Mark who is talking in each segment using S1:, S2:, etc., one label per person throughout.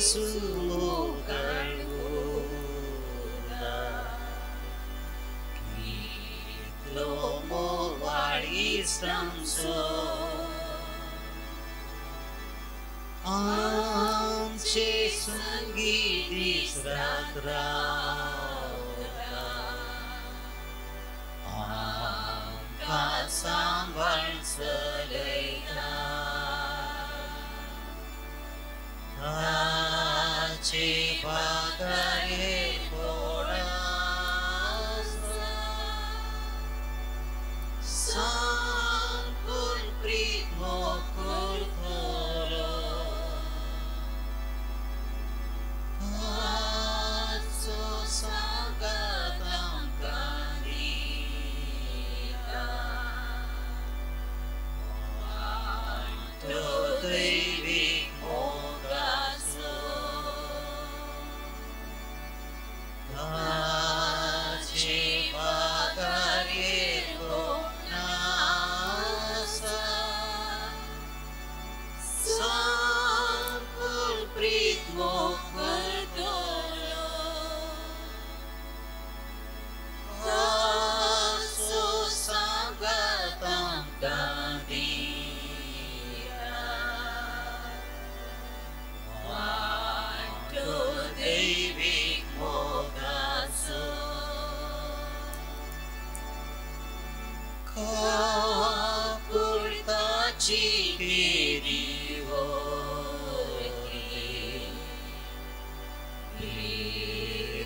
S1: जेसू मोगाळ उरता कितलो मोवाळ इश्ट आमचो आमचे संगी दीस रात रावता आमकां सांबाळ चलयता ताचे पादारे कोण आसा सांगून प्रीत मोग करतलो ताचो सांगात आमकां दिता वांटो दैवीक मोगाचो ताचे पादारे कोण आसा सांगून प्रीत मोग करतलो ताचो सांगात आमकां दिता वांटो दैवीक मोगाचो काकुळताची केरी वरती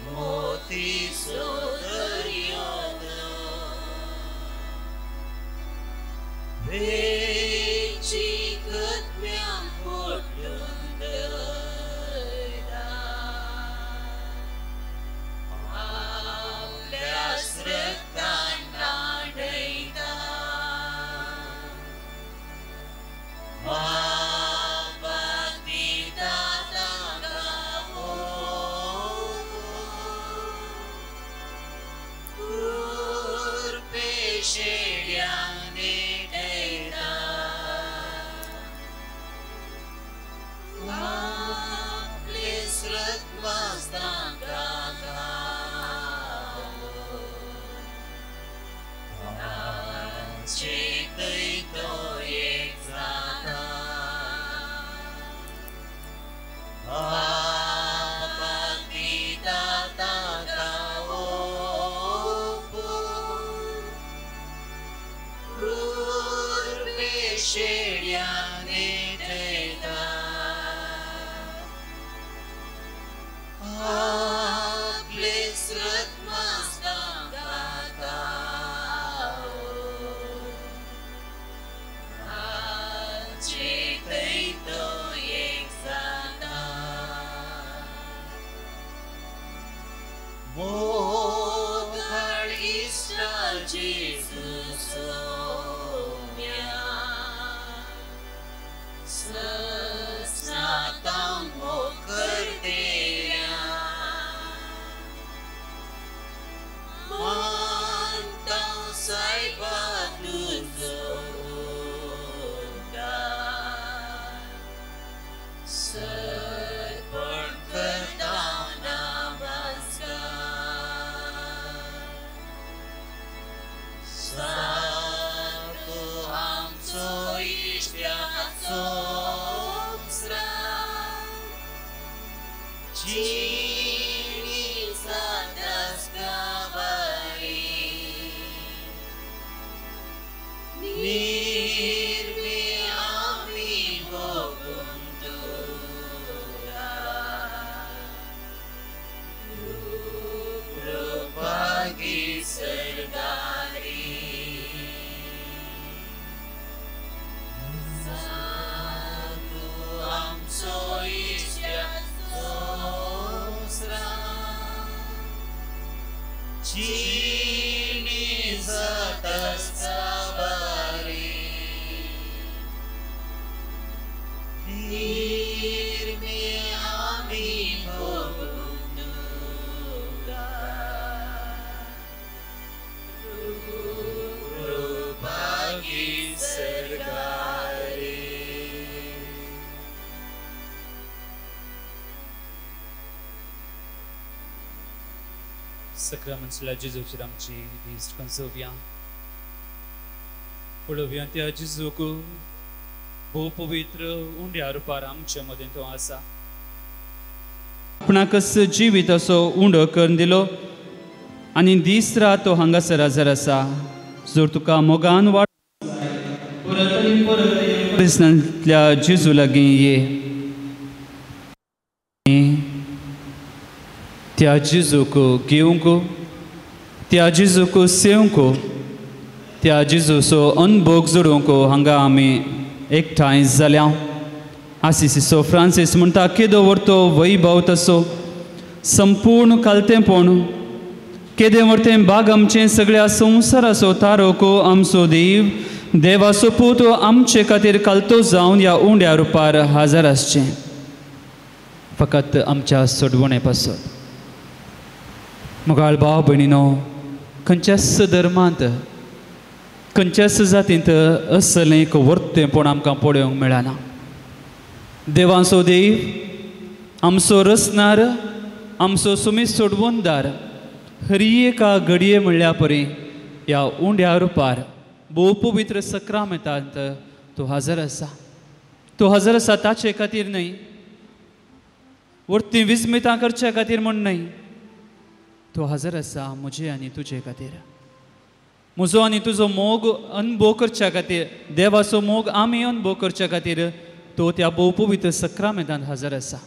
S1: मोतीचो दर्यो वेची गत्म्यांक पोटलून दयता आपल्या रक्तान न्हाणयता बापाक दिता तांकां मोग कुरपे शेड्यांक नेटयता आपले रक्तमास तांकां खावोवन तांचे थंय तो एक जाता बापाक दिता तांकां ओंपून कुरपे शेड्यांक नेटयता आपले रक्तमास तांकां खावोवन तांचे थंय तो एक जाता मोगाळ इश्टा जेजू सोम्या सस्नातां मोग करतेल्या मानतां सायबा तुजो उपकार सर्पण करतां नमस्कार सारको आमचो इश्टाचो जिणी जातास काबारी निर्मे आमी भोगून तुका कृपागी सरदारी साधू आमचो इश्टाचो जिणी जातास काबारी निर्मे आमी भोगून तुका कृपागी सरदारी.
S2: सक्रामंसल्या जेजूचेर आमची दिश्ट कंसोवया. पळोवया त्या जेजूक भोव पवित्र उंड्या रुपार आमचे मदें तो आसा. आपणाकच जिवीत असो उंडो करून दिलो आनी दीस रात तो हांगासर हजर आसा. जर तुका मोगान वाड परत आनी परत क्रिस्तांतल्या जेजू लागीं ये. त्या जेजूक घेवंक, त्या जेजूक सेवंक, त्या जेजूचो अनभोग जोडूंक हांगा आमी एकठांय जाल्या. आसिसीचो फ्रांसीस म्हणटा, केदो व्हरतो वैभव तसो संपूर्ण कालतेंपण, केदें व्हरतें बाग आमचें सगळ्या संवसाराचो तारोको आमचो देव देवाचो पूत आमचे खातीर कालतो जावन ह्या उंड्या रुपार हजर आसचें फकत आमच्या सोडवणे पासत. मोगाळ भाव भयणीनो, खंयच्याच धर्मांत खंयच्याच जातींत असलें एक वर्तेंपण आमकां पळोवंक मेळना. देवांचो देव आमचो रचणार, आमचो सुमीत सोडवणदार हरी एका घडये म्हणल्या परी ह्या उंड्या रुपार भोव पवित्र सक्रामेंतांत तो हजर आसा. तो हजर आसा ताचे खातीर न्हय, वर्ती विस्मितां करचे खातीर म्हूण न्हय, तो हजर आसा म्हजे आनी तुजे खातीर. म्हजो आनी तुजो मोग अनुभव करच्या खातीर, देवाचो मोग आमी अनुभव करच्या खातीर तो त्या भोव पवित्र सक्रामेंतांत हजर आसा.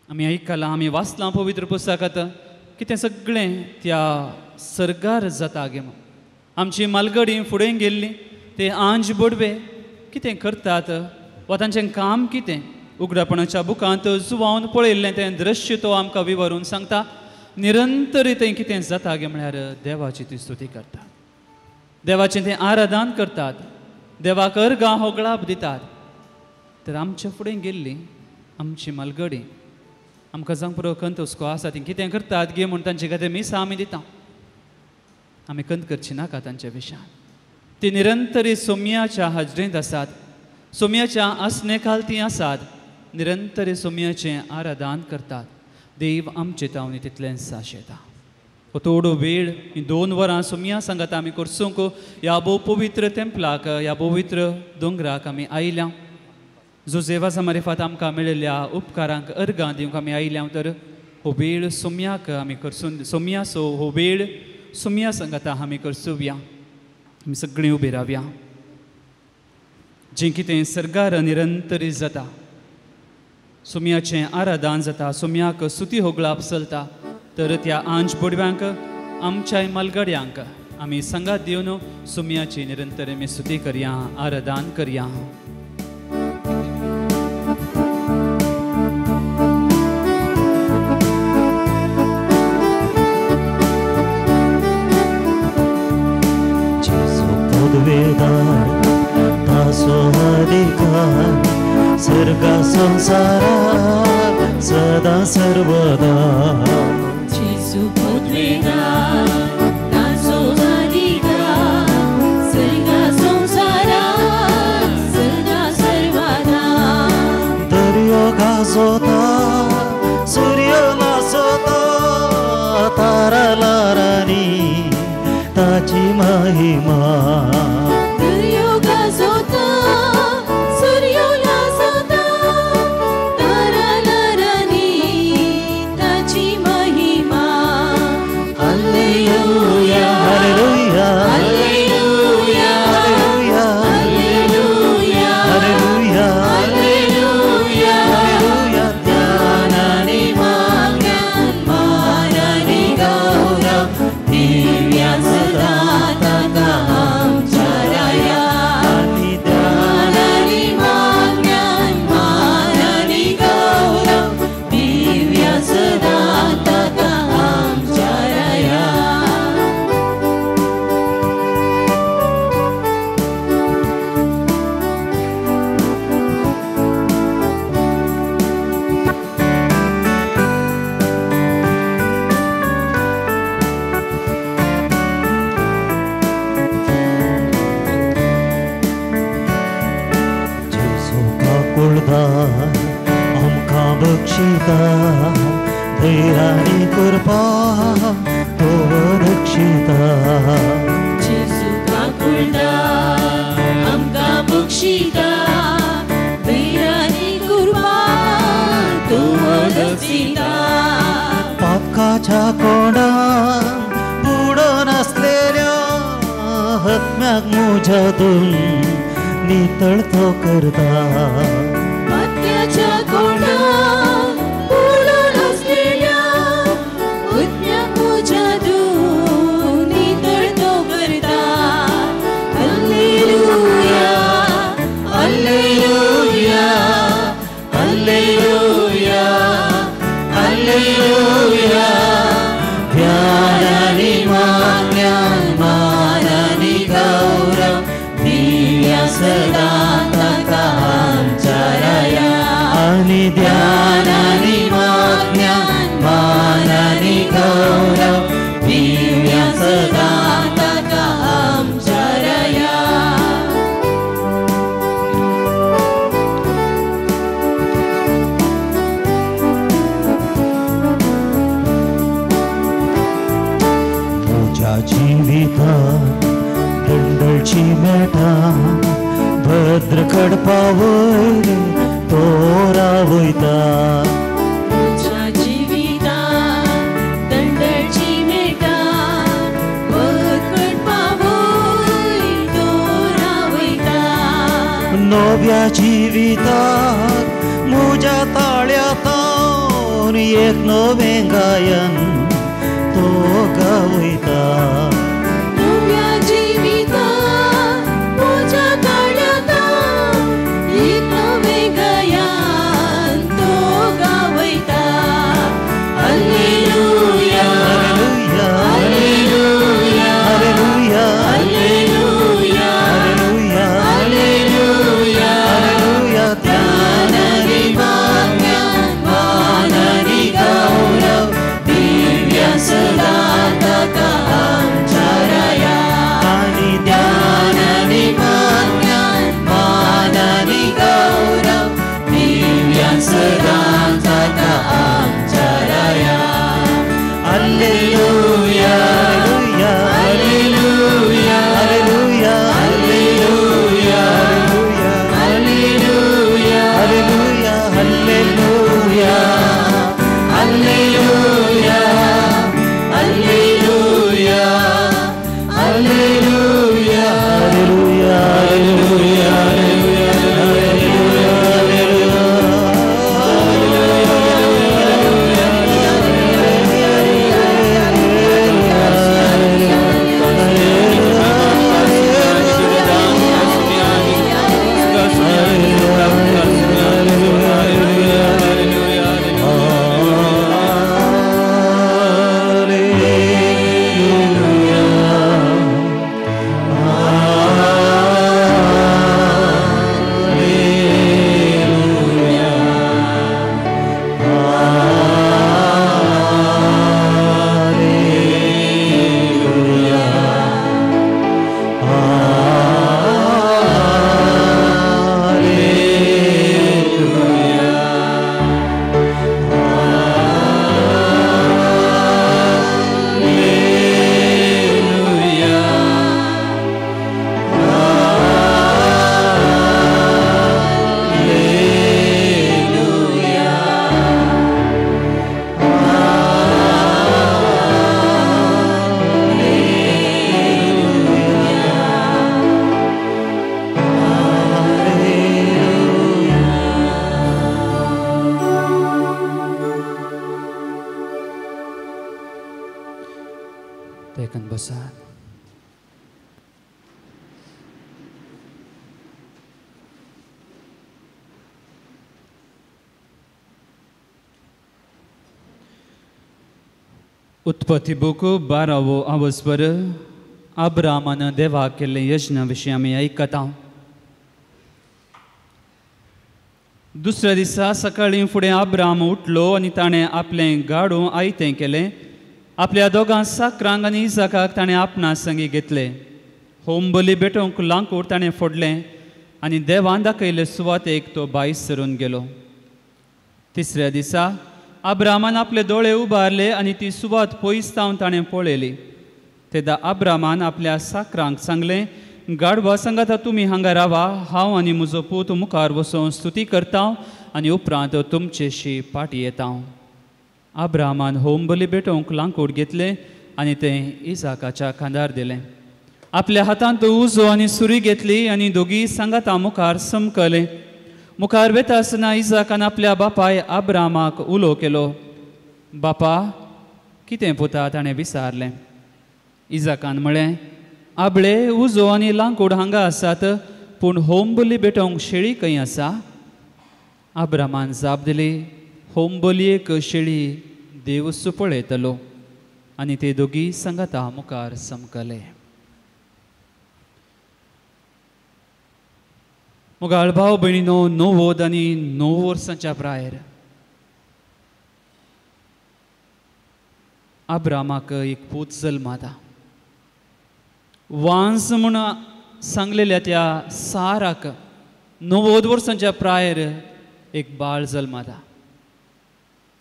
S2: आमी आयकलां, आमी वाचलां पवित्र पुस्तकांत कितें सगळें त्या सर्गार जाता गे. आमची मालगडी फुडें गेल्ली ते आंज बोडवे कितें करतात वा तांचें काम कितें, उगडापणाच्या बुकांत जुवावन पळयल्लें तें दृश्य तो आमकां विवरून सांगता. निरंतर तें कितें जाता गे म्हळ्यार देवाची ती स्तुती करतात, देवाचें तें आराधन करतात, देवाक अर्गां होगळाप दितात. तर आमच्या फुडें गेल्ली आमची मालगडी आमकां जावंक पुरो खंत हुस्को आसा ती कितें करतात गे म्हूण तांचे खातीर मिसां आमी दिता. आमी खंत करची नाका तांच्या विशयान. ती निरंतरी सोम्याच्या हाजरेंत आसात, सोम्याच्या आसणे खाल ती आसात, निरंतरी सोम्याचें आराधन करतात. देव आमचे तावणी तितलेंच आशेता. हो थोडो वेळ ही 2 वरां सोम्या सांगात आमी करसूंक ह्या भोव पवित्र तेंपलाक, ह्या पवित्र दोंगराक आमी आयल्या. जुजेवाजा मारिफात आमकां मेळिल्ल्या उपकारांक अर्गां दिवंक आमी आयल्या. तर हो वेळ सोम्याक आमी करसून, सोम्याचो हो वेळ सोम्या सांगाता आमी करसुया. आमी सगळीं उबी रावया. जें कितें सर्गार निरंतरी जाता, सोम्याचें आराधन जाता, सोम्याक सुती होगळाप चलता, तर त्या आंज बोडव्यांक आमच्या मालगड्यांक आमी सांगात दिवन सोम्याची निरंतर आमी स्तुती करया, आराधन करया.
S3: तासो अधिकार सर्गा संसारात सदा सर्वदा.
S1: जेजू पदवेदार तासो अधिकार सर्गा संसारात सदा सर्वदा.
S3: दर्यो गाजोता, सूर्य नाचता, तारा लारानी ताची महिमा.
S1: दर्यो गाजोता, सूर्य नाचता, तारा लारानी ताची महिमा.
S3: Hallelujah, hallelujah,
S1: hallelujah,
S3: hallelujah,
S1: hallelujah,
S3: hallelujah,
S1: hallelujah.
S3: Hallelujah.
S1: ज्ञानाने माग्यान मानाने गौरव दिव्या सदा ताका आमच्या.
S3: ध्यानानी कृपा तो रक्षिता.
S1: जेजू काकुळटा आमकां बक्षिता, वीरांनी कृपा तो रक्षिता.
S3: पापकाच्या कोणाक बुडोन आसलेल्या हत्म्याक मुज्या दोन नितळ तो करता.
S1: पापकाच्या कोणाक बुडोन आसलेल्या हत्म्याक मुज्या दोन नितळ तो करता. Hallelujah, hallelujah,
S3: hallelujah, hallelujah. ध्यानानी मान्यान मानानी गौरव दिव्या सदा ताका आमच्या राया. आनी ध्यानानी मान्यान मानानी गौरव दिव्या सदा
S1: ताका आमच्या राया.
S3: म्हज्या जिवितांत दंडळची मेटा भद्र कडपा वयर तो रावयता.
S1: म्हज्या जिवितांत दंडळची मेटा भद्र कडपा वयर तो रावयता.
S3: नव्या जिवितांत म्हज्या ताळ्यांत एक नवें गायन तो गावयता.
S1: नव्या जिवितांत म्हज्या ताळ्यांत एक नवें गायन तो गावयता. Hallelujah,
S3: hallelujah,
S1: hallelujah,
S3: hallelujah,
S1: hallelujah,
S3: hallelujah,
S1: hallelujah.
S3: Hallelujah. ध्यानानी मान्यान मानानी गौरव दिव्या सदा ताका आमच्या राया. आनी ध्यानानी मान्यान मानानी गौरव दिव्या सदा ताका आमच्या राया. Hallelujah, hallelujah, hallelujah, hallelujah,
S1: hallelujah,
S3: hallelujah, hallelujah,
S1: hallelujah,
S3: hallelujah,
S1: hallelujah,
S3: hallelujah,
S2: hallelujah, Teken बसात. उत्पत्ती बुक 12वो आवसवर अब्रामान देवाक केल्ले यज्ञ विशीं आमी आयकता. दुसऱ्या दिसा सकाळीं फुडें अब्राम उठलो आनी ताणें आपलें गाडू आयतें केलें. आपल्या दोगां साकरांक आनी इजाकाक ताणें आपणा संगी घेतले. होम बली भेटोवंक लांकूड ताणें फोडलें आनी देवान दाखयल्ले सुवातेक तो भायर सरून गेलो. तिसऱ्या दिसा अब्रामान आपले दोळे उबारले आनी ती सुवात पयस जावन ताणें पळयली. तेन्ना अब्रामान आपल्या साकरांक सांगलें, गाडवा सांगाता तुमी हांगा रावा, हांव आनी म्हजो पूत मुखार वचून स्तुती करता आनी उपरांत तुमचेशी फाटी येता. अब्रामान होम बली भेटोवंक लांकूड घेतलें आनी तें इजाकाच्या खांदार दिलें. आपल्या हातांत उजो आनी सुरी घेतली आनी दोगी सांगाता मुखार समकले. मुखार वेता आसतना इजाकान आपल्या बापाय अब्रामाक उलो केलो, बापा कितें पुता? ताणें विचारलें. इजाकान म्हळें, आबळे उजो आनी लांकूड हांगा आसात, पूण होम बली भेटोवंक शेळी खंय आसा? अब्रामान जाप दिली, होम बलयेक शेळी देवूच पळयतलो. आनी ते दोगी सांगाता मुखार समकले. मुगाळ भाव भयणीनो, 90 आनी 9 वर्सांच्या प्रायर अब्रामाक एक पूत जल्माता. वांस म्हूण सांगलेल्या त्या साराक 90 वर्सांच्या प्रायर एक बाळ जल्माता.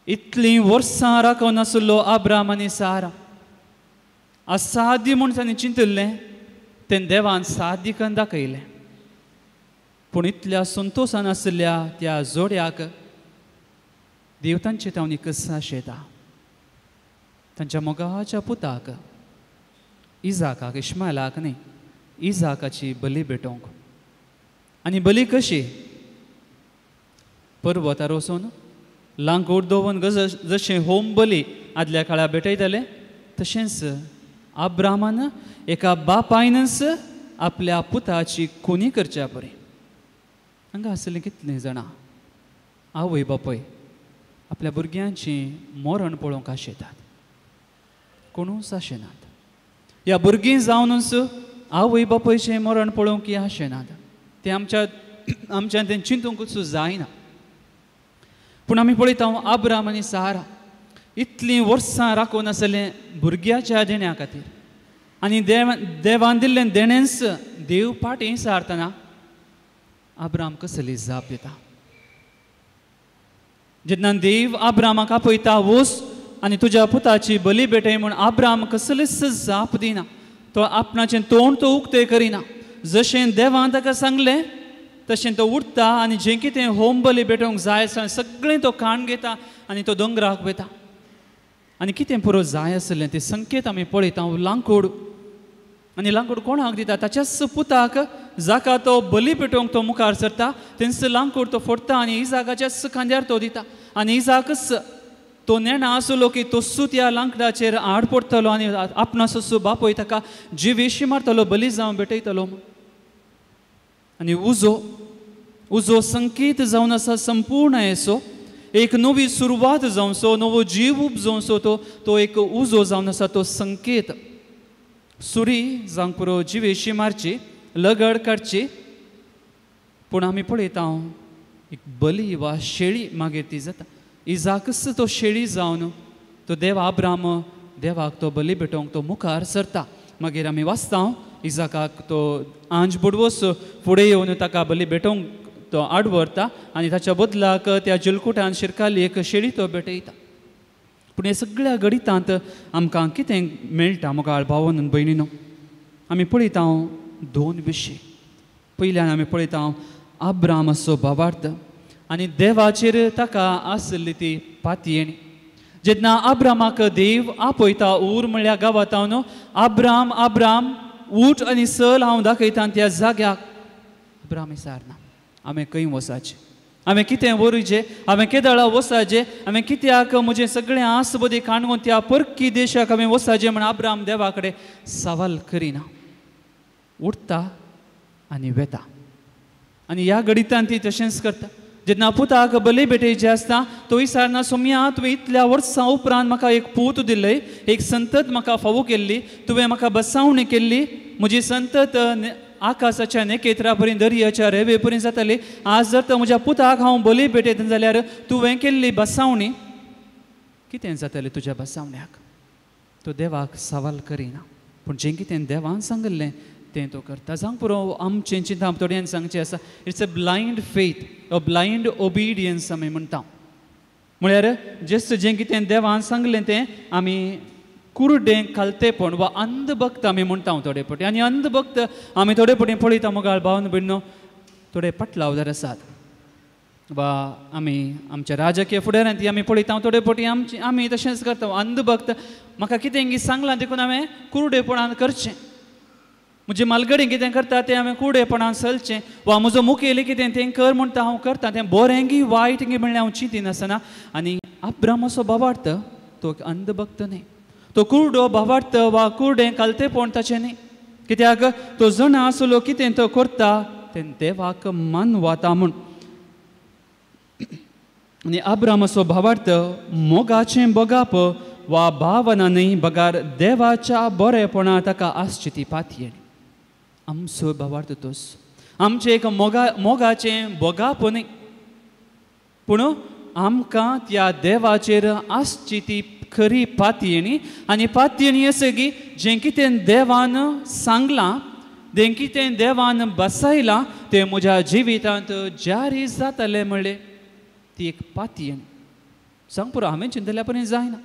S2: इतलीं वर्सां राखून आशिल्लो अब्राम आनी सारा असाध्य म्हूण तांणी चिंतिल्लें तें देवान साध्य करून दाखयलें. पूण इतल्या संतोशान आशिल्ल्या त्या जोड्याक देव तांचे तावणी कसाश येता. तांच्या मोगाच्या पुताक इजाकाक, इश्मायलाक न्ही, इजाकाची बली भेटोवंक. आनी बली कशी? पर्वतार वचून लांकूड दवरून जशें होम बली आदल्या काळार भेटयताले तशेंच अब्रामान एका बापायनच आपल्या पुताची खुनी करच्या परी. हांगा आसलें कितलीं जाणां आवय बापूय आपल्या भुरग्यांची मरण पळोवंक आशेतात, कोणूच आशेनात. ह्या भुरगीं जावनूच आवय बापायचें मरण पळोवंक आशेनात, तें आमच्यान तें चिंतूंकच जायना. पूण आमी पळयता अब्राम आनी सारा इतलीं वर्सां राखून आसलें भुरग्याच्या देण्या खातीर आनी देवान दिल्लें देणेंच देव फाटीं सारतना अब्राम कसली जाप दिता. जेन्ना देव अब्रामाक आपयता, वच आनी तुज्या पुताची बली भेटय म्हूण, अब्राम कसलीच जाप दिना. तो आपणाचें तोंड तो उक्तें करिना. जशें देवान ताका सांगलें तशें तो उठता आनी जें कितें होम बली भेटोवंक जाय आसा सगळें तो काण घेता आनी तो दोंगराक वता. आनी कितें पुरो जाय आसलें तें संकेत आमी पळयता. लांकूड, आनी लांकूड कोणाक दिता? ताच्याच पुताक, जाका तो बली पेटोवंक तो मुखार सरता तेंच लांकूड तो फोडटा आनी इजाकाच्याच खांद्यार तो दिता. आनी इजाकच तो नेणा आसलो की तोसू त्या लांकडाचेर आड पडटलो आनी आपणासो बापूय ताका जिवेशी मारतलो, बली जावन भेटयतलो. आनी उजो, उजो संकेत जावन आसा संपूर्ण येसो, एक नवी सुरवात जावचो, नवो जीव उपजोवचो तो एक उजो जावन आसा तो संकेत. सुरी जावंक पुरो जिवेशी मारची, लगड काडची, पूण आमी पळयता एक बली वा शेळी मागीर ती जाता. इजाकच तो शेळी जावन तो देव अब्राम देवाक तो बली भेटोवंक तो मुखार सरता. मागीर आमी वाचता इजाकाक तो आंज बुडवोस फुडें येवन ताका बली भेटोवंक तो आड व्हरता आनी ताच्या बदलाक त्या जिलकुटान शिरकाली एक शेळी तो भेटयता. पूण ह्या सगळ्या गणितांत आमकां कितें मेळटा मोगाळ भावन आनी भयणीनो? आमी पळयता दोन विशय. पयल्यान आमी पळयता अब्रामाचो भावार्थ आनी देवाचेर ताका आसली ती पातयेणी. जेन्ना अब्रामाक देव आपयता ऊर म्हळ्या गांवांत, अब्राम अब्राम उठ आनी चल हांव दाखयता त्या जाग्याक. अब्राम विचारना हांवें खंय वचाचें, हांवें कितें व्हरूचें, हांवें केदळा वचाचें, हांवें कित्याक म्हजें सगळें आस बदी काणून त्या परकी देशाक हांवें वचाचें म्हण अब्राम देवा कडेन सवाल करिना. उठता आनी वेता. आनी ह्या गणितान ती तशेंच करता. जेन्ना पुताक बली भेटयची आसता तो विचारना, सोम्या तुवें इतल्या वर्सां उपरांत म्हाका एक पूत दिल्ले, एक संतत म्हाका फावो केल्ली, तुवें म्हाका बसावणी केल्ली, म्हजी संतत आकाशाच्या नेकेत्रा परी दर्याच्या रेवे परी जाताली, आज जर तर म्हज्या पुताक हांव बली भेटयता जाल्यार तुवें केल्ली बसावणी कितें जातलें तुज्या बसावण्याक? तो देवाक सवाल करिना, पूण जें कितें देवान सांगिल्लें तें तो करता. जावंक पुरो आमचें चिंता थोड्यांनी सांगचें आसा, it's a blind faith, a blind obedience आमी म्हणटा. म्हळ्यार जस्ट जें कितें देवान सांगलें तें आमी कुरडें खालतेपण वा अंधभक्त आमी म्हणटा थोडे फावटी. आनी अंधभक्त आमी थोडे फावटी पळयता मोगाळ भावन भयणो थोडे पटलावदार आसात वा आमी आमच्या राजकीय फुडाऱ्यान ती आमी पळयता थोडे फावटी आमची आमी तशेंच करता. अंधभक्त म्हाका कितें सांगलां देखून हांवें कुरडेपणान करचें, म्हजे मालगडी कितें करता तें हांवें कुरडेपणान चलचें, वा म्हजो मुखेली कितें तें कर म्हणटा हांव करता, तें बरें गी वायट गी म्हणल्यार हांव चिंतिनासतना. आनी अब्रामाचो भावार्थ तो एक अंधभक्त न्ही, तो कुरडो भावार्थ वा कुरडें खालतेपण ताचें न्ही, कित्याक तो जाणा आसलो कितें तो करता तें देवाक मानवाता म्हूण. आनी अब्रामाचो भावार्थ मोगाचें बगाप वा भावना न्ही बगार देवाच्या बरेपणा ताका आसची ती पातयेणी. आमचो भावार्थ तोच, आमचें एक मोगाचें बोगाप न्ही, पूण आमकां त्या देवाचेर आसची ती खरी पातयेणी. आनी पातयेणी आसा की जें कितें देवान सांगलां, जें कितें देवान बसयलां तें म्हज्या जिवितांत जारी जातलें म्हणलें ती एक पातयेणी. जावंक पुरो हांवें चिंतल्या पर्यंत जायना,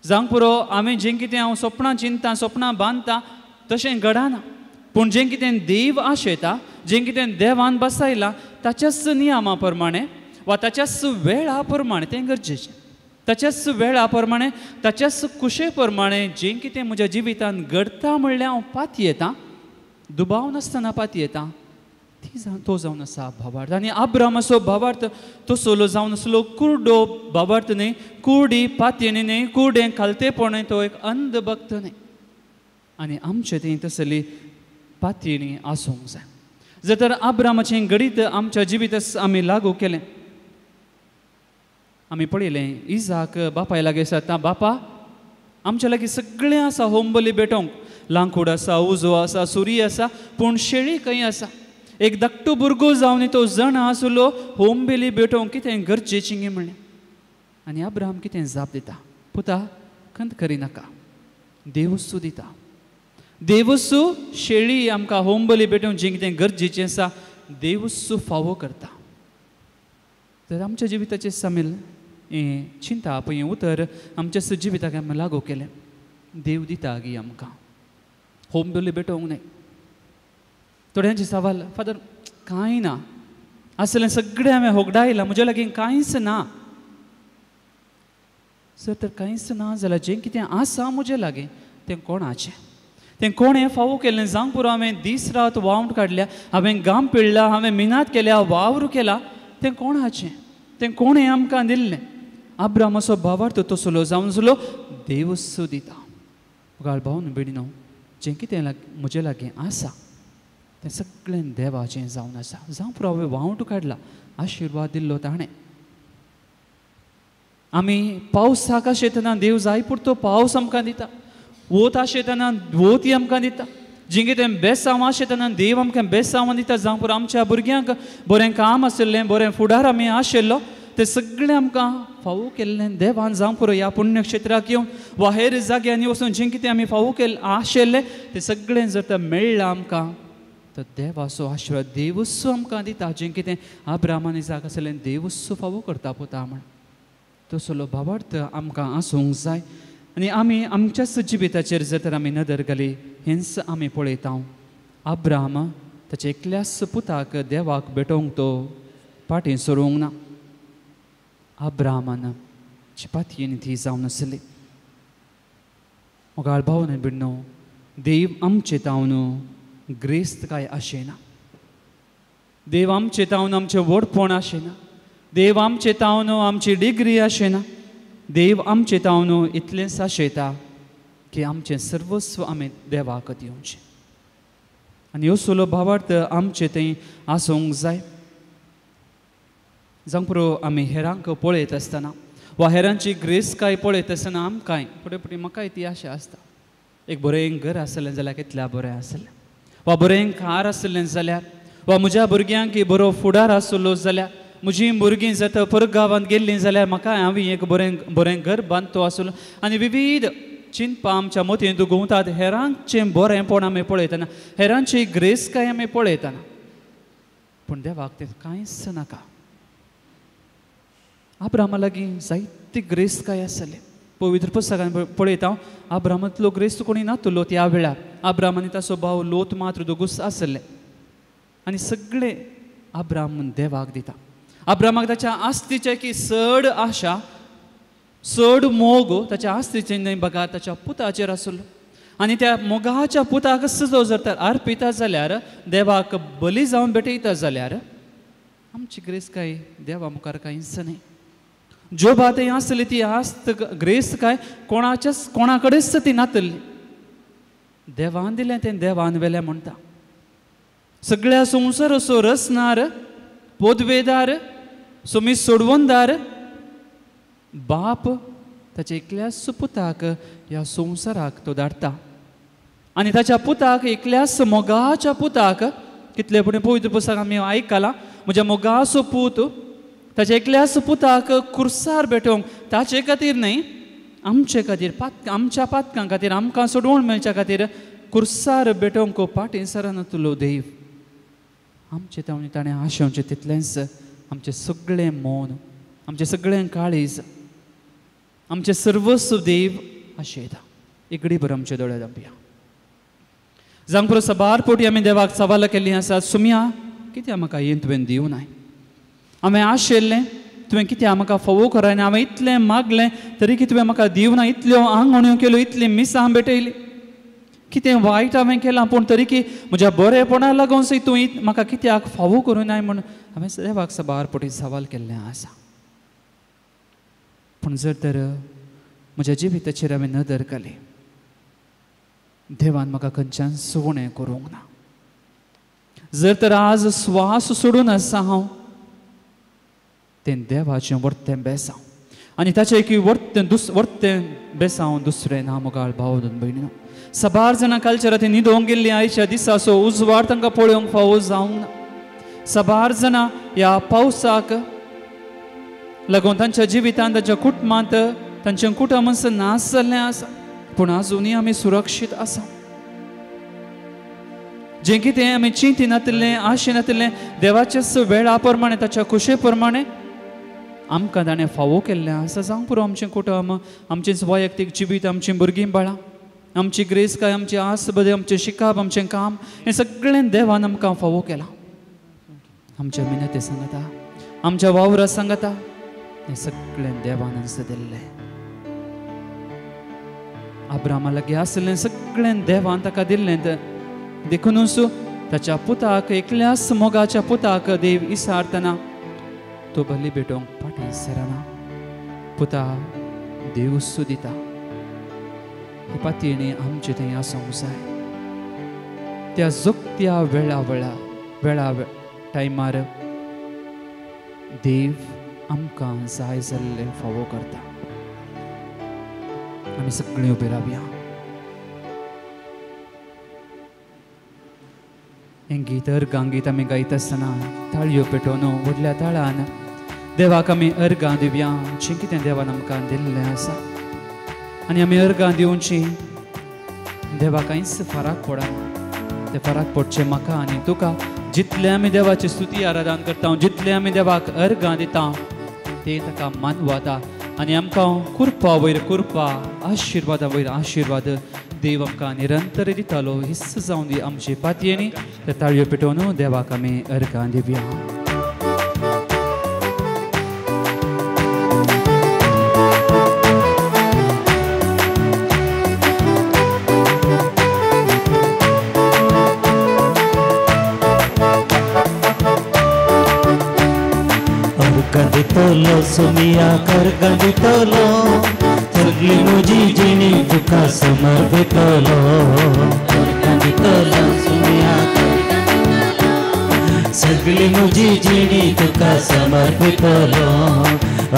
S2: जावंक पुरो हांवें जें कितें हांव सपनां चिंतता सपनां बांदता तशें घडना, पूण जें कितें देव आशयता, जें कितें देवान बसयलां ताच्याच नियमा प्रमाणे वा ताच्याच वेळा प्रमाणे तें गरजेचें, ताच्याच वेळा प्रमाणे ताच्याच कुशे प्रमाणे जें कितें म्हज्या जिवितांत घडटा म्हणल्यार हांव पातयेता, दुबाव नासतना पातयेता, ती तो जावन आसा भावार्थ. आनी अब्रामाचो भावार्थ तो सोलो जावन आसलो कुरडो भावार्थ न्ही, कुरडी पातयेणी न्ही, कुरडें खालतेपण, तो एक अंधभक्त न्ही. आनी आमचें ती तसली पातयेणी आसूंक जाय. जर तर अब्रामाचें घडीत आमच्या जिवितांत आमी लागू केलें, आमी पळयलें इजाक बापाय लागीं आसा, बापा आमच्या लागीं सगळें आसा होमबली भेटोवंक, लांकूड आसा, उजो आसा, सुरी आसा, पूण शेळी खंय आसा? एक धाकटो भुरगो जावन तो जाणा आसलो होमबेली भेटोवंक कितें गरजेचें गी म्हणलें. आनी अब्राम कितें जाप दिता, पुता खंत करिनाका, देवूच दिता, देवूच शेळी आमकां होमबली भेटोवंक जें कितें गरजेचें आसा देवूच फावो करता. तर आमच्या जिविताचें सामील हें चिंता पळय उतर आमच्या जिविताक आमी लागू केलें, देव दिता गी आमकां होमबली भेटोवंक न्हय. थोड्यांचे सवाल, फादर कांय ना आसलें सगळें हांवें होगडायलां, म्हज्या लागीं कांयच ना. सर तर कांयच ना जाल्यार जें कितें आसा म्हज्या लागीं तें कोणाचें, तें कोणें फावो केल्लें? जावंक पुरो हांवें दीस रात वावंट काडल्या, हांवें गाम पिळ्ळा, हांवें मिनात केल्या, वावर केला, तें कोणाचें, तें कोणें आमकां दिल्लें? अब्रामाचो भावार्थ तसलो जावन आसलो देवूच दिता. गाळ भावन भयणीनो, जें कितें म्हजे लागीं आसा तें सगळें देवाचें जावन आसा. जावं पुरो हांवें वावंट काडला, आशिर्वाद दिल्लो ताणें. आमी पावसाक आशयतना देव जाय पुरतो पावस आमकां दिता, वोत आशयतना वोती आमकां दिता, जें कितें बेसांव आशयतना देव आमकां बेसांव दिता. जावं पुरो आमच्या भुरग्यांक बरें काम आशिल्लें, बरें फुडार आमी आशिल्लो, तें सगळें आमकां फावो केल्लें देवान. जावं पुरो ह्या पुण्यक्षेत्राक येवन वा हेर जाग्यांनी वचून जें कितें आमी फावो केल्लें आशिल्लें तें सगळें जर तर मेळ्ळां आमकां तर देवाचो आशिर्वाद देवूच आमकां दिता. जें कितें अब्रामान इजाक आसलें देवूच फावो करता पुता म्हण तसलो भावार्थ आमकां आसूंक जाय. आनी आमी आमच्याच जिविताचेर जर तर आमी नदर घाली हेंच आमी पळयता. अब्राम ताच्या एकल्याच पुताक देवाक भेटोवंक तो फाटीं सरूंक ना. अब्रामान पातयेन ती जावन आसली. मोगाळ भाव आनी भयणो, देव आमचे तावन ग्रेस्त काय आशेना, देव आमचे तावन आमचें व्हडपण आशेना, देव आमचे तावन आमची डिग्री आशेना, देव आमचे तावन इतलेंच आशयता की आमचें सर्वस्व आमी देवाक दिवचें. आनी ह्यो सोलो भावार्थ आमचे थंय आसूंक जाय. जावंक पुरो आमी हेरांक पळयत आसतना वा हेरांची ग्रेस काय पळयत आसतना आमकांय फुडें फुडें म्हाकाय ती आशा आसता, एक बरें घर आसलें जाल्यार कितल्या बरें आसलें, वा बरें कार आसलें जाल्यार, वा म्हज्या भुरग्यांक बरो फुडार आसलो जाल्यार, म्हजीं भुरगीं जर परत गांवांत गेल्लीं जाल्यार म्हाका हांवें एक बरें बरें घर बांदतो आसलो. आनी विविध चिंतपां आमच्या मतींत घुंवतात हेरांचें बरेंपण आमी पळयतना, हेरांची ग्रेस काय आमी पळयतना, पूण देवाक तें कांयच नाका. आब्रामा लागीं जायती ग्रेस्तकाय आसली. पवित्र पुस्तकान पळयता आब्रामांतलो ग्रेस्त कोणी नातलो त्या वेळार. आब्राम आनी ताचो भाव लोत मात्र दोगूच आसले आनी सगळे आब्राम देवाक दिता. आब्रामाक ताच्या आस्तीचे की चड आशा, चड मोग ताच्या आस्तीचे न्हय बघा ताच्या पुताचेर आसलो. आनी त्या मोगाच्या पुताक सुजो जर तर अर्पिता जाल्यार, देवाक बली जावन भेटयता जाल्यार आमची ग्रेस्तकाय देवा मुखार कांयच न्हय. जोबा थंय आसली ती आस्त ग्रेस्तकाय कोणाच्याच कोणा कडेच ती नातली. देवान दिलें तें देवान वेलें म्हणटा. सगळ्या संवसाराचो रचणार, पोदवेदार, सोमी सोडवणदार बाप ताच्या एकल्याच पुताक ह्या संवसाराक तो धाडटा आनी ताच्या पुताक, एकल्याच मोगाच्या पुताक, कितले फुडें पवित्र पुस्तक आमी आयकलां, म्हज्या मोगाचो पूत ताच्या एकल्याच पुताक कुर्सार भेटोवंक ताचे खातीर न्हय, आमचे खातीर, आमच्या पातकां खातीर, आमकां सोडवण मेळच्या खातीर कुर्सार भेटोवंक फाटीं सरनातलो देव. आमचे ताणें आशेवचें तितलेंच आमचें सगळें मन, आमचें सगळें काळीज, आमचें सर्वस्व देव आशेता. इकडी भर आमचे दोळे धांपया. जावंक पुरो साबार पोटी आमी देवाक सवाल केल्ली आसा, सुमया कित्याक म्हाका हें तुवें दिवं नाय? हांवें आशिल्लें तुवें कित्याक म्हाका फोवो करायना? हांवें इतलें मागलें तरी की तुवें म्हाका दिवना, इतल्यो आंगवण्यो केल्यो, इतली मिसां भेटयली, कितें वायट हांवें केलां पूण तरी की म्हज्या बरेपणा लागून सय तूं म्हाका कित्याक फावो करूं नाय म्हूण हांवें देवाक साबार पोटी सवाल केल्लें आसा. पूण जर तर म्हज्या जिविताचेर हांवें नदर घाली, देवान म्हाका खंयच्यान सुवणें करूंक ना. जर तर आज स्वास सोडून आसा हांव, तें देवाचें वर्तें बेसांव आनी ताचें एक वर्तें वर्तें बेसांव दुसरें ना. मुखार भाव भयणीनो, साबार जाणां कालच्या राती न्हिदोंक गेल्लीं आयच्या दिसाचो उजवाड तांकां पळोवंक फावो जावंक ना. साबार जाणां ह्या पावसाक लागून तांच्या जिवितांत, तांच्या कुटुंबांत, तांचें कुटुंब नाश जाल्लें आसा, पूण आजुनूय आमी सुरक्षीत आसा. जें कितें आमी चिंती नातिल्लें, आशे नातिल्लें, देवाच्याच वेळा प्रमाणे, ताच्या खुशे प्रमाणे आमकां ताणें फावो केल्लें आसा. जावंक पुरो आमचें कुटुंब, आमचें वैयक्तीक जिवीत, आमचीं भुरगीं बाळां, आमची ग्रेस्तकाय, आमची आस बदी, आमचें शिकप, आमचें काम, हें सगळें देवान आमकां फावो केलां. आमच्या मिनते सांगता, आमच्या वावरा सांगता, हें सगळें देवान आमकां दिल्लें. आब्रामा लागीं आसलें सगळें देवान ताका दिल्लें. देखुनूच ताच्या पुताक, एकल्याच मोगाच्या पुताक देव इसारतना तो बली भेटोवंक फाटीं सरना. पुता देव दिता. ही पातयेणी आमचे थंय आसूंक जाय. त्या जोगत्या वेळा वेळा वेळा टायमार देव आमकां जाय जाल्लें फावो करता. आमी सगळीं उबी रावया. हें गीत अर्गां गीत आमी गायता आसतना ताळयो पेटोवन व्हडल्या ताळान देवाक आमी अर्गां दिवया, जें कितें देवान आमकां दिल्लें आसा. आनी आमी अर्गां दिवची, देवाक कांयच फरक पडना. ते फरक पडचे म्हाका आनी तुका. जितलें आमी देवाची स्तुती आराधन करता, जितलें आमी देवाक अर्गां दिता, ते ताका मानवता आनी आमकां कुरपा वयर कुरपा, आशिर्वादा वयर आशिर्वाद देव आमकां निरंतर दितालो. हिस्स जावन दी आमची पातयेनी. ते ताळयो पेटोवन देवाक आमी अर्गां दिवया.
S3: दितलो सुमिया करगा दितलो, सगळी म्हजी जिणी तुका समर्पितलो. दितलो सुमिया सगळी म्हजी जिणी तुका समर्पितलो.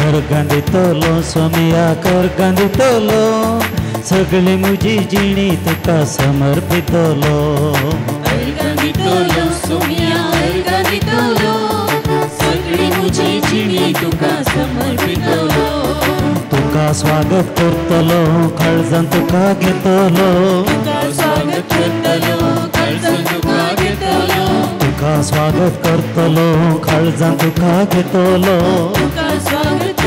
S3: अर्गां दितलो सोमिया करगां दितलो, सगळी म्हजी जिणी तुका समर्पितलो.
S1: अर्गां दितलो सोमिया अर्गां दितलो, सगळी म्हजी जिणी तुका समर्पितलो.
S3: तुका स्वागत करतलो, काळजान तुका घेतलो.
S1: तुका स्वागत करतलो, काळजान तुका घेतलो.
S3: तुका स्वागत करतलो, काळजान तुका घेतलो.
S1: तुका स्वागत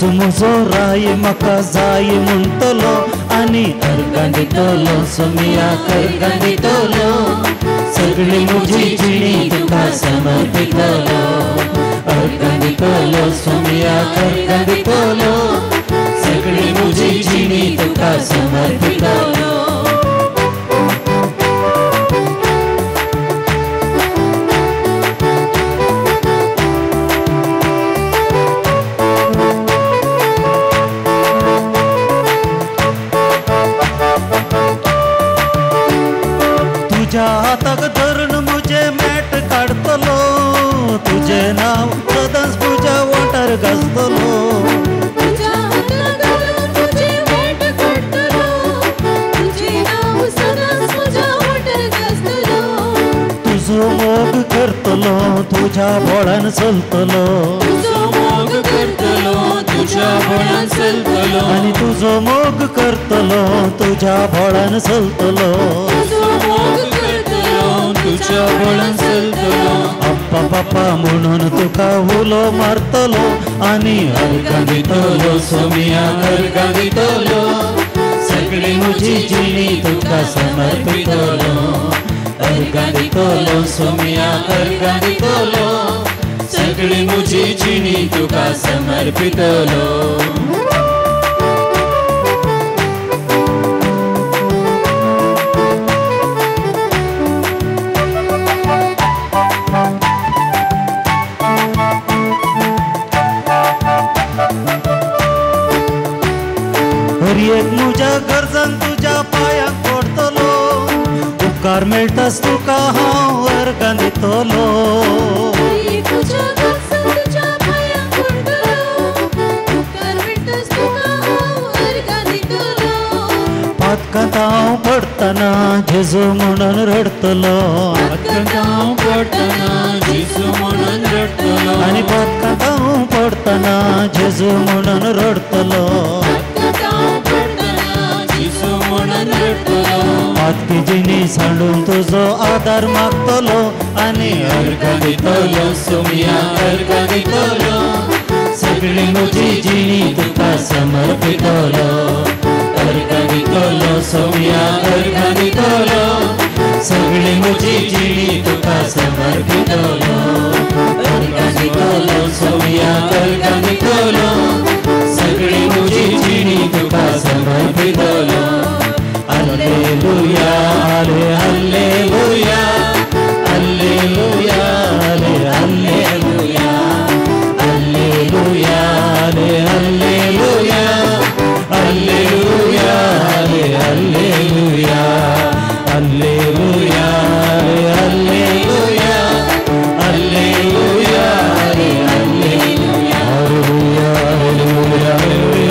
S3: जेजू म्हजो राय म्हाका जाय म्हणटलो आनी अर्गां दितलो सोमयाक अर्गां दितलो सगळी म्हजी जिणी तुका समर्पितलो अर्गां दितलो सोमयाक अर्गां दितलो सगळी म्हजी जिणी तुका समर्पितलो. तुज्या हाताक धरून म्हजें मेट काडटलो तुजें नांव सदांच म्हज्या वोंठार गाजतलो.
S1: तुज्या हाताक धरून म्हजें मेट काडटलो तुजें नांव सदांच म्हज्या वोंठार गाजतलो.
S3: तुजो मोग करतलो तुज्या बोळान चलतलो
S1: तुजो मोग करतलो तुज्या बोळान चलतलो
S3: आनी तुजो मोग करतलो तुज्या बोळान चलतलो
S1: तुजो मोग करतलो तुज्या बोळान चलतलो.
S3: अप्पा पापा म्हणून तुका उलो मारतलो आनी अर्गां दितलो सोमयाक अर्गां दितलो सगळी म्हजी जिणी तुका समर्पितलो अर्गां दितलो सोमयाक अर्गां दितलो
S2: सगळी म्हजी जिणी तुका समर्पितलो.
S3: हर एक म्हज्या गरजान तुज्या पांयांक पडटलो उपकार मेळटाच तुका हांव अर्गां दितलो.
S1: तुज्या गरजान तुज्या पांयांक पडटलो उपकार मेळटाच तुका हांव अर्गां दितलो.
S3: पातकांत हांव पडटना जेजू म्हणून रडटलो
S2: पातकांत हांव पडटना जेजू म्हणून रडटलो
S3: आनी पातकांत हांव पडटना जेजू म्हणून रडटलो पातकी जिणी सांडून तुजो आदार मागतलो आनी अर्गां दितलो
S2: सोमयाक अर्गां दितलो
S3: सगळी म्हजी जिणी तुका समर्पितलो अर्गां दितलो सोमयाक अर्गां दितलो सगळी म्हजी जिणी तुका समर्पितलो अर्गां दितलो सोमयाक अर्गां दितलो सगळी म्हजी जिणी तुका समर्पितलो. Alleluia, alleluia, alleluia, alleluia, alleluia, alleluia, alleluia, alleluia, alleluia, alleluia, alleluia, alleluia, alleluia, alleluia, alleluia.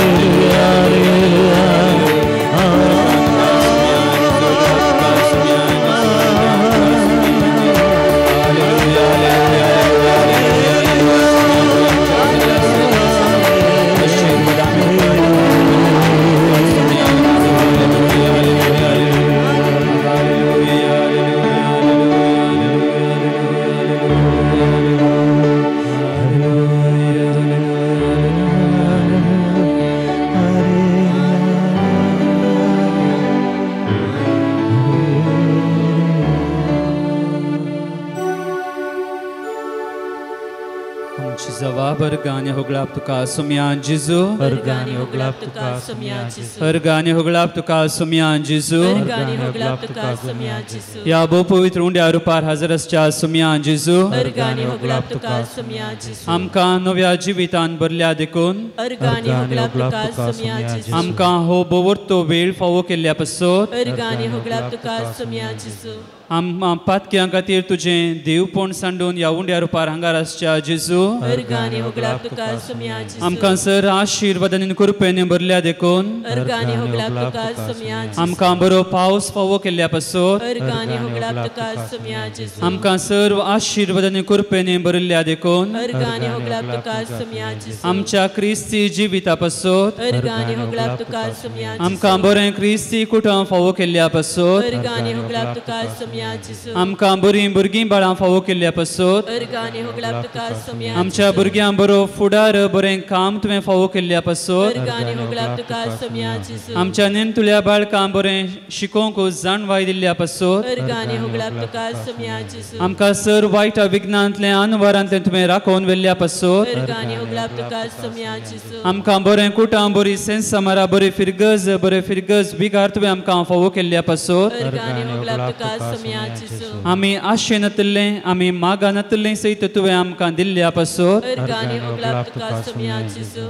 S2: अर्गाने होगळाप तुका सोमयान जेजू
S3: अर्गाने होगळाप तुका सोमयान जेजू
S2: अर्गाने होगळाप तुका सोमयान जेजू
S1: अर्गाने होगळाप तुका सोमयान जेजू
S2: ह्या भोव पवित्र उंड्या रुपार हजर आसच्या सोमयान जेजू
S1: अर्गाने होगळाप तुका सोमयान जेजू
S2: आमकां नव्या जिवितान भरल्या देखून
S1: अर्गाने होगळाप तुका सोमयान जेजू
S2: आमकां हो भोवरतो वेळ फावो केल्ल्या पासत
S1: अर्गाने होगळाप तुका सोमयान जेजू
S2: आम पातक्यां खातीर तुजें देवपण सांडून ह्या उंड्या रुपार हांगार आसच्या जेजू
S1: अर्गाने होगळाप तुका सोमयान जेजू
S2: आमकां सर आशिर्वादान कृपेन भरल्या देखून
S1: अर्गाने होगळाप तुका सोमयान जेजू
S2: आमकां बरो पावस फावो केल्ल्या पासत
S1: अर्गाने होगळाप तुका सोमयान जेजू
S2: आमकां सर्व आशिर्वादान कृपेन भरिल्ल्या देखून
S1: अर्गाने होगळाप तुका सोमयान जेजू
S2: आमच्या क्रिस्ती जिविता पासत
S1: अर्गाने होगळाप तुका सोमयान जेजू
S2: आमकां बरें क्रिस्ती कुटुंब फावो केल्ल्या पासत
S1: अर्गाने होगळाप तुका सोमयान सोम्या जेजू
S2: आमकां बरीं भुरगीं बाळां फावो केल्ल्या पासत
S1: अर्गां आनी होगडाप तुका सोम्या
S2: आमच्या भुरग्यां बरो फुडार बरें काम तुवें फावो केल्ल्या पासत
S1: अर्गां आनी होगडाप तुका सोम्या जेजू
S2: आमच्या नेणटुल्या बाळकां बरें शिकोवंक जाणवाय दिल्ल्या पासत
S1: अर्गां आनी होगडाप तुका सोम्या जेजू
S2: आमकां सर वायट विघ्नांतलें अनवरांतलें तुवें राखोवन व्हेल्ल्या पासत
S1: अर्गां आनी होगडाप तुका सोम्या जेजू
S2: आमकां बरें कुटां बरी सेंसमारा बरी फिरगज बरे फिरगज बिगार तुवें आमकां फावो केल्ल्या पासत
S1: अर्गां आनी होगडाप तुका सोम्या जेजू
S2: आमी आशे नातिल्लें आमी मागा नातिल्लें सयत तुवें आमकां दिल्ल्या पासत
S1: अर्गां आनी होगडाप तुका सोम्या जेजू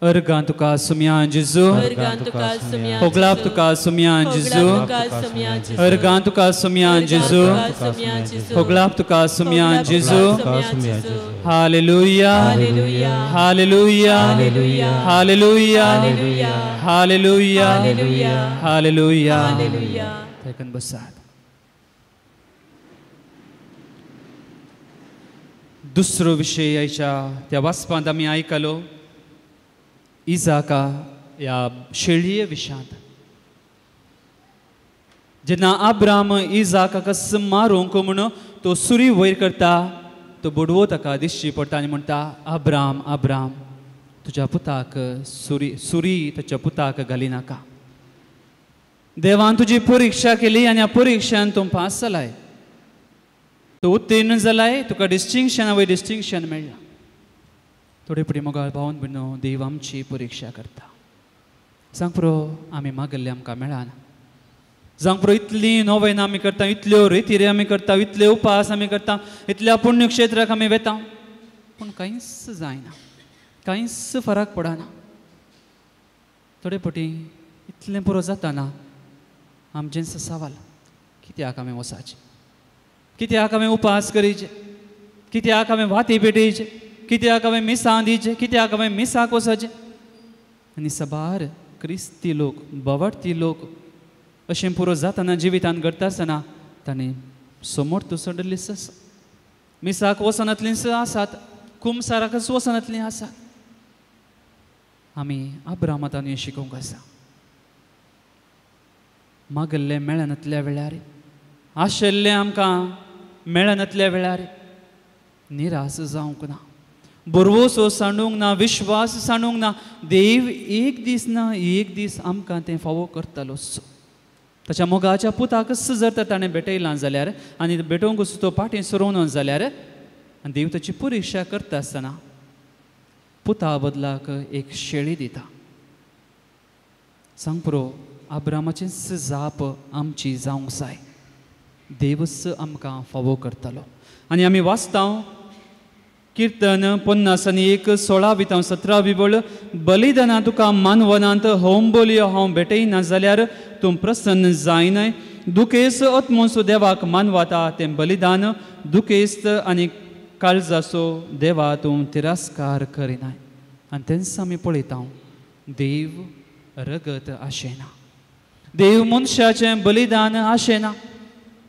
S2: अर्गां तुका सोम्या जेजू
S1: अर्गां तुका सोम्या
S2: होगडाप तुका सोम्या जेजू अर्गां तुका सोम्या जेजू होगडाप तुका सोम्या जेजू. Hallelujah hallelujah hallelujah hallelujah hallelujah. थंय बसात. दुसरो विशय आयच्या त्या वाचपांत आमी आयकलो इजाका ह्या शेळये विशांत. जेन्ना आब्राम इजाकाक मारूंक म्हूण तो सुरी वयर करता तो बोडवो ताका दिश्टी पडटा आनी म्हणटा आब्राम आब्राम तुज्या पुताक सुरी सुरी ताच्या पुताक घाली नाका. देवान तुजी परिक्षा केली आनी ह्या परिक्षान तूं पास जालाय, तूं उत्तीर्ण जालाय, तुका डिस्टिंक्शन वयर डिस्टिंक्शन मेळ्ळां. थोडे फुडें मोगाळ भावन भयणो देव आमची परिक्षा करता. जावंक पुरो आमी मागल्लें आमकां मेळना, जावंक पुरो इतलीं नोवेनां आमी करता, इतल्यो रेतिरे आमी करता, इतले उपास आमी करता, इतल्या पुण्यक्षेत्राक आमी वेता, पूण कांयच जायना, कांयच फरक पडना. थोडे फावटी इतलें पुरो जाताना आमचेंच सवाल कित्याक आमी वचाचें, कित्याक आमी उपास करीचे, कित्याक आमी वाती पेटयचे, कित्याक हांवें मिसां दिवचें, कित्याक हांवें मिसाक वचचें. आनी सबार क्रिस्ती लोक बवडती लोक अशें पुरो जातना जिवितान घडटा आसतना तांणी समोर सोडलेच आसा, मिसाक वचनातलींच आसात, कुमसाराकच वचनातलीं आसात. आमी आब्रामातांनी शिकोवंक आसा मागल्लें मेळनातल्या वेळार, आशिल्लें आमकां मेळनातल्या वेळार निराश जावंक ना, बरवसो सांडूंक ना, विश्वास सांडूंक ना. देव एक दीस ना एक दीस आमकां तें फावो करतालोच. ताच्या मोगाच्या पुताकच जर तर ताणें भेटयलां जाल्यार आनी भेटोवंकच तो फाटीं सरोवन जाल्यार आनी देव ताची परिक्षा करता आसतना पुता बदलाक एक शेळी दिता. सांग पुरो आब्रामाचेच जाप आमची जावंक जाय, देवच आमकां फावो करतालो. आनी आमी वाचता किर्तन 51 16 17 वळ, बलिदाना तुका मानवनांत होम बोलयो हांव भेटयना जाल्यार तूं प्रसन्न जायनाय. दुखेस्त आत्मोसो देवाक मानवता तें बलिदान, दुखेस्त आनी काळजाचो देवा तूं तिरस्कार करिनाय. आनी तेंच आमी पळयता देव रगत आशेना, देव मनशाचें बलिदान आशेना,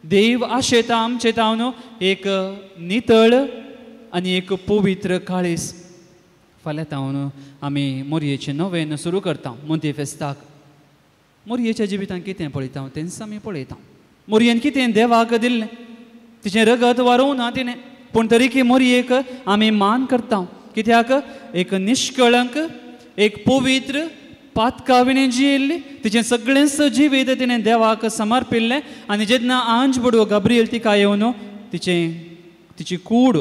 S2: देव आशेता आमचें तावन एक नितळ आनी एक पवित्र काळीस. फाल्यां तावन आमी मोरयेचें नवेन सुरू करता मोंती फेस्ताक. मोरयेच्या जिवितान कितें पळयता तेंच आमी पळयता. मोरयेन कितें देवाक दिल्लें, तिचें रगत वारोवंक ना तिणें, पूण तरीकी मोरयेक आमी मान करता. कित्याक एक निश्कळंक एक पवित्र पातकाविणें जियेल्ली, तिचें सगळेंच जिवीत तिणें देवाक समर्पिल्लें. आनी जेन्ना आंज बडवो गाब्रियल तिका येवन तिचें तिची कूड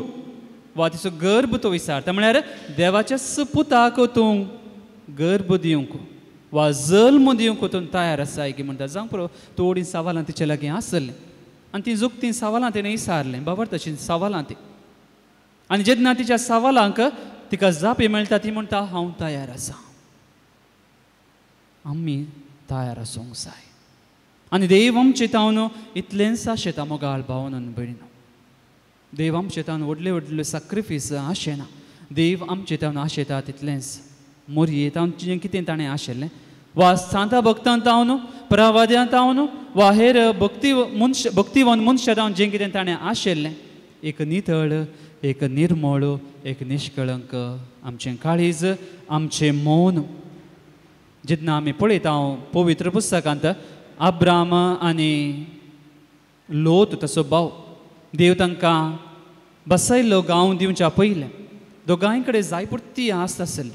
S2: वा तिचो गर्भ तो विचारता, म्हळ्यार देवाच्याच पुताक तूं गर्भ दिवंक वा जल्म दिवंक तूं तयार आसाय की म्हणटा. जावंक पुरो थोडीं सवालां तिचे लागीं आसलीं आनी तीं जुकतीं सवालां तिणें विचारलें, बाबर तशीं सवालां तीं. आनी जेन्ना तिच्या सवालांक तिका जापी मेळटा ती म्हणटा हांव तयार आसा. आमी तयार आसूंक जाय. आनी देव आमचे तावन इतलेंच आशेता मोगाळ भावन आनी भयणीनो. देव आमचे तावन व्हडले व्हडले साक्रिफीस आशेना, देव आमचे तावन आशेता तितलेंच. मोरये तावन जें कितें ताणें आशिल्लें वा सांता भक्तान तावन प्रवाद्यान तावन वा हेर भक्ती मनश भक्तिवन मनशां तावन जें कितें ताणें आशिल्लें एक नितळ एक निर्मळ एक निश्कळंक आमचें काळीज आमचें मौन. जेन्ना आमी पळयता पवित्र पुस्तकांत आब्राम आनी लोत तसो भाव देव तांकां बसयल्लो गांव दिवच्या पयलें दोगांय कडेन जाय पुरती आस्त आसली.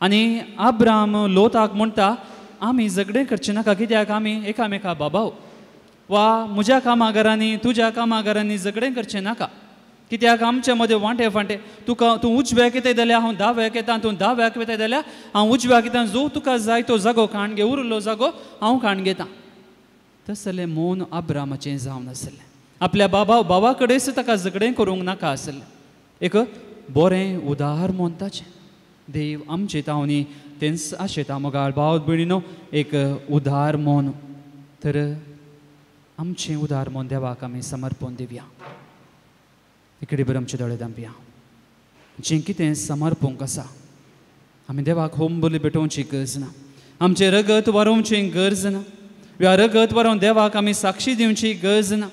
S2: आनी अब्राम लोताक म्हणटा आमी झगडें करचें नाका कित्याक आमी एकामेका बाबाव वा म्हज्या कामाघरांनी तुज्या कामाघरांनी झगडें करचें नाका कित्याक आमच्या मदें वांटे फांटे तुका तूं उजव्याक येताय जाल्यार हांव दाव्याक येता, तूं दाव्याक येताय जाल्यार हांव उजव्याक येता, जो तुका जाय तो जागो काण घे, उरलो जागो हांव काण घेता. तसलें मौन अब्रामाचें जावन आसलें. आपल्या बाबा बाबा कडेन ताका झगडें करूंक नाका आसलें. एक बरें उदार मन ताचें. देव आमचे तावनी तेंच आशेता मोगाळ भाव भयणीनो एक उदार मन. तर आमचें उदार मन देवाक आमी समर्पण दिवया. इकडे बरें आमचे दोळे धांपया. जें कितें समर्पूंक आसा आमी देवाक होम बली भेटोवची गरज ना, आमचें रगत वारोवची गरज ना, ह्या रगत वारोवन देवाक आमी साक्षी दिवची गरज ना.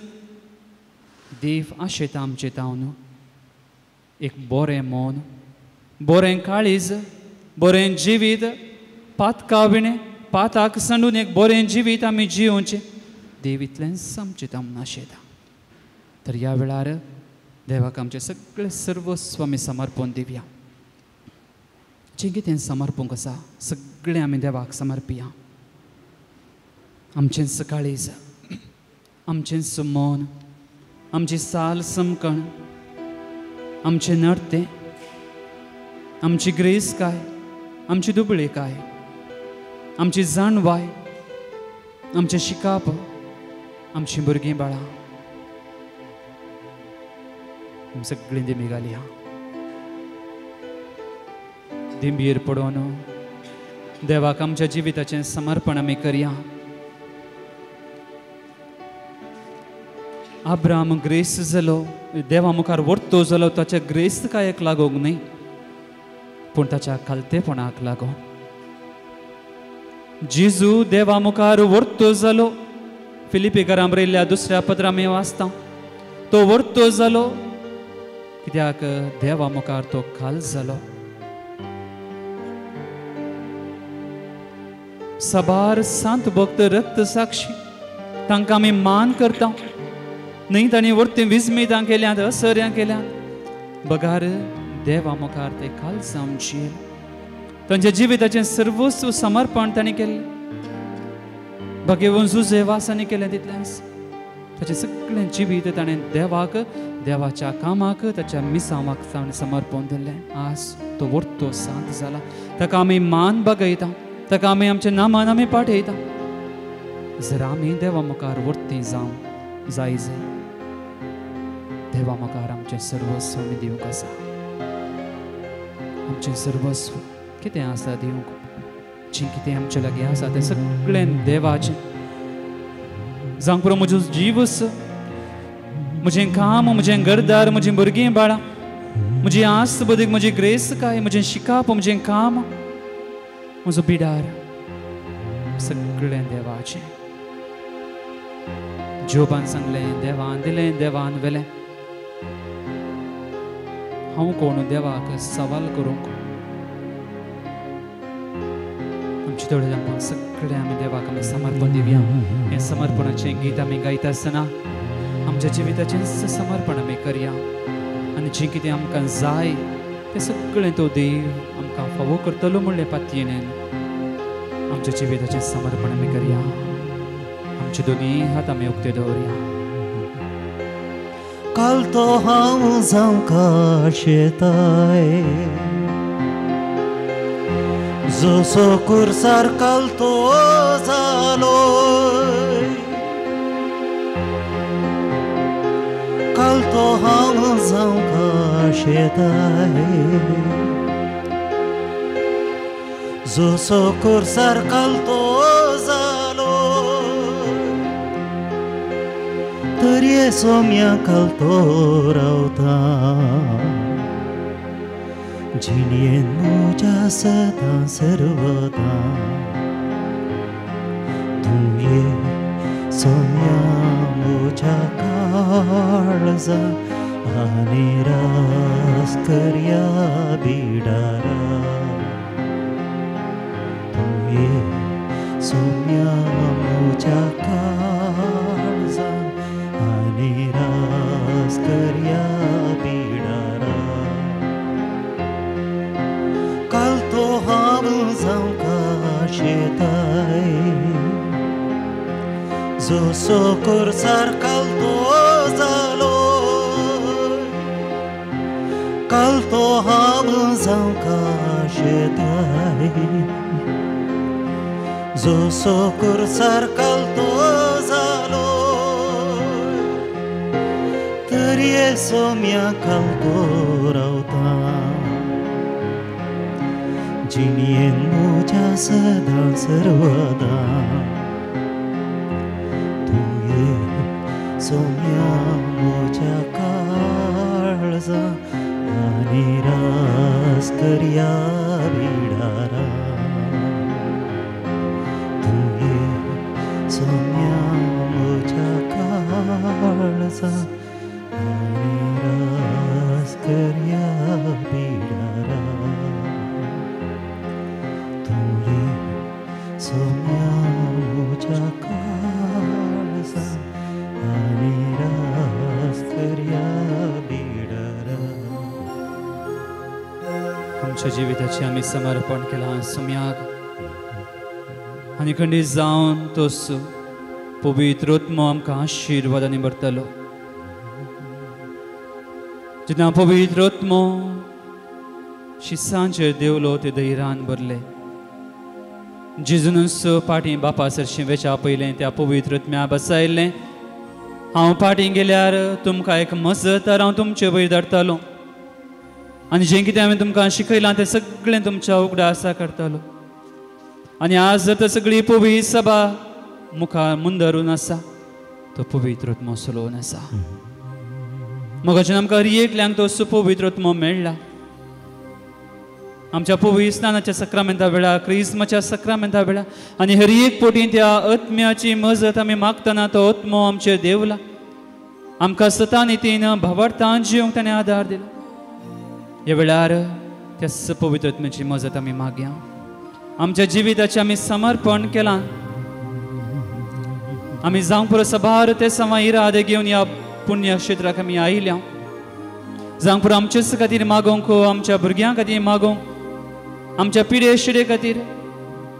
S2: देव आशेता आमचे तावन एक बरें मन, बरें काळीज, बरें जिवीत, पातका विणें पाताक सांडून एक बरें जिवीत आमी जियोवचें. देव इतलेंच आमचें तावन आशेता. तर ह्या वेळार देवाक आमचें सगळें सर्वस्व आमी समर्पण दिवया. जें कितें समर्पूंक आसा सगळें आमी देवाक समर्पिया. आमचेंच काळीज, आमचेंच मन, आमची साल समकण, आमचें नर्तें, आमची ग्रेसकाय, आमची दुबळेकाय, आमची जाणवाय, आमचें शिकाप, आमचीं भुरगीं बाळां सगळीं दिमी घालया. दिंबीर पडोवन देवाक आमच्या जिविताचें समर्पण आमी करया. अब्राम ग्रेस जालो, देवा मुखार वर्तो जालो, ताच्या ग्रेस्तकायेक लागूंक न्हय पूण ताच्या खालतेपणाक लागून. जेजू देवा मुखार वर्तो जालो. फिलिपीकरां बरयल्ल्या दुसऱ्या पत्रां आमी वाचता तो वर्तो जालो कित्याक देवा मुखार तो खाल जालो. साबार सांत भक्त रक्त साक्षी तांकां आमी मान करता न्हय, तांणी वर्तें विस्मितां केल्यांत, असर्यां केल्यांत, बगार देवा मुखार ते खाल जावन जियेले. तांच्या जिविताचें सर्वस्व समर्पण तांणी केल्लें. भाग्यवंत जुजे वासांनी केलें तितलेंच. ताचें सगळें जिवीत ताणें देवाक, देवाच्या कामाक, ताच्या मिसांवाक ताणें समर्पण दिल्लें. आज तो वर्तो सांत जाला. ताका आमी मान बागयता, ताका आमी आमच्या नामान आमी पाठयता. जर आमी देवा मुखार वर्ती जावं जाय जाय, देवा मुखार आमचें सर्वस्व आमी दिवंक आसा. आमचें सर्वस्व कितें आसा दिवंक, जें कितें आमचे लागीं आसा तें सगळें देवाचें. जावंक पुरो म्हजो जीवस, म्हजें काम, म्हजें घरदार, म्हजीं भुरगीं बाळां, म्हजी आस्त बदीक, म्हजी ग्रेसकाय, म्हजें शिकाप, म्हजें काम, म्हजो बिडार, सगळें देवाचें. जोबान सांगलें देवान दिलें, देवान व्हेलें. हांव कोण देवाक सवाल करूंक? आमचे दोळे धांपून सगळें आमी देवाक आमी समर्पण दिवया. हें समर्पणाचें गीत आमी गायता आसतना आमच्या जिविताचें समर्पण आमी करया आनी जें कितें आमकां जाय तें सगळें तो देव आमकां फावो करतलो म्हणलें पातयेन आमच्या जिविताचें समर्पण आमी करया. आमचे दोनी हात आमी उक्ते दवरया.
S3: काल तो हांव जावंक आशेताय, जसो कुर्सार काल तो जालो, काल तो हांव जावंक आशेताय, जसो कुर्सार काल तो जालो, तरी सोम्या काल तो रावता, जिणेन म्हज्या सदां सर्वदा, तुवें सोम्या म्हज्या काळजा आनी रास करया बिडारा, तुवें सोम्या म्हज्या काळजा जो सोकुरसार कालतो जालो कालतो हांव जावंक आशेताय जो सोकुरसार कालतो जालो तरी सोम्या कालतो रावता जिणयेन म्हज्या सदां सर्वदा तुवें सोम्या म्हज्या काळजा आनी रास करया बिडारा तुवें सोम्या म्हज्या काळजा आनी रास करया बिडारा तुवें सोम्या म्हज्या काळजा आनी रास करया बिडारा.
S2: आमच्या जिविताचें आमी समर्पण केलां सोम्याक आनी खंडीत जावन तोच पवित्र आत्मो आमकां आशिर्वादांनी भरतलो. जेन्ना पवित्र आत्मो शिसांचेर देवलो ते धैर्यान भरले. जेजूनच पाटी बापा सरशीं वेच्या पयलें त्या पवित्र आत्म्या बसायल्लें हांव पाटी गेल्यार तुमकां एक मजत हांव तुमचे वयर धाडटालो आनी जें कितें हांवें तुमकां शिकयलां तें सगळें तुमच्या उगडासा करतालो. आनी आज जर तर सगळी पवित्र सभा मुखार मुंदरून आसा तो पवित्र आत्मो चलोवन आसा. मोगाच्यान आमकां हर एकल्यांक तो सुपवित्र आत्मो मेळ्ळा. आमच्या पवित्र स्नानाच्या सक्रामेंता वेळार क्रिस्माच्या सक्रामेंता वेळार आनी हर एक पोटी त्या आत्म्याची मजत आमी मागतना तो आत्मो आमचेर देवला. आमकां सता नितीन भावार्थान जिवंक ताणें आदार दिला. ह्या वेळार त्या पवित्र आत्म्याची मजत आमी मागया. आमच्या जिविताचें आमी समर्पण केलां. आमी जावंक पुरो सभार ते समा इरादे घेवन ह्या पुण्य क्षेत्राक आमी आयल्या. जावंक पुरो आमचेच खातीर मागोवंक आमच्या भुरग्यां खातीर मागोवंक आमच्या पिडे शिडे खातीर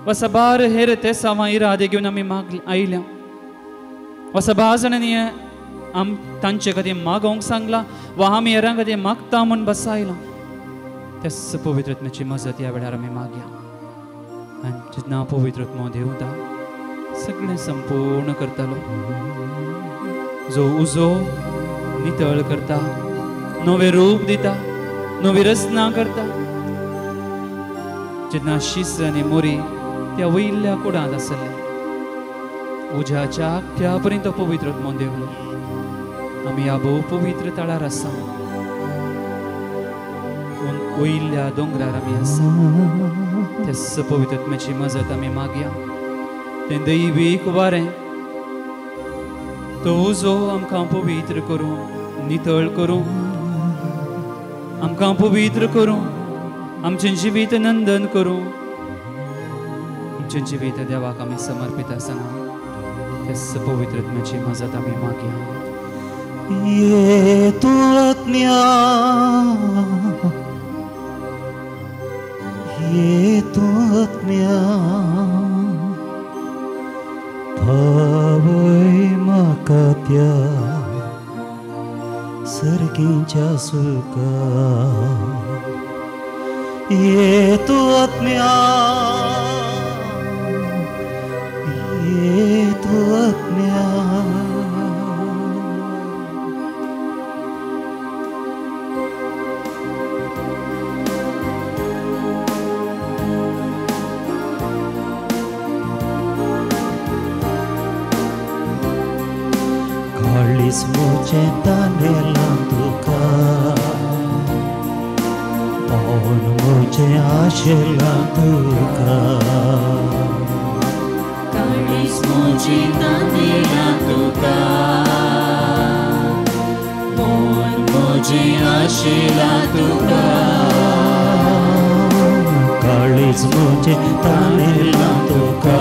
S2: वा सबार हेर ते समा इरादे घेवन आमी माग आयल्या. वा सबार जाणांनी आम तांचे खातीर मागोवंक सांगलां वा आमी हेरां खातीर मागता म्हूण बसायलां. त्या पवित्र आत्म्याची मजत ह्या वेळार आमी मागया. आनी जेन्ना पवित्र आत्मो देवता सगळें संपूर्ण करतलो जो उजो नितळ करता नवें रूप दिता नवी रचना करता. जेन्ना शीस आनी मोरी त्या वयल्या कुडांत आसले उज्याच्या त्या पर्यंत तो पवित्र आत्मो देवलो. आमी ह्या भोव पवित्र तळार आसा वयल्या दोंगरार आमी आसा. त्या पवित्र आत्म्याची मजत आमी मागया. तें दैवीक वारें तो उजो आमकां पवित्र करूं नितळ करूं आमकां पवित्र करूं आमचें जिवीत नंदन करूं आमचें जिवीत देवाक आमी समर्पीत आसना त्या पवित्र आत्म्याची मजत आमी मागया.
S3: ये तूं आत्म्या ये तूं आत्म्या पावय म्हाका त्या सर्गीच्या सुखा ये तूं आत्म्या ये तूं आत्म्या. काळीज म्हजें तानेलां तुका मन म्हजें आशेलां तुका
S1: काळीज म्हजें तानेलां तुका मन म्हजें आशेलां तुका
S3: काळीज म्हजें तानेलां तुका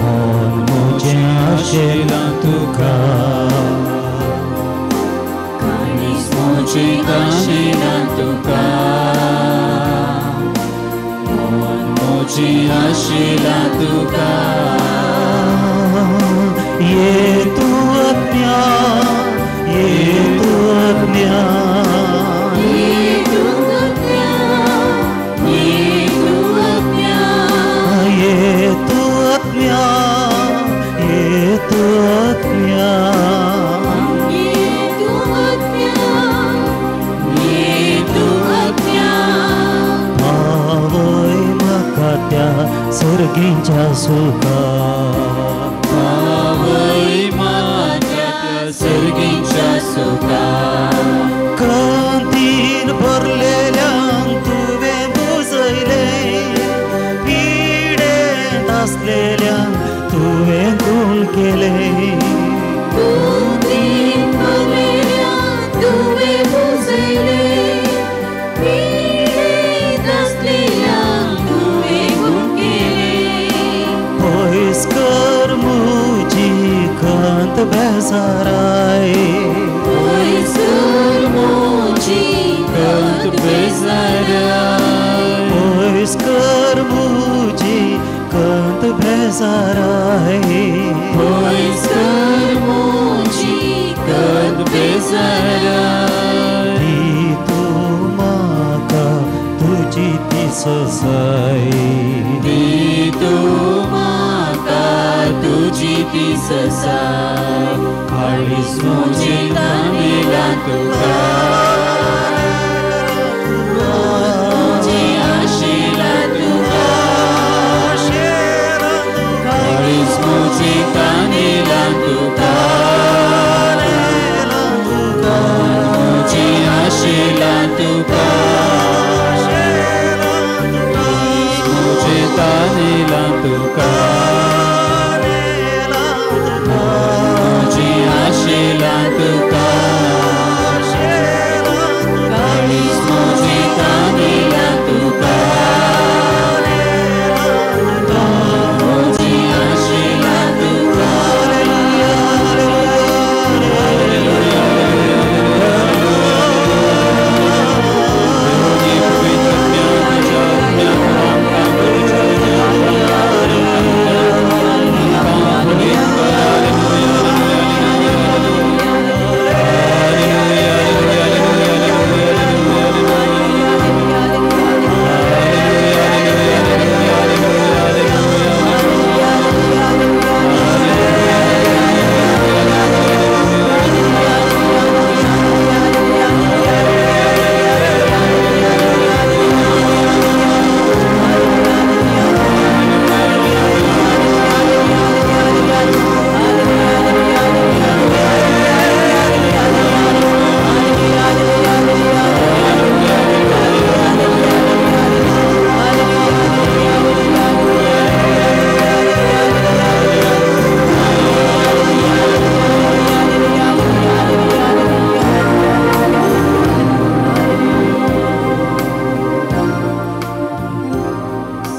S3: मन म्हजें आशेलां तुका
S1: काळीज म्हजें आशेलां तुका मन म्हजें आशेलां तुका.
S3: ये तू आत्म्या, ये तू आत्म्या,
S1: ये तू आत्म्या, ये तू आत्म्या,
S3: ये तू आत्म्या, ये तू आत्म्या,
S1: ये तू आत्म्या, ये तू आत्म्या.
S3: पावय म्हाका त्या सर्गींच्या सुखा,
S2: पावय म्हाका त्या सर्गींच्या सुखा.
S3: क्रांतीन भरलेल्यांक तुवें बुजयलें, पिडेंत आसलेल्यांक तुवें गुण केलें.
S1: क्रांतीन भरलेल्यांक तुवें बुजयलें, पिडेंत आसलेल्यांक तुवें गुण केलें.
S3: पयस कर म्हजी खंत बेजाराय,
S1: पयस कर म्हजी खंत बेजाराय,
S3: पयस कर म्हजी खंत बेजाराय,
S1: पयस कर म्हजी खंत बेजाराय.
S3: दी तूं म्हाका तुजी ती ससाय,
S1: दी तूं म्हाका तुजी ती ससाय. काळीज म्हजें तानेलां तुका, म्हजें आशेलां तुका, काळीज म्हजें तानेलां तुका, म्हजें आशेलां तुका,
S2: म्हजें तानेलां तुका, म्हजें आशेलां तुका, काळीज म्हजें तानेलां तुका, म्हजें आशेलां तुका.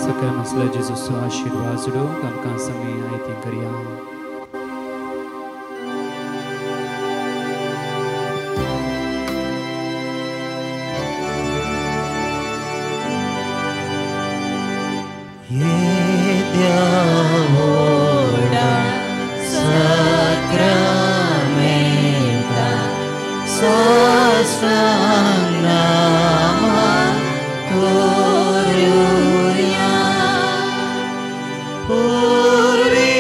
S2: सकाळ मसला जेजूचो आशिर्वाद जोडूंक आमकां समी आयती करया.
S3: येद्या साक्रामेंता साष्टांग नामा करुया, पुर्विल्ल्या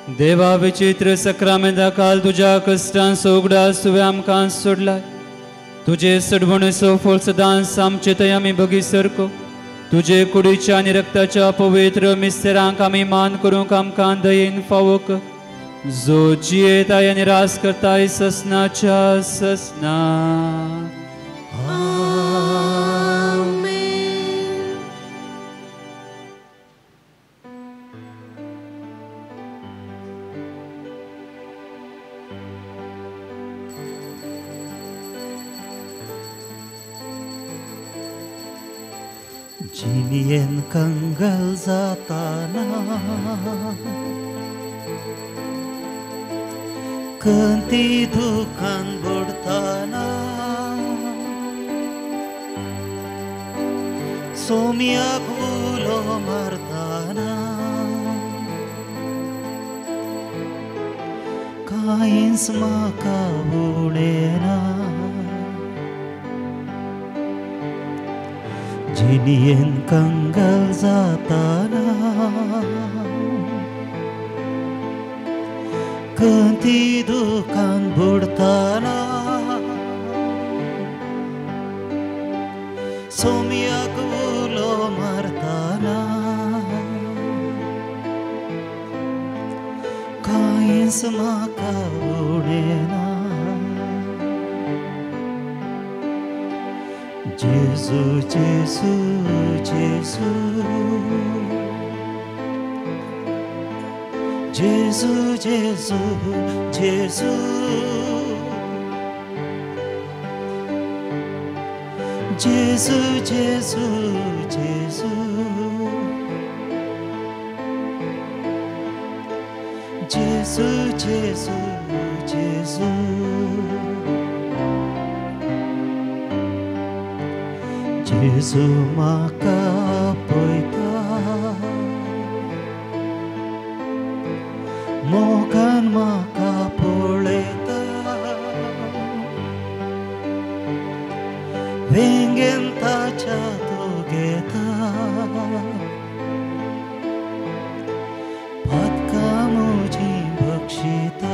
S2: देवा विचित्र सक्रामेंता काल तुज्या कश्टान उगडास तुवें आमकां सोडलाय. तुजे सडवणेचो फळ सदांच आमचे थंय आमी बगी सरको. तुजे कुडीच्या आनी रक्ताच्या पवित्र मिस्तरांक आमी मान करूंक आमकां दयेन फावोक. जो जियेताय आनी रास करताय ससनाच्या ससना.
S3: जिणेन कंगाल जाताना कंती दुखान बुडताना सोम्याक उलो मारताना कांयच म्हाका उणें ना. जिणेन कंगाल जाताना कंती दुखान बुडताना सोम्याक उलो मारताना कांयच म्हाका उणें ना. जेजू जेजू जेजू जेजू जेजू जेजू जेजू जेजू जेजू जेजू जेजू जेजू. जेजू म्हाका पळयता मोगान म्हाका पळयता वेंगेन ताच्या तो घेता पातकां म्हजीं बक्षिता.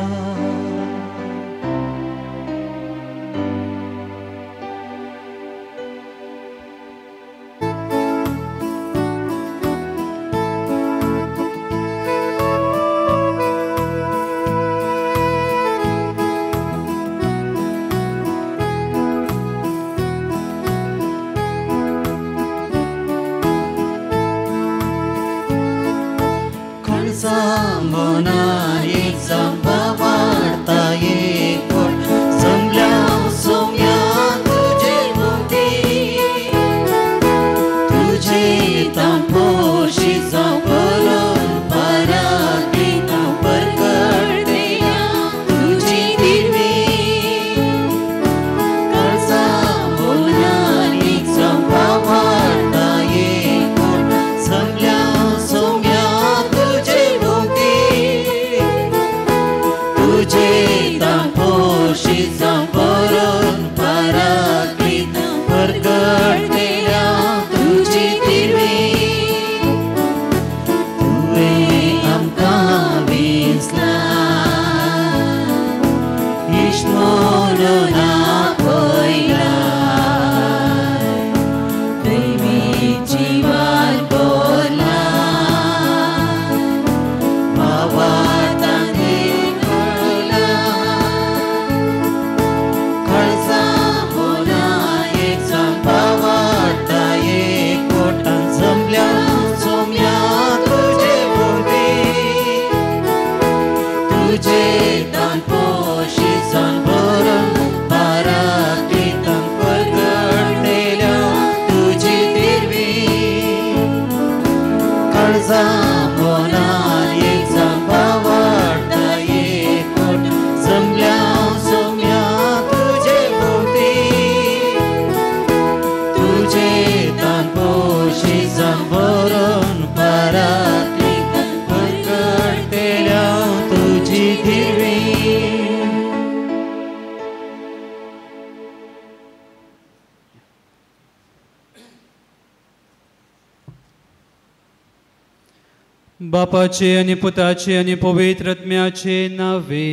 S2: बापाचे आनी पुताचे आनी पवित्र आत्म्याचे नावे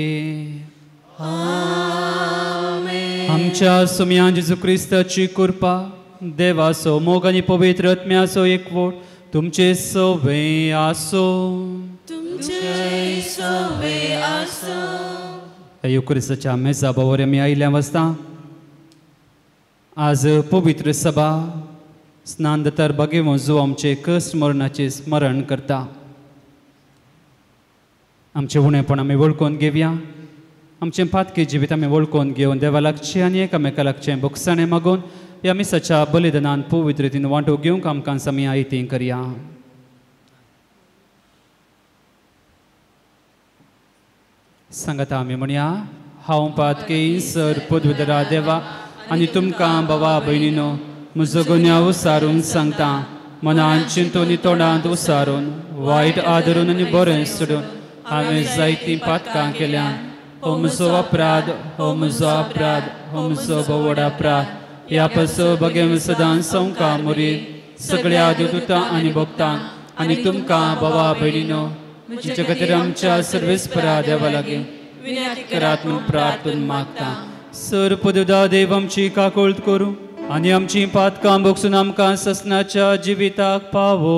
S1: आमेन.
S2: आमच्या सुम्या जेजू क्रिस्ताची कृपा, देवाचो मोग आनी पवित्र आत्म्याचो एकवट तुमचे सवे आसो.
S1: तुमचे सवे आसो.
S2: युक्रिस्ताच्या मेजा बावर आमी आयिल्ल्या वाजता आज पवित्र सभा स्नान दतर बागेवो जो आमचे कश्ट मरणाचें स्मरण करता. आमचें उणेपण आमी वळखून घेवया, आमचें पातकी जिवीत आमी वळखून घेवन देवा लागचें आनी एकामेका लागचें बोगसाणें मागून ह्या मिसाच्या बलिदानान पवित्र रितीन वांटो घेवंक आमकां आमी आयती करया. सांगता आमी म्हणया, हांव पातकी सर पदवीधरा देवा आनी तुमकां बाबा भयणीनो म्हजो गुन्यांव उसारून सांगता, मनान चिंतून तोंडांत उसारून वायट आदरून आनी बरें सोडून हांवें जायतीं पातकां केल्यान. हो म्हजो अपराध, हो म्हजो अपराध, हो म्हजो भोवड अपराध. ह्या पासो बगेम सदां संवका मुरी सगळ्या देवदूतां आनी भक्तांक आनी तुमकां बाबा भयणीनो म्हज्या खातीर आमच्या सर्वेस्परा देवा लागीं करात म्हूण प्रार्थून मागता. सर पदुदा देव आमची काकुळट करूं आनी आमची पातकां भोगसून आमकां ससनाच्या जिविताक पावो.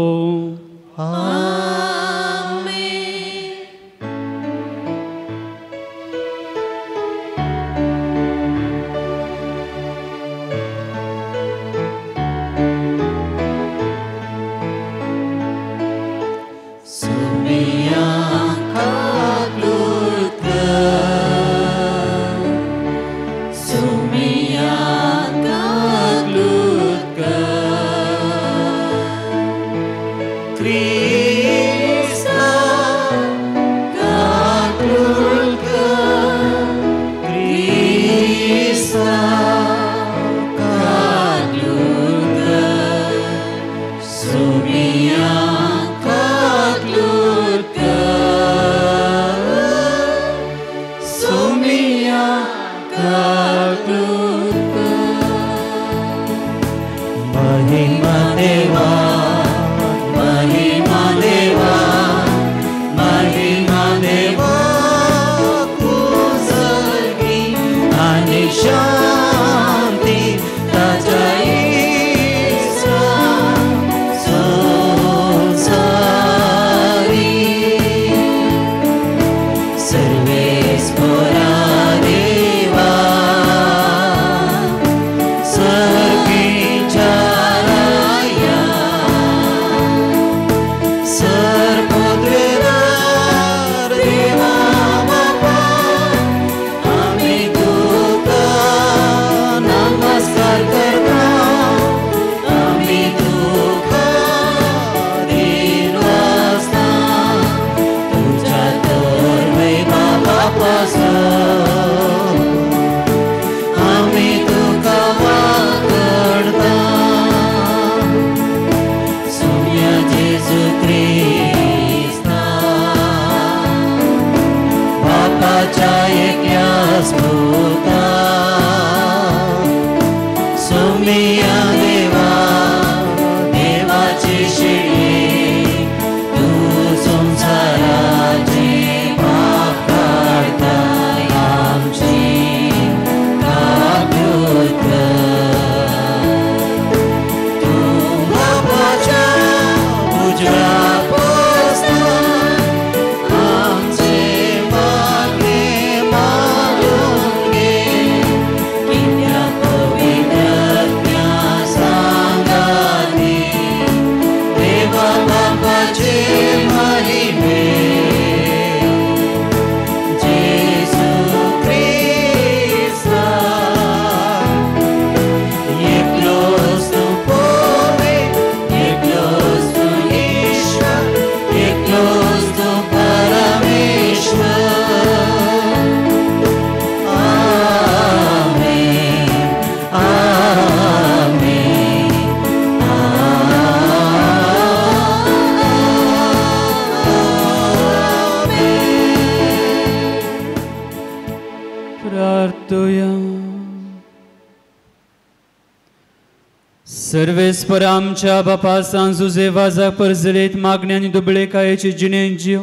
S2: सर्वेस्पर आमच्या बापा सांजुजे वाजा परजलेत मागण्या आनी दुबळेकायेचे जिणें जीव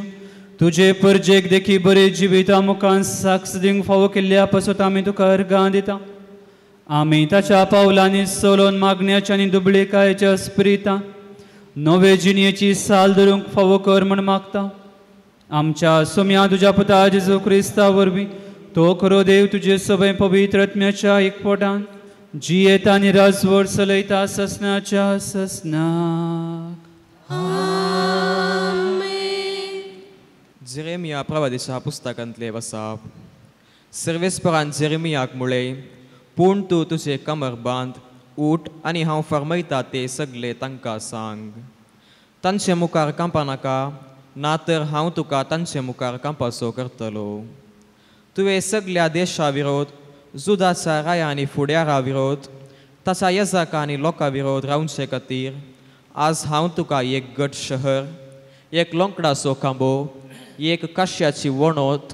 S2: तुजे परजेक देखी बरे जिविता मुखान साक्ष दिवंक फावो केल्ल्या पासत आमी तुका अर्गां दिता. आमी ताच्या पावलांनी चलोवन मागण्याच्या आनी दुबळेकायेच्या स्पिरितान नवे जिणेची साल धरूंक फावो कर म्हण मागता. आमच्या सोम्या तुज्या पुता जेजू क्रिस्ता वरवीं तो खरो देव तुजे सगळे पवित्र आत्म्याच्या एकपोटान जियेता आनी राजवट चलयता ससनाच्या ससनाक.
S4: जेरेमिया प्रवादेशा पुस्तकांतले वसाप. सर्वेस्परान जेरेमियाक मुळे पूण तूं तुजें कमर बांद, उठ आनी हांव फर्मयता ते सगळे तांकां सांग. तांचे मुखार कांपा नाका, ना तर हांव तुका तांचे मुखार कांपासो करतलो. तुवें सगल्या देशा विरोध, जुदाच्या राया आनी फुड्यारा विरोध, ताच्या येजाका आनी लोकां विरोध रावचे खातीर आज हांव तुका एक गट शहर, एक लोंकडाचो खांबो, एक काश्याची वणत,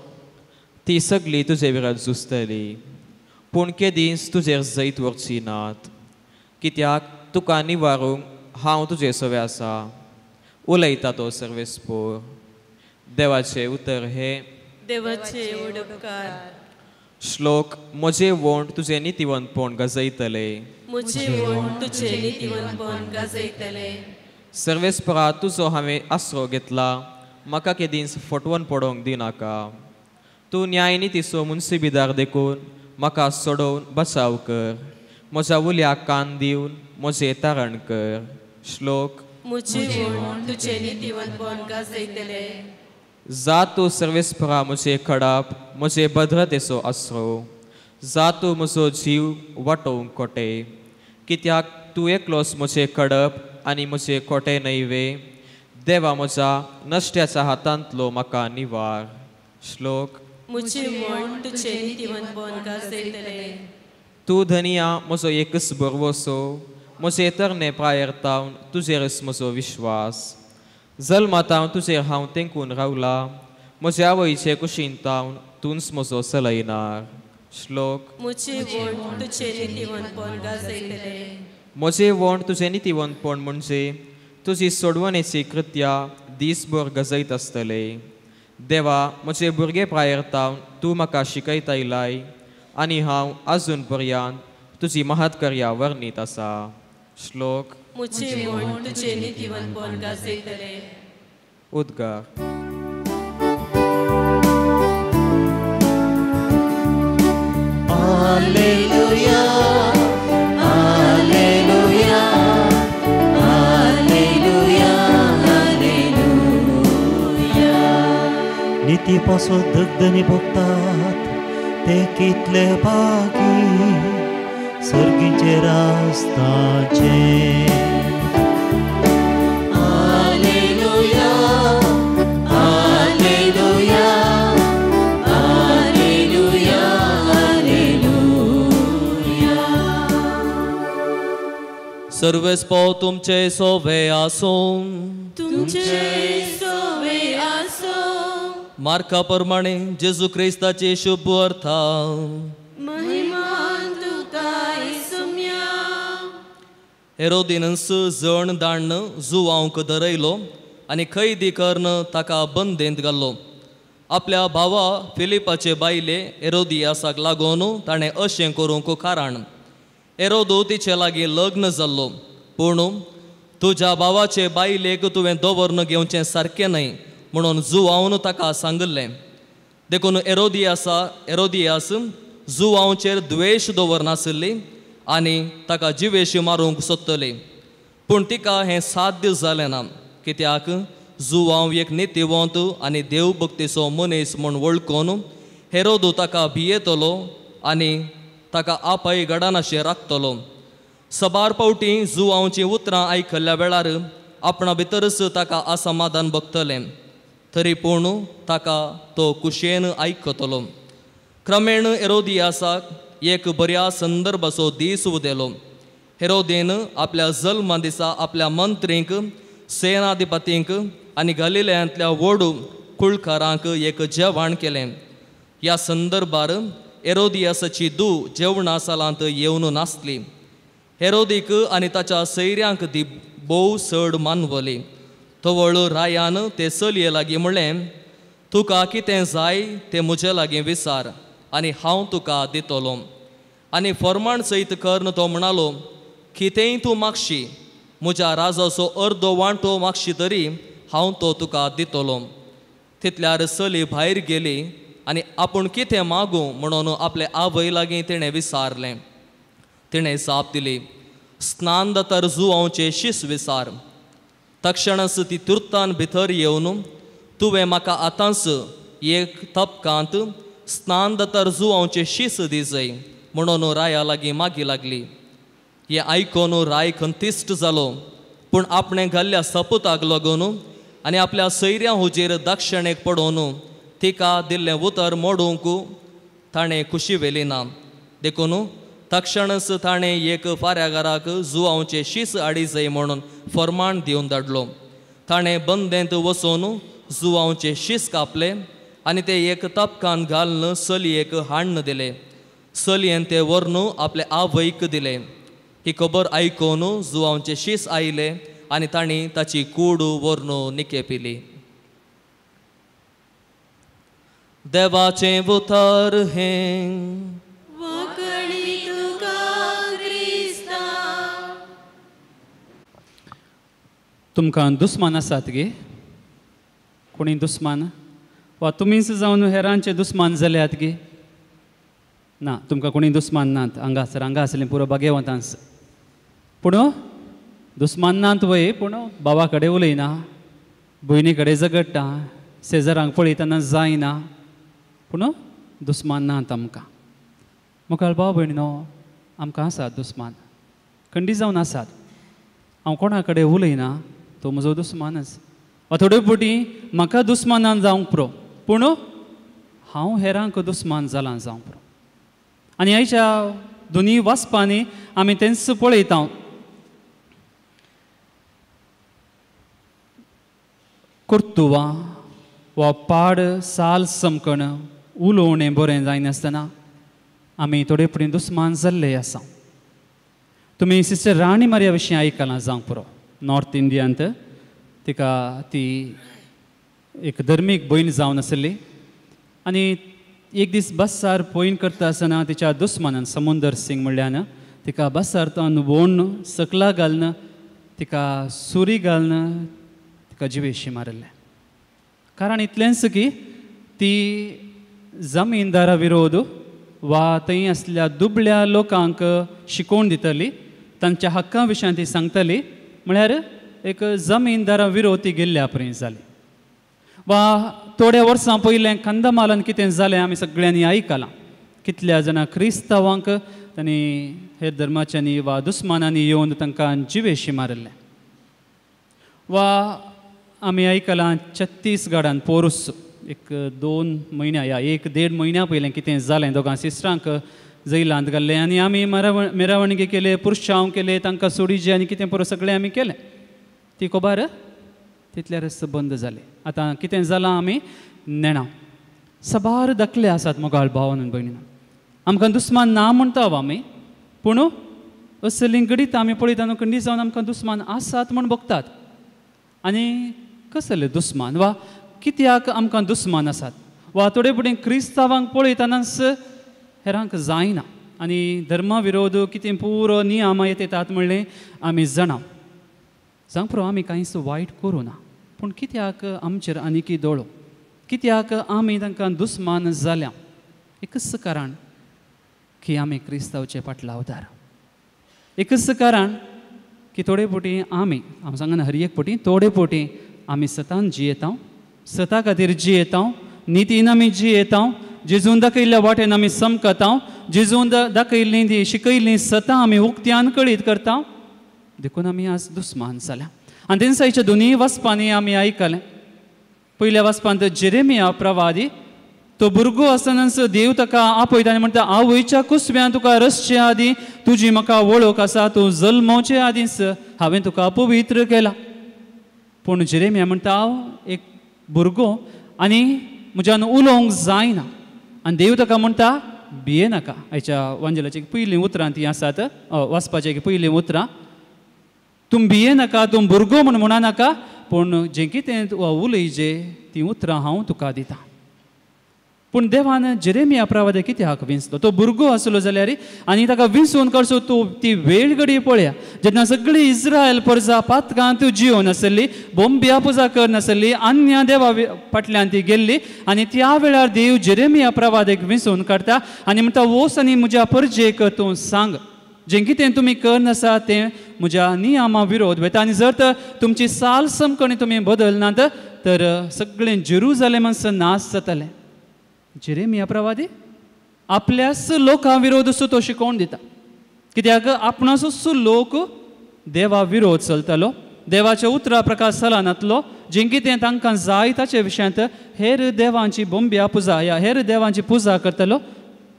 S4: ती सगळी तुजे विरोध झुजतली, पूण केदींच तुजेर जैत व्हरची नात, कित्याक तुका निवारूंक हांव तुजे सवे आसा. उलयता तो सर्वेस्पोर. देवाचें उतर हें.
S1: देवाचे उपकार.
S4: श्लोक. म्हजें वोंठ तुजें नितीवंतपण गाजयतले.
S1: म्हजें वोंठ तुजें नितीवंतपण गाजयतले.
S4: सर्वेस्परा तुजो हांवें आसरो घेतला, म्हाका केदींच फटवण पडोवंक दिनाका. तूं न्याय नितीचो मुन्सिबिदार देखून म्हाका सोडोवन बचाव कर. म्हज्या उल्याक कान दिवन म्हजें तारण कर. श्लोक.
S1: म्हजें वोंठ तुजें नितीवंतपण गाजयतले.
S4: जा तूं सर्वेस्परा म्हजें खडाप, म्हजे भद्रतेचो आसरो. जा तूं म्हजो जीव वाटोवंक कोटे, कित्याक तूं एकलोच म्हजें खडप आनी म्हजें कोटे न्हय वे. देवा म्हज्या नश्ट्याच्या हातांतलो म्हाका निवार. श्लोक.
S1: म्हजें वोंठ तुजें नितीवंतपण गाजयतले.
S4: तूं धनिया म्हजो एकच भरवसो, म्हजे तरणे प्रायेर तावन तुजेरच म्हजो विश्वास. जल्मात हांव तुजेर हांव तेंकून रावला, म्हज्या आवयचे कुशीन तावन तूंच म्हजो चलयनार. श्लोक.
S1: म्हजें वोंठ तुजें नितीवंतपण गाजयतले.
S4: म्हजें वोंठ तुजें नितीवंतपण म्हणजे तुजी सोडवणेची कृत्या दीसभर गजयत आसतले. देवा म्हजे भुरगे प्रायेर तावन तूं म्हाका शिकयता येयलाय आनी हांव आजून पर्यंत तुजी महत्कार्या वर्णीत आसा. श्लोक.
S1: म्हजें वोंठ तुजें नितीवंतपण गाजयतले.
S4: उद्गार.
S3: Alleluia, alleluia, alleluia, alleluia. निती पासून दगदनी भोगतात ते कितले बागी सर्गींचे रास्ताचे. Alleluia, alleluia, alleluia, alleluia.
S5: सर्वेस्पोर तुमचे सोवे आसूं.
S1: तुमचे सोवे आसूं.
S5: मार्का प्रमाणे जेजू क्रिस्ताचे शुभ अर्था.
S1: महिमा तुका इसुम्या.
S5: हेरोदीन जण दाण्ण जुवांक धरयलो आनी कैदी करून ताका बंदेंत घालो. आपल्या भावा फिलिपाचे बायले हेरोदियासाक लागून ताणें अशें करूंक कारण हेरोदू तिचे लागीं लग्न जाल्लो. पूण तुज्या भावाचे बायलेक तुवें दवरून घेवचें सारकें न्हय म्हणून जुवावन ताका सांगिल्लें. देखून हेरोदियास जुवांचेर द्वेश दवरनासली आनी ताका जिवेशी मारूंक सोदतली. पूण तिका हें साध्य जालें ना, कित्याक जुवांव एक नितीवंत आनी देवभक्तीचो मनीस म्हूण वळखून हेरोदू ताका भियेतलो आनी ताका आपय घडनाशें राखतलो. सबार फावटी जुवांवचीं उतरां आयकल्ल्या वेळार आपणा भितरच ताका असमाधान भोगतलें, तरी पूण ताका तो कुशेन आयकतलो. क्रमेण हेरोदियासाक एक बऱ्या संदर्भाचो दीस उदेलो. हेरोदेन आपल्या जल्मा दिसा आपल्या मंत्रींक, सेनाधिपतींक आनी गलिलयांतल्या व्हड कुळकारांक एक जेवण केलें. ह्या संदर्भार हेरोदियासाची धूव जेवणा सालांत येवन नासली. हेरोदीक आनी ताच्या सैऱ्यांक ती भोव चड मानवली. तवळ रायान ते चलये लागीं म्हणलें, तुका कितें जाय तें म्हजे लागीं विचार आनी हांव तुका दितलो. आनी फर्माण सयत करून तो म्हणालो, कितेंय तूं मागशी, म्हज्या राजाचो अर्दो वांटो मागशी तरी हांव तो तुका दितलो. तितल्यार चली भायर गेली आनी आपूण कितें मागूं म्हणून आपले आवय लागीं तिणें विचारलें. तिणें जाप दिली, स्नान दातार जुवांवचें शीस विचार. तक्षणच ती तुर्तान भितर येवन, तुवें म्हाका आतांच एक तपकांत स्नान दातार जुवांवचें शीस दिजय म्हणून राया लागीं मागी लागली. हें आयकून राय खंतिश्ट जालो, पूण आपणें घाल्ल्या सपुताक लागून आनी आपल्या सैऱ्यां हुजेर दक्षिणेक पडोवन तिका दिल्लें उतर मोडूंक ताणें खुशी व्हेली ना. देखून तक्षणच ताणें एक फाऱ्यागाराक जुवांवचें शीस हाडी जाय म्हणून फर्माण दिवन धाडलो. ताणें बंदेंत वचून जुवांवचें शीस कापलें आनी तें एक तपकान घालून चलयेक हाडून दिलें. चलयेन तें व्हरून आपले आवयक दिलें. ही खबर आयकून जुवांवचें शीस आयलें आनी तांणी ताची कूड व्हरून निकेपिली. देवाचें उतर हें.
S2: तुमकां दुस्मान आसात गे? कोणी दुस्मान वा तुमीच जावन हेरांचे दुस्मान जाल्यात गे? ना, तुमकां कोणी दुस्मान नात. हांगासर हांगा आसलें पुरो भाग्यवंतांस. पूण दुस्मान नात वय, पूण बाबा कडेन उलयना, भयणी कडेन झगडटा, शेजारांक पळयतना जायना, पूण दुस्मान नात आमकां. मुखार भाव भयणीनो, आमकां आसात दुस्मान, खंडी जावन आसात. हांव कोणा कडेन उलयना तो म्हजो दुस्मानच, वा थोडे फावटी म्हाका दुस्मानान जावंक पुरो, पूण हांव हेरांक दुस्मान जालां जावंक पुरो. आनी आयच्या दोनूय वाचपांनी आमी तेंच पळयता. कर्तुवां वा पाड साल समकण उलोवणें बरें जायनासतना आमी थोडे फावटी दुस्मान जाल्ले आसा. तुमी सिस्टर राणी मारिया विशीं आयकलां जावंक पुरो. नॉर्थ इंडियांत तिका ती एक धर्मीक भयण जावन आसली आनी एक दीस बसार पयण करता आसतना तिच्या दुस्मानान समुंदर सिंग म्हणल्यान तिका बसार तावन वोण सकला घालून तिका सुरी घालून तिका जिवेशी मारिल्लें. कारण इतलेंच की ती जमीनदारा विरोध वा थंय आसल्या दुबळ्या लोकांक शिकोवन दितली, तांच्या हक्का विशयान ती सांगतली, म्हळ्यार एक जमीनदारा विरोध ती गेल्ल्या पर्यंत जाली. वा थोड्या वर्सां पयलें कंदमालान कितें जालें आमी सगळ्यांनी आयकलां. कितल्या जाणां क्रिस्तांवांक तांणी हेर धर्माच्यांनी वा दुस्मानांनी येवन तांकां जिवेशी मारिल्लें. वा आमी आयकलां छत्तीसगडान पोरूस एक 2 म्हयन्या या 1-1.5 म्हयन्या पयलें कितें जालें, दोगां सिस्टरांक जैलांत घाल्लें आनी आमी मेरावणगी केले, पुरशांव केले, तांकां सोडीचे आनी कितें पुरो सगळें आमी केलें. ती खबर तितल्यारच बंद जाली. आतां कितें जालां आमी नेणा. साबार दाखले आसात मोगाळ भावान आनी भयणीन. आमकां दुस्मान ना म्हणटा आमी, पूण असलीं घडीत आमी पळयता न्हू खंडी जावन आमकां दुस्मान आसात म्हूण भोगतात. आनी कसले दुस्मान वा कित्याक आमकां दुस्मान आसात वा थोडे फुडें क्रिस्तांवांक पळयतनाच हेरांक जायना आनी धर्मा विरोध कितें पुरो नियमां येतात म्हणलें आमी जाणा. जावंक पुरो आमी कांयच वायट करूं ना, पूण कित्याक आमचेर आनीकी दोळो, कित्याक आमी तांकां दुस्मान जाल्या? एकच कारण की आमी क्रिस्तांवचे पाटलावदार. एकच कारण की थोडे फावटी आमी, हांव सांगना हर एक फावटी, थोडे फावटी आमी सतान जियेता, सता खातीर जियेता, नितीन आमी जियेता, जेजून दाखयल्ल्या वाटेन आमी समकता, जेजून दाखयल्लीं ती शिकयल्लीं सतां आमी उक्त्यान कळीत करता, देखून आमी आज दुस्मान जाल्या. आनी तेन्सायच्या दोनूय वाचपांनी आमी आयकलें. पयल्या वाचपांत जेरेमिया प्रवादी तो भुरगो आसतनाच देव ताका आपयता आनी म्हणटा, आवयच्या कुसव्यान तुका रसचे आदीं तुजी म्हाका वळख आसा, तूं जल्मोवचे आदींच हांवें तुका पवित्र केला. पूण जेरेमिया म्हणटा, हांव एक भुरगो आनी म्हज्यान उलोवंक जायना. आनी देव ताका म्हणटा, भिये नाका. आयच्या वांजेलाची पयलीं उतरां ती आसात, वाचपाची पयलीं उतरां. तूं भिये नाका, तूं भुरगो म्हूण म्हणा नाका, पूण जें कितें उलयजे तीं उतरां हांव तुका दितां. पूण देवान जेरेमिया प्रवादी कित्याक विंचलो? तो भुरगो आसलो जाल्यार आनी ताका विंचून करचो तूं ती वेळ घडी पळया जेन्ना सगळी इस्रायल परजा पातकांत जिवन आसली, बोंब्या पुजा करनासली, अन्य देवा फाटल्यान ती गेल्ली. आनी त्या वेळार देव जेरेमिया प्रवादेक विंचून काडटा आनी म्हणटा वोस आनी म्हज्या परजेक तूं सांग जें कितें तुमी करनासा तें म्हज्या नियमा विरोध वता, आनी जर तर तुमची साल समकणी तुमी बदलनात तर सगळें जेरुजालेमांत नाश जातलें. जेरेमिया प्रवादी आपल्याच लोकां विरोध असो तो शिकोवन दिता, कित्याक आपणाचोच लोक देवा विरोध चलतालो, देवाच्या उतरा प्रकार चलनातलो, जें कितें तांकां जाय ताचे विशयांत हेर देवांची बोंब्या पुजा या हेर देवांची पुजा करतालो.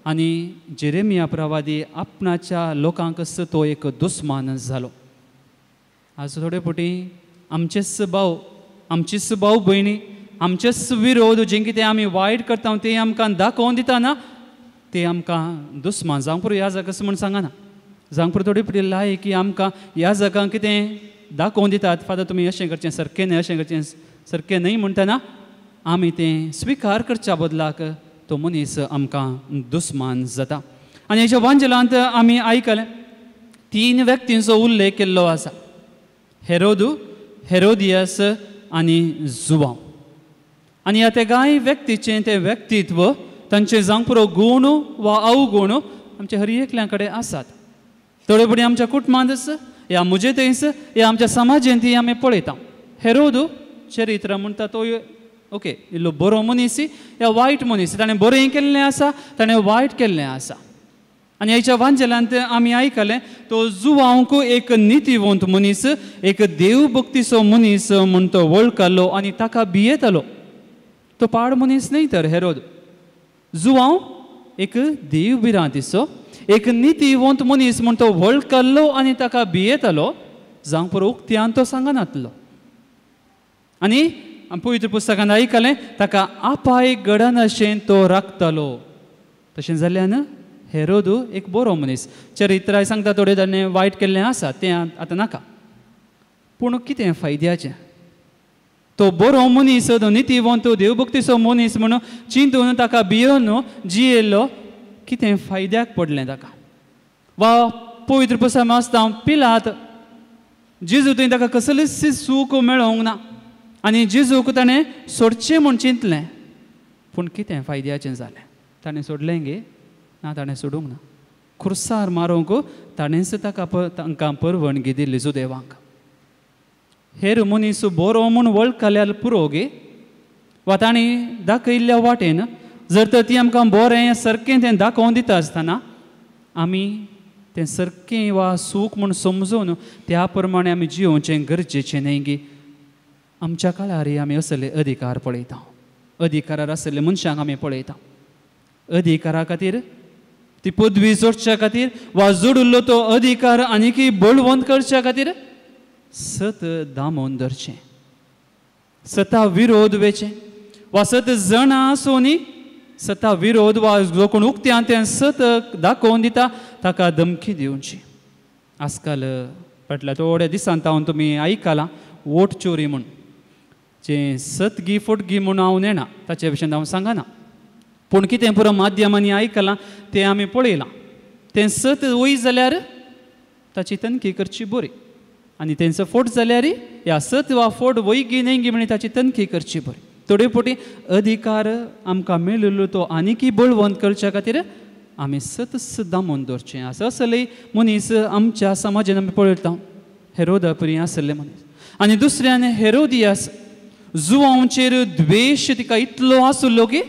S2: आनी जेरेमिया प्रवादी आपणाच्या लोकांकच तो एक दुस्मान जालो. आज थोडे फावटी आमचेच भाव, आमचीच भाव भयणी, आमचेच विरोध जें कितें आमी वायट करता तें आमकां दाखोवन दितना ते आमकां दुस्मान जावंक पुरो ह्या जागा म्हूण सांगना, जावंक पुरो थोडी फावटी लाय की आमकां ह्या जागांक कितें दाखोवन दितात, फादर तुमी अशें करचें सारकें न्हय, अशें करचें सारकें न्हय म्हणटना आमी तें स्विकार करच्या बदलाक तो मनीस आमकां दुस्मान जाता. आनी हेच्या वांजेलांत आमी आयकलें तीन व्यक्तींचो उल्लेख केल्लो आसा, हेरोदू, हेरोदियस आनी जुवांव. आनी ह्या तेगाय व्यक्तीचें तें व्यक्तित्व, तांचें जावंक पुरो गूण वा अवगूण आमच्या हर एकल्या कडेन आसात. थोडे फावटी आमच्या कुटुंबांतच या म्हजे थंयच या आमच्या समाजेंत ती आमी पळयता. हेरोदू चरित्र म्हणटा तो ओके इल्लो बरो मनीस या वायट मनीस, ताणें बरें केल्लें आसा, ताणें वायट केल्लें आसा. आनी हेच्या वांजेलांत आमी आयकलें तो जुवांक एक नितीवंत मनीस, एक देवभक्तीचो मनीस म्हूण तो वळखलो आनी ताका भियेतालो. तो पाड मनीस न्हय तर हेरोद, जुवांव एक देव भिरांतीचो, एक नितीवंत मनीस म्हूण तो वळखलो आनी ताका भियेतालो, जावंक पुरो उक्त्यान तो सांगनातलो. आनी पवित्र पुस्तकान आयकलें ताका आपाय घडनाशें तो राखतालो. तशें जाल्यान हेरोदू एक बरो मनीस, चरित्राय सांगता थोडे ताणें वायट केल्लें आसा तें आतां नाका, पूण कितें फायद्याचें? तो बरो मनीस, तो नितीवंत, देवभक्तीचो मनीस म्हणून चिंतून ताका भियोवन जियेल्लो, कितें फायद्याक पडलें ताका? वा पवित्र पुस्तक आसता पिलात जेजू थंय ताका कसलीच सूख मेळोंक ना आनी जेजूक ताणें सोडचें म्हूण चिंतलें, पूण कितें फायद्याचें जालें? ताणें सोडलें गे ना, ताणें सोडूंक ना. खुर्सार मारूंक ताणेंच ताका तांकां परवणगी दिली जुदेवांक. हेर मनीस बरो म्हूण वळखल्यार पुरो गे, वा ताणें दाखयल्ल्या वाटेन जर तर ती आमकां बरें सारकें तें दाखोवन दिता आसतना आमी तें सारकें वा सूख म्हूण समजून त्या प्रमाणे आमी जियोवचें गरजेचें न्हय गे. आमच्या काळारय आमी असले अधिकार पळयता, अधिकारार आसले मनशांक आमी पळयता. अधिकारा खातीर ती पदवी जोडच्या खातीर वा जोडिल्लो तो अधिकार आनीकय बळवंत करच्या खातीर सत दामोवन धरचें, सता विरोध वेचें वा सत जाणां आसूनय सता विरोध वा जो कोण उक्त्यान तें सत दाखोवन दिता ताका धमकी दिवची. आजकाल फाटल्या थोड्या दिसान हांव तुमी आयकलां वोट चोरी म्हूण, जें सत गी फोट गी म्हूण हांव नेणा ताचे विशयान हांव सांगना, पूण कितें पुरो माध्यमांनी आयकलां तें आमी पळयलां. तें सत वय जाल्यार ताची तनखी करची बरी, आनी तेंचो फोट जाल्यार ह्या सत वा फोट वय गी न्हय गी म्हणी ताची तनखी करची बरी. थोडे फावटी अधिकार आमकां मेळिल्लो तो आनीकय बळवंत करच्या खातीर आमी सतच दामून दवरचें. आसा असले मनीस आमच्या समाजान आमी पळयता, हेरोदा परी आसले मनीस. आनी दुसऱ्यान हेरोदियास, जुवांचेर द्वेश तिका इतलो आसलो की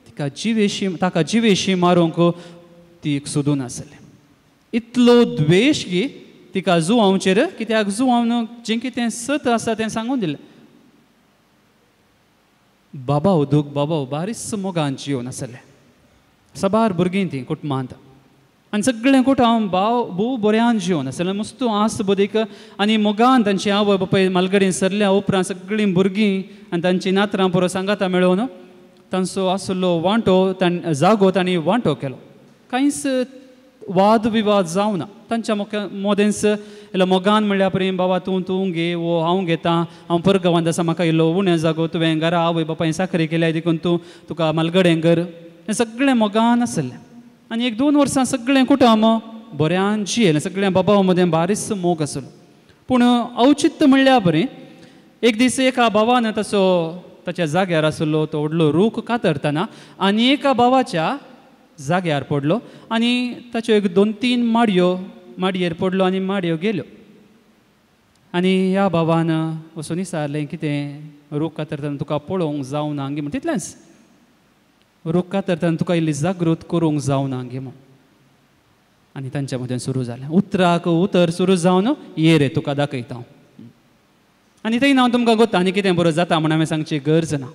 S2: तिका जिवेशी ताका जिवेशी मारूंक ती एक सोदून आसलें. इतलो द्वेश की तिका जुवांचेर, कित्याक जुवान जें कितें सत आसा तें सांगून दिलें. बाबा दुख बाबा बारीस मोगान जिवन आसलें, साबार भुरगीं तीं कुटुंबांत आनी सगळें कुटुंब भाव भोव बऱ्यान जिवन आसलें, मस्त आस बदीक आनी मोगान तांची आवय बापाय मालगडीन सरल्या उपरांत सगळीं भुरगीं आनी तांची नातरां पुरो सांगाता मेळोवन तांचो आसलो वांटो जागो तांणी वांटो केलो. कांयच वाद विवाद जावना तांच्या मोदेंच इल्लो मोगान म्हणल्यार प्रेम बाबा तूं तूं घे वो हांव घेता हांव परगांवांत आसा म्हाका इल्लो उणें जागो तुवें घरा आवय बापायन साखरी केल्या देखून तूं तुका मालगडें कर हें सगळें मोगान आसलें. आनी एक 2 वर्सां सगळें कुटुंब बऱ्यान जियेलें सगळ्या बाबा मदें बारीस मोग आसलो. पूण अवचित्त म्हणल्यार बरें एक दीस एका भावान तसो ताच्या जाग्यार आसलो तो व्हडलो रूख कातरतना आनी एका भावाच्या जाग्यार पडलो आनी ताच्यो एक 2-3 माडयो माडयेर पडलो आनी माडयो गेल्यो. आनी ह्या भावान वचून विचारलें कितें रूख कातरतना तुका पळोवंक जावना गे म्हण तितलेंच रूख कातरतना तुका इल्ली जागृत करूंक जावना गे म्हण. आनी तांच्या मदें सुरू जालें उतराक उतर सुरू जावन ये रे तुका दाखयता हांव. आनी थंय हांव तुमकां गोता आनी कितें बरो जाता म्हण हांवें सांगची गरज ना.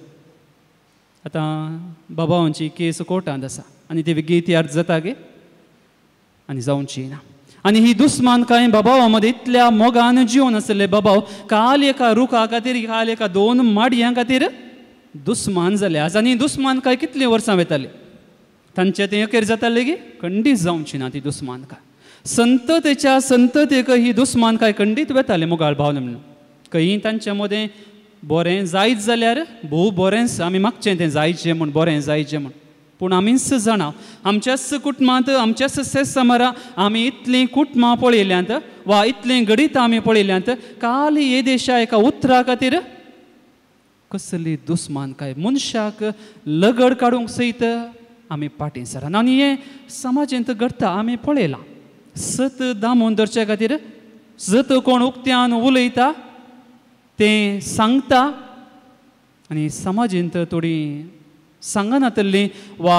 S2: आतां बाबांची केस कोर्टांत आसा आनी ती वेगळी अर्ज जाता गे आनी जावची ना. आनी ही दुस्मान कांय बाबावा मदें इतल्या मोगान जिवन आसले बाबाव काल एका रुखा खातीर काल एका 2 माडयां खातीर दुस्मान जाले आज. आनी दुस्मान काय कितलीं वर्सां वेताली तांचे तें अखेर जातालें गी खंडीत जावची ना ती दुस्मान काय संततेच्या संततेक ही दुस्मान काय खंडीत वेताले मोगाळ भाव म्हणून खंय तांच्या मदें बरें जायत जाल्यार भोव बरेंच आमी मागचें तें जायचें म्हूण बरें जायचें म्हूण. पूण आमीच जाणा आमच्याच कुटुंबांत आमच्याच सेसमारा आमी इतलीं कुटुंबां पळयल्यांत वा इतलीं घडितां आमी पळयल्यांत काल हे देशा एका उतरा खातीर कसली दुस्मान काय मनशाक लगड काडूंक सयत आमी फाटीं सरान. आनी हें समाजांत घडटा आमी पळयलां सत दामून धरचे खातीर सत कोण उक्त्यान उलयता तें सांगता आनी समाजेंत थोडी सांगनातल्लीं वा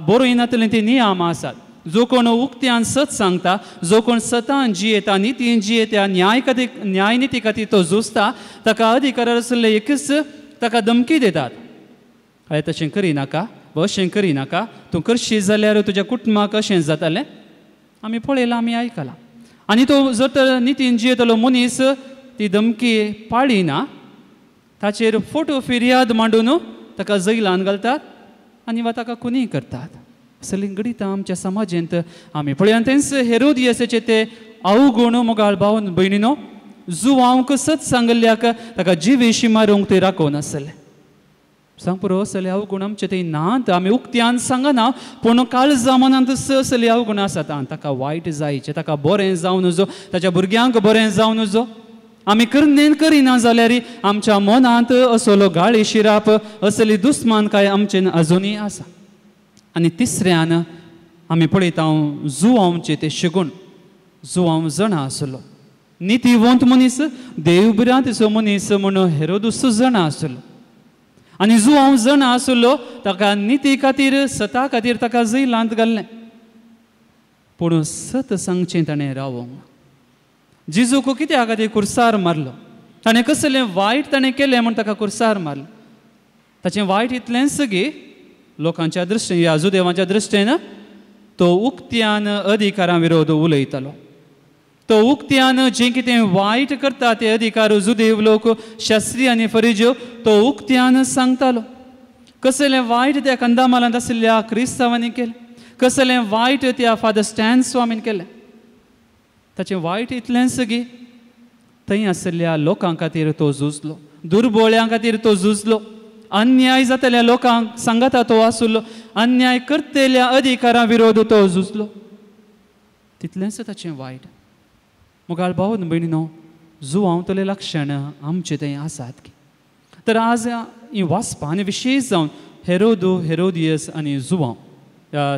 S2: बरयनातल्लीं तीं नियमां आसात. जो कोण उक्त्यान सत सांगता जो कोण सतान जियेता नितीन जियेता न्याय खातीर न्यायनिती खातीर तो झुजता ताका अधिकार आसले एकच ताका धमकी दितात अरे तशें करिनाका वा अशें करिनाका तूं करशी जाल्यार तुज्या कुटुंबाक अशें जातालें. आमी पळयलां आमी आयकलां. आनी तो जर तर नितीन जियेतलो मनीस ती धमकी पाळिना ताचेर फोटो फिर्याद मांडून ताका जैलान घालतात आनी वा ताका खुनी करतात. असलीं घडितां आमच्या समाजेंत आमी पळय. आनी तेंच हेरोदियसाचे ते अवगुण मोगाळ भाव भयणीनो जुवांक सत सांगल्याक ताका जिवेशी मारूंक ते राखोवन आसले. सांग पुरो असले अवगुण आमचे ते नात आमी उक्त्यान सांगना पूण काळजा मनांत असले अवगुण आसात आनी ताका वायट जायचें ताका बरें जावं नजो ताच्या भुरग्यांक बरें जावं नजो. आमी करनेन करिना जाल्यार आमच्या मनांत असलो गाळी शिराप असली दुस्मान काय आमचे अजुनूय आसा. आनी तिसऱ्यान आमी पळयता जुवांवचे ते शगुण जुवांव जाणा आसलो नितीवंत मनीस देवभिरांतीचो मनीस म्हूण हेरोदूस जाणा आसलो. आनी जुवांव जाणा आसलो ताका निती खातीर सता खातीर ताका जैलांत घाल्लें पूण सत सांगचें ताणें रावोंक. जेजूक कित्या खातीर कुर्सार मारलो ताणें कसलें वायट ताणें केलें म्हूण ताका कुर्सार मारलो. ताचें वायट इतलेंच गी लोकांच्या दृश्टीन ह्या जुदेवांच्या दृश्टीन तो उक्त्यान अधिकारां विरोध उलयतालो. तो उक्त्यान जें कितें वायट करता ते अधिकार जुदेव लोक शास्त्री आनी फरिज्यो तो उक्त्यान सांगतालो. कसलें वायट त्या कंदामालांत आशिल्ल्या क्रिस्तांवांनी केलें कसलें वायट त्या फादर स्टॅन स्वामीन केलें. ताचें वायट इतलेंच गी थंय आशिल्ल्या लोकां खातीर तो झुजलो दुर्बोळ्यां खातीर तो झुजलो अन्याय जातल्या लोकांक सांगता तो आसलो अन्याय करतल्या अधिकारां विरोध तो झुजलो. तितलेंच ताचें वायट. मोगाळ भाव भयणीनो जुवांवतले लक्षण आमचे थंय आसात की तर आज ही वाचपां आनी विशेश जावन हेरोदू हेरोदियस आनी जुवांव ह्या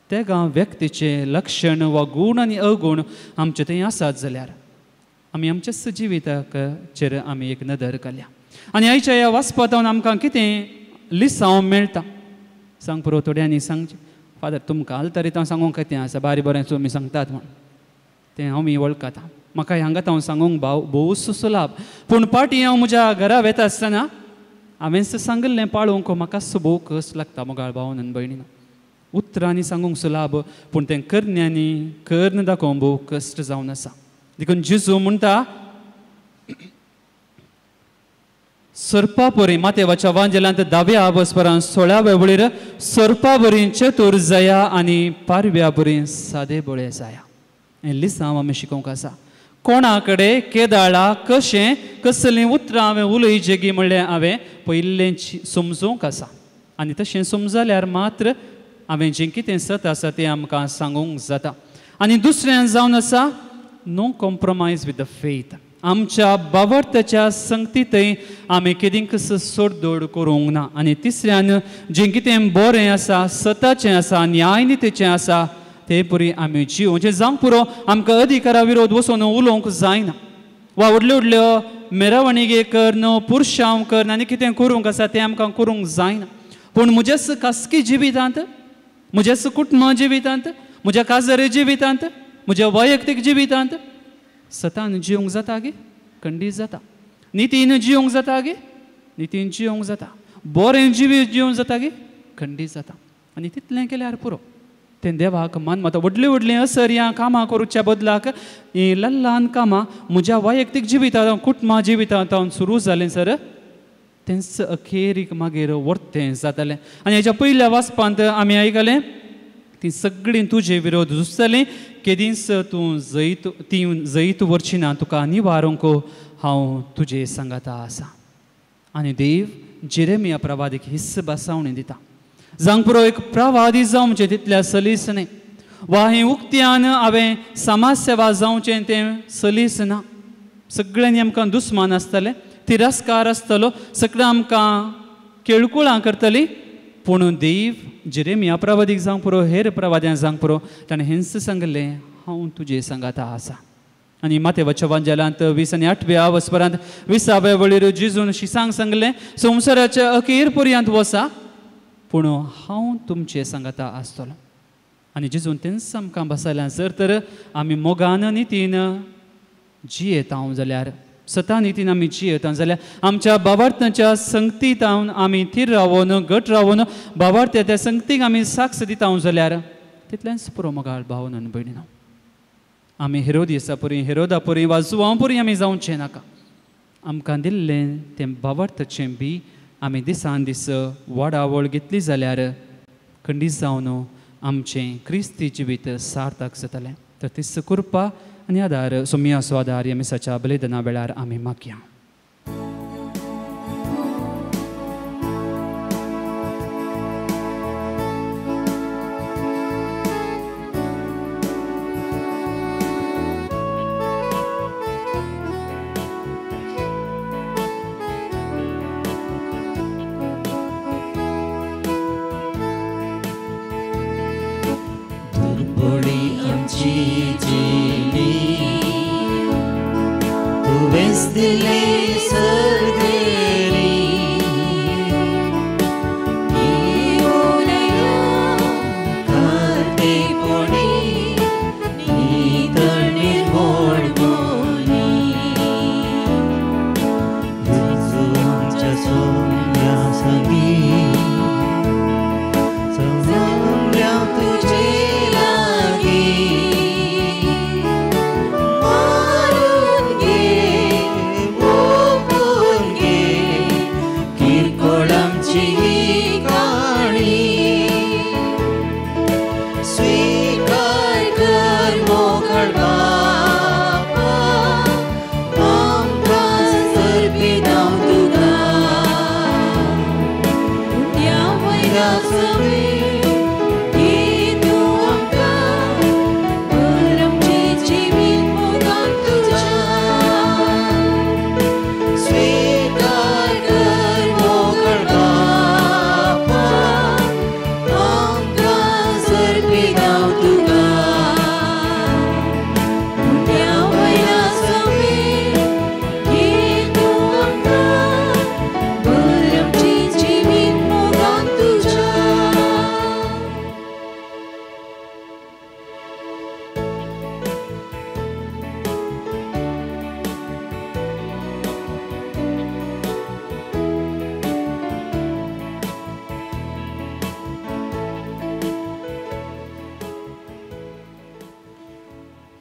S2: तेगां व्यक्तीचें लक्षण वा गूण आनी अगूण आमचे थंय आसात जाल्यार आमी आमच्याच जिविताचेर आमी एक नदर घालया. आनी आयच्या ह्या वाचपांत आमकां कितें लिसांव मेळटा सांग पुरो थोड्यांनी सांगचें फादर तुमकां आल्तारीत हांव सांगूंक कितें आसा बारी बरें तुमी सांगतात म्हूण तें हांव मी वळखता म्हाका हांगा हांव सांगूंक भाव भोव सुलाभ पूण पाटी हांव म्हज्या घरा वेता आसतना हांवेंच सांगिल्लें पाळोवंक म्हाका भोव कस लागता मोगाळ भावन भयणीन उतरांनी सांगूंक सुलाभ पूण तें करण्यांनी कर्ण दाखोवंक भोव कश्ट जावन आसा. देखून जेजू म्हणटा सर्पापरी मातेवाच्या वांजेलांत 10व्या वसपरान 16व्या वळीर सर्पावरी चतुर जाया आनी पारव्या बरी सादे बळे जाया. हें लिसांव आमी शिकोवंक आसा. कोणा कडेन केदाळा कशें कसलीं उतरां हांवें उलयचें म्हणलें हांवें पयलें समजूंक आसा आनी तशें समजल्यार मात्र हांवें जें कितें सत आसा तें आमकां सांगूंक जाता. आनी दुसरें जावन आसा no compromise with the faith. आमच्या बावडत्याच्या संगतींतय आमी केदींकच सोडदोड करूंक ना. आनी तिसऱ्यान जें कितें बरें आसा, सताचें आसा, न्यायनितीचें आसा ते परी आमी जिवचें जावंक पुरो. आमकां अधिकारा विरोध वचून उलोवंक जायना वा व्हडल्यो व्हडल्यो मेरावणीगे करून पुरशांव करून आनी कितें करूंक आसा तें आमकां करूंक जायना. पूण म्हज्याच खासगी जिवितांत, म्हज्याच कुटुंब जिवितांत, म्हज्या काजरे जिवितांत, म्हज्या वैयक्तीक जिवितांत सतान जिवंक जाता गे? खंडीत जाता. नितीन जिवंक जाता गे? नितीन जिवंक जाता. बरें जिवीत जिवंक जाता गे? खंडीत जाता. आनी तितलें केल्यार पुरो. तें देवाक मानमता. व्हडलीं व्हडलीं असर्यां कामां करूच्या बदलाक हीं ल्हान ल्हान कामां म्हज्या वैयक्तीक जिवितांत, कुटुंबा जिवितांत सुरू जालें सर तेंच अखेरीक मागीर वर्तें जातालें. आनी हेच्या पयल्या वाचपांत आमी आयकलें ती सगळीं तुजे विरोध झुजतलीं, केदींच तूं जैत ती जैत व्हरची ना, तुका निवारूंक हांव तुजे सांगाता आसा. आनी देव जेरेमिया प्रवादीक हिस्स बसावणी दिता. जावंक पुरो एक प्रवादी जावचें तितल्या सलीस न्हय वा हें उक्त्यान हांवें समाज सेवा जावचें तें सलीस ना. सगळ्यांनी आमकां दुस्मान आसतले, तिरस्कार आसतलो, सगळें आमकां केळकुळां करतली. पूण देव जेरेमिया प्रवादीक जावंक पुरो, हेर प्रवाद्यांक जावंक पुरो, ताणें हेंच सांगलें हांव तुजे सांगाता आसा. आनी मातेवाच्या वांजेलांत 20 आनी 8व्या वसपरांत 20व्या वळीर जिजून शिसांक सांगलें संवसाराच्या अखेर पर्यंत वसा पूण हांव तुमचे सांगाता आसतलो. आनी जिजून तेंच आमकां बसयल्यां जर तर आमी मोगान नितीन जियेता जाल्यार, सता नितीन आमी जियेता जाल्यार आमच्या बाबार्थाच्या संगतींत आमी थीर रावन घट रावन बाबार्थ्या त्या संगतीक आमी साक्ष दिता जाल्यार तितलेंच पुरो. मोगाळ भाव आनी भयणीनो, आमी हेरोदिसा परी, हेरोदा परी वा जुवां परी आमी जावचें नाका. आमकां दिल्लें तें बाबार्थाचें बी आमी दिसान दीस वाडावळ घेतली जाल्यार खंडीत जावन आमचें क्रिस्ती जिवीत सार्थक जातलें. तर तीच कृपा आनी आदार सोमियाचो आदार ह्या मिसाच्या बलिदाना वेळार आमी मागया.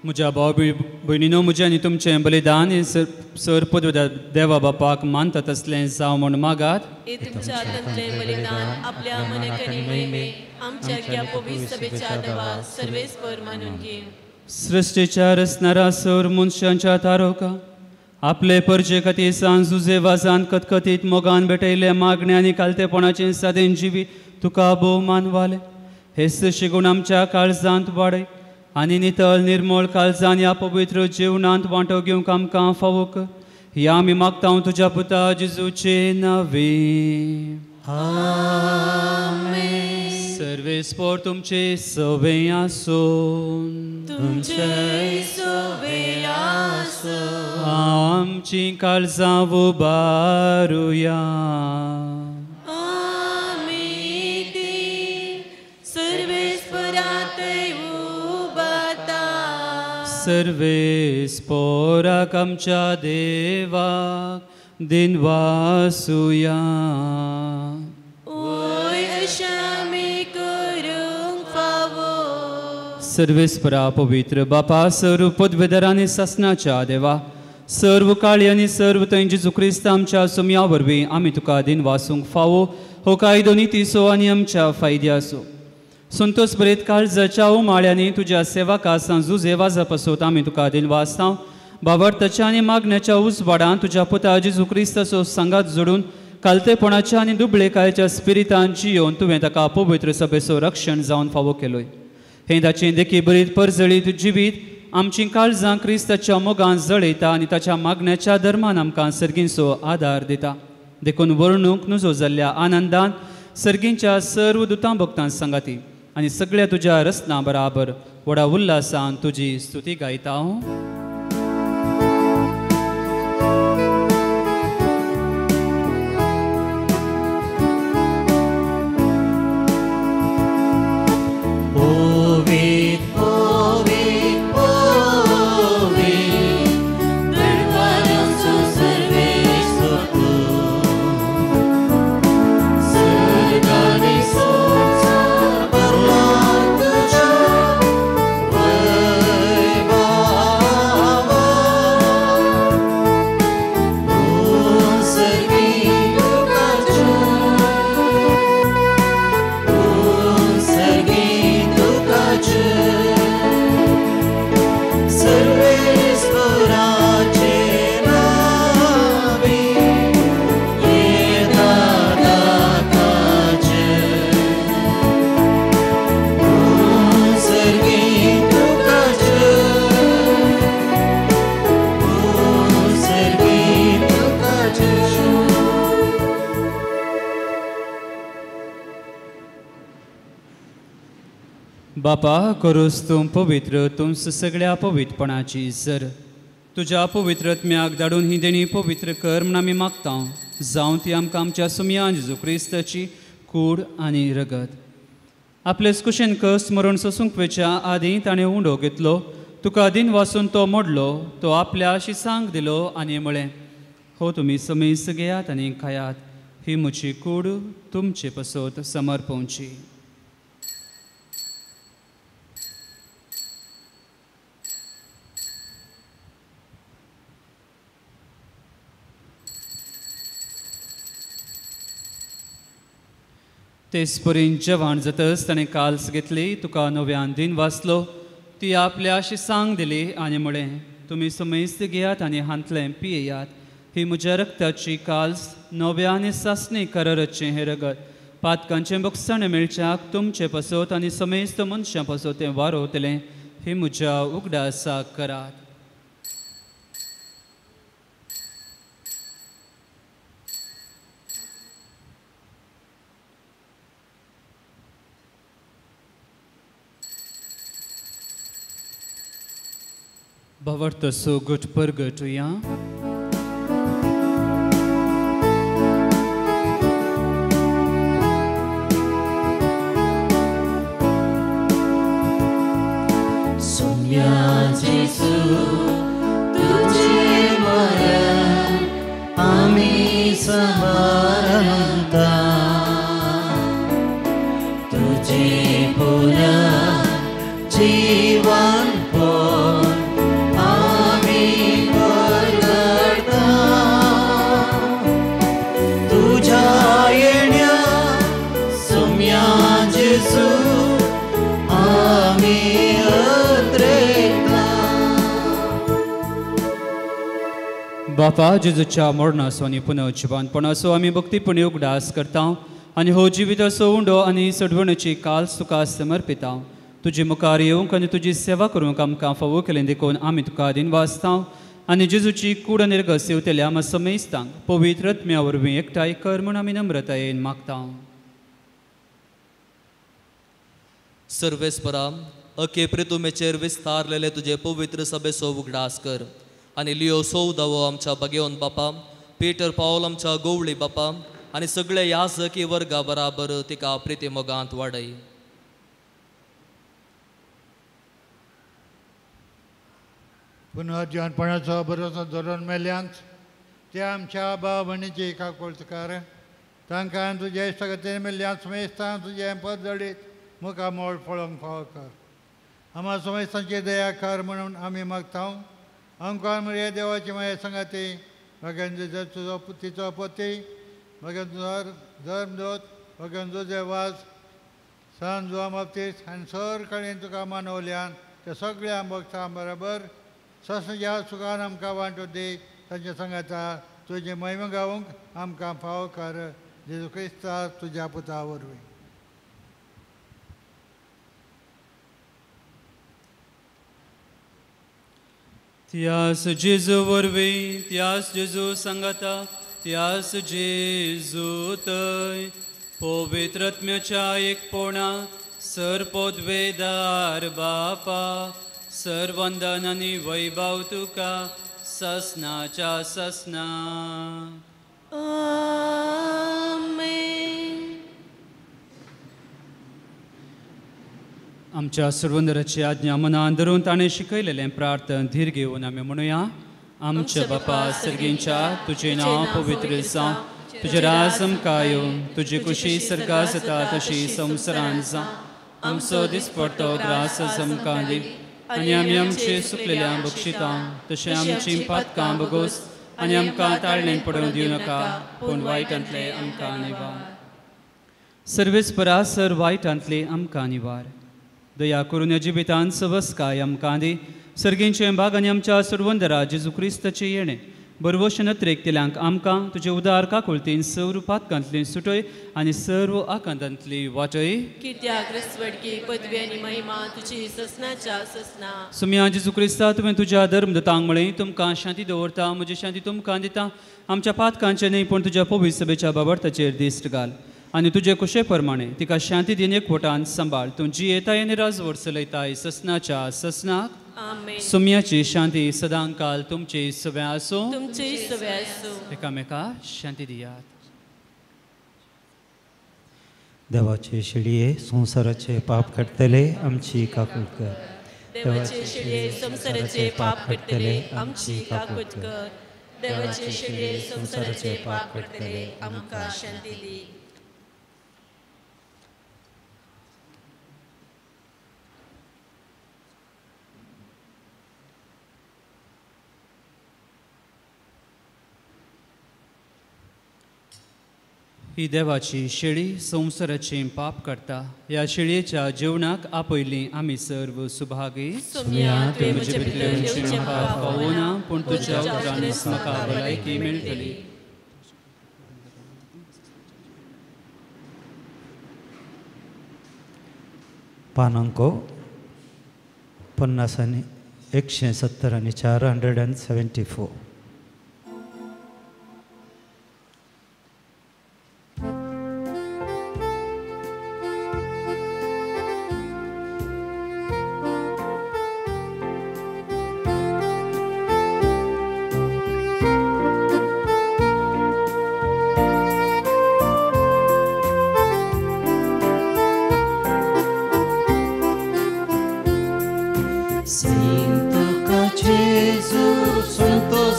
S2: म्हज्या भाव भयणीनो म्हजें आनी तुमचें बलिदान हें सर पदव्या देवा बापाक मानता तसलें जावं म्हूण मागात.
S1: तुमच्या हातांतलें बलिदान आपल्या मनाक आनी महिमे आमच्या ह्या पवित्र सभेच्या देवा सर्वेस्पर मानून घे.
S2: सृश्टीच्या रचणारा सर मनशांच्या तारोका आपले परजे खातीर सांजुजे वाजान कतकतीत मोगान भेटयले मागणे आनी कालतेपणाचें सादेन जिवी तुका भोव मानवाले. हे सृश्टी आमच्या काळजांत वाडय आनी नितळ निर्मळ काळजान ह्या पवित्र जिवनांत वांटो घेवंक आमकां फावो कर. ह्या आमी मागता तुज्या पुता जेजूचे नांवे.
S3: आमेन.
S2: सर्वेस्पर तुमचे सवे आसूं.
S1: तुमचे सवे आसूं.
S2: आमची काळजां उबारुया.
S1: आमी ती सर्वेस्परात उबाता.
S2: सर्वेस्पराक आमच्या देवाक दिनवासुया.
S1: ओय अशें आमी करूंक फावो.
S2: सर्वेस्परा पवित्र बापा सर्व पदवेदार आनी सासनाच्या देवा सर्व काळी आनी सर्व थंय जेजू क्रिस्त आमच्या सुमया वरवीं आमी तुका दिनवासूंक फावो. हो कायदो नितीचो आनी आमच्या फायद्याचो. संतोष बरेत काळजाच्या उमाळ्यांनी तुज्या सेवका सांजुजे वाजा पासत आमी तुका दिनवासता. बाबडताच्या आनी मागण्याच्या उजवाडान तुज्या पुता जेजू क्रिस्ताचो सांगात जोडून कालतेपणाच्या आनी दुबळेकायच्या स्पिरितान जियोवन तुवें ताका पवित्र सभेचो रक्षण जावन फावो केलोय. हें ताचें देखी बरीत परजळीत जिवीत आमचीं काळजां क्रिस्ताच्या मोगान जळयता आनी ताच्या मागण्याच्या धर्मान आमकां सर्गींचो आदार दिता. देखून वर्णूंक नुजो जाल्ल्या आनंदान सर्गींच्या सर्व दुतां भक्तां सांगाती आनी सगळ्या तुज्या रचना बराबर व्हडा उल्हासान तुजी स्तुती गायता. बापा करूस तूं पवित्र तुमस सगळ्या पवित्रपणाची जर तुज्या पवित्रत्म्याक धाडून ही देणी पवित्र कर म्हूण आमी मागता. जावं ती आमकां आमच्या सुमया जेजू क्रिस्ताची कूड आनी रगत. आपलेच कुशेन कस मरण सोसूंक वेच्या आदीं ताणें उंडो घेतलो, तुका दिन वासून तो मोडलो, तो आपल्या शिसांक दिलो आनी म्हळें, हो तुमी समेस्त घेयात आनी खायात, ही म्हजी कूड तुमचे पसत समर्पवची. तेच परीन जेवण जातच ताणें काल्स घेतली, तुका नव्यान दिन वाचलो, ती आपल्या शिसांक दिली आनी म्हळें, तुमी समेस्त घेयात आनी हांतलें पियेयात, ही म्हज्या रक्ताची काल्स नव्या आनी सासणी कराराचें हें रगत पातकांचें बक्षण मेळच्याक तुमचे पासत आनी समेस्त मनशां पासत तें वारोवतलें. ही म्हज्या उगडासाक करात. भावार्थ सोगट परगटुया.
S3: सुम्या जेजू तुझे मरण आमी समारंता, तुझे पुनः जीवन पण जेजू आमी अंद्रेकता.
S2: बापा जेजूच्या मरणाचो आनी पुनर्जिवनपणाचो आमी भक्तीपणी उगडास करता आनी हो जिविताचो उंडो आनी सडवणेची काल तुका समर्पिता. तुजे मुखार येवंक आनी तुजी सेवा करूंक आमकां फावो केलें देखून आमी तुका दिनवासता आनी जेजूची कूड आनी रगत सेवतल्या आमकां समेस्तांक पवित्र आत्म्या वरवीं एकठांय कर म्हूण आमी नम्रतायेन मागता.
S5: सर्वेस्परा अके प्रितुमेचेर विस्तारलेले तुजे पवित्र सभेचो उगडास कर आनी लियो सोवदावो आमच्या बगेवन बापा, पीटर पावल आमच्या गोवळी बापा आनी सगळे याजकी वर्गा बराबर तिका प्रिती मोगांत वाडय.
S6: पुनर्जिवनपणाचो भरोसो धरून मेल्यांत ते आमच्या भाव भयणीची काकुळटकार तांकां तुजे इश्टागतीन मेल्ल्यान समेस्तां तुजें पद जडीत मुखार मोड पळोवंक फावो कर. आमकां समेस्तांची दया कर म्हणून आमी मागता. आमकां मरे देवाची माये सांगाती भगवान तुजो तिचो पती भगवान तुजो धर्मदूत भगवान तुजे वास सान जुआ बाप्तीस्त आनी सर कडेन तुका मानवल्यान ते सगळ्या भक्तां बराबर ससज्या सुखान आमकां वांटो दी. तांच्या सांगाता तुजी महिमा गावंक आमकां फावो कर जेजू क्रिस्ता तुज्या पुता वरवीं.
S2: त्यास जेजू वरवीं, त्यास जेजू सांगाता, त्यास जेजू तय पवित्र आत्म्याच्या एकपणा सर पदवेदार बापा सर वंदन आनी वैभव तुका ससनाच्या ससना.
S1: आमेन.
S2: आमच्या सर्वंदराची आज्ञा मनान धरून ताणें शिकयलेलें प्रार्थन धीर घेवन आमी म्हणुया. आमच्या बापा सर्गींच्या तुजें नांव पवित्र जावं, तुजें राज आमकां येवं, तुजी कुशी सर्गां जाता तशी संवसारांत जावं. आमचो दिसपडतो ग्रास आमकां दी आनी आमी आमचे सुकलेल्या बक्षिता तशें आमची पातकां बगोस आनी आमकां ताळणेन पडोवन दिवं नाका, पूण वायटांतले आमकां निवार. सर्वेस्परा सर वायटांतले आमकां निवार. दया करून ह्या जिवितांत सवस्काय आमकां दी. सर्गींचे भाग आनी आमच्या सर्वंदरा जेजू क्रिस्ताचें येणें बरवश नत्रेक तेल्यांक आमकां तुजे उदार काकुळतीन सर्व पातकांतली सुटय आनी सर्व आकांतांतली वाटय.
S1: कित्याक रसवडकी पदवी आनी महिमा तुजी ससनाच्या ससना.
S2: सुम्या जेजू क्रिस्ता तुवें तुज्या धर्मदतांक म्हळें तुमकां शांती दवरता, म्हजी शांती तुमकां दिता. आमच्या पातकांचें न्हय पूण तुज्या पवित्र सभेच्या बाबडताचेर दिश्ट घाल आनी तुजे कुशे प्रमाणे तिका शांती दिन एकवटान सांबाळ. तूं जियेताय आनी राजवट चलयताय ससनाच्या ससनाक.
S1: आमेन.
S2: सुम्याची शांती सदांकाल तुमची सव्या आसूं,
S1: तुमची सव्या आसूं.
S2: एकामेका शांती दियात.
S3: देवाचे शिडये संवसाराचे पाप काडटले आमची काकूट कर.
S1: देवाचे शिडये संवसाराचे पाप काडटले आमची काकूट कर. देवाचे शिडये संवसाराचे पाप काडटले आमकां शांती दी.
S2: ही देवाची शेळी संवसाराची पाप करता. ह्या शेळयेच्या जेवणाक आपयली आमी सर्व सुभागी.
S1: तुवें म्हजे भितर येवचें म्हाका
S2: फावना, पूण तुज्या उतरांनीच म्हाका भलायकी मेळटली.
S3: पानांको 50 आनी 170 आनी 474.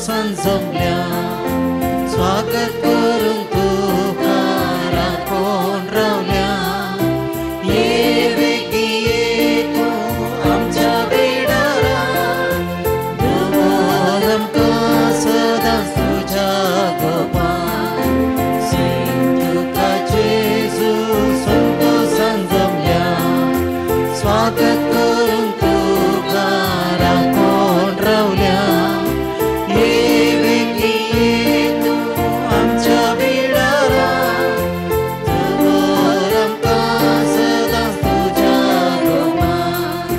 S7: Santo
S3: स्वागत करून तुका राखून रावल्या ये बेगी ये तूं आमच्या बिडारा दवर आमकां सदांच तुज्या गोपान.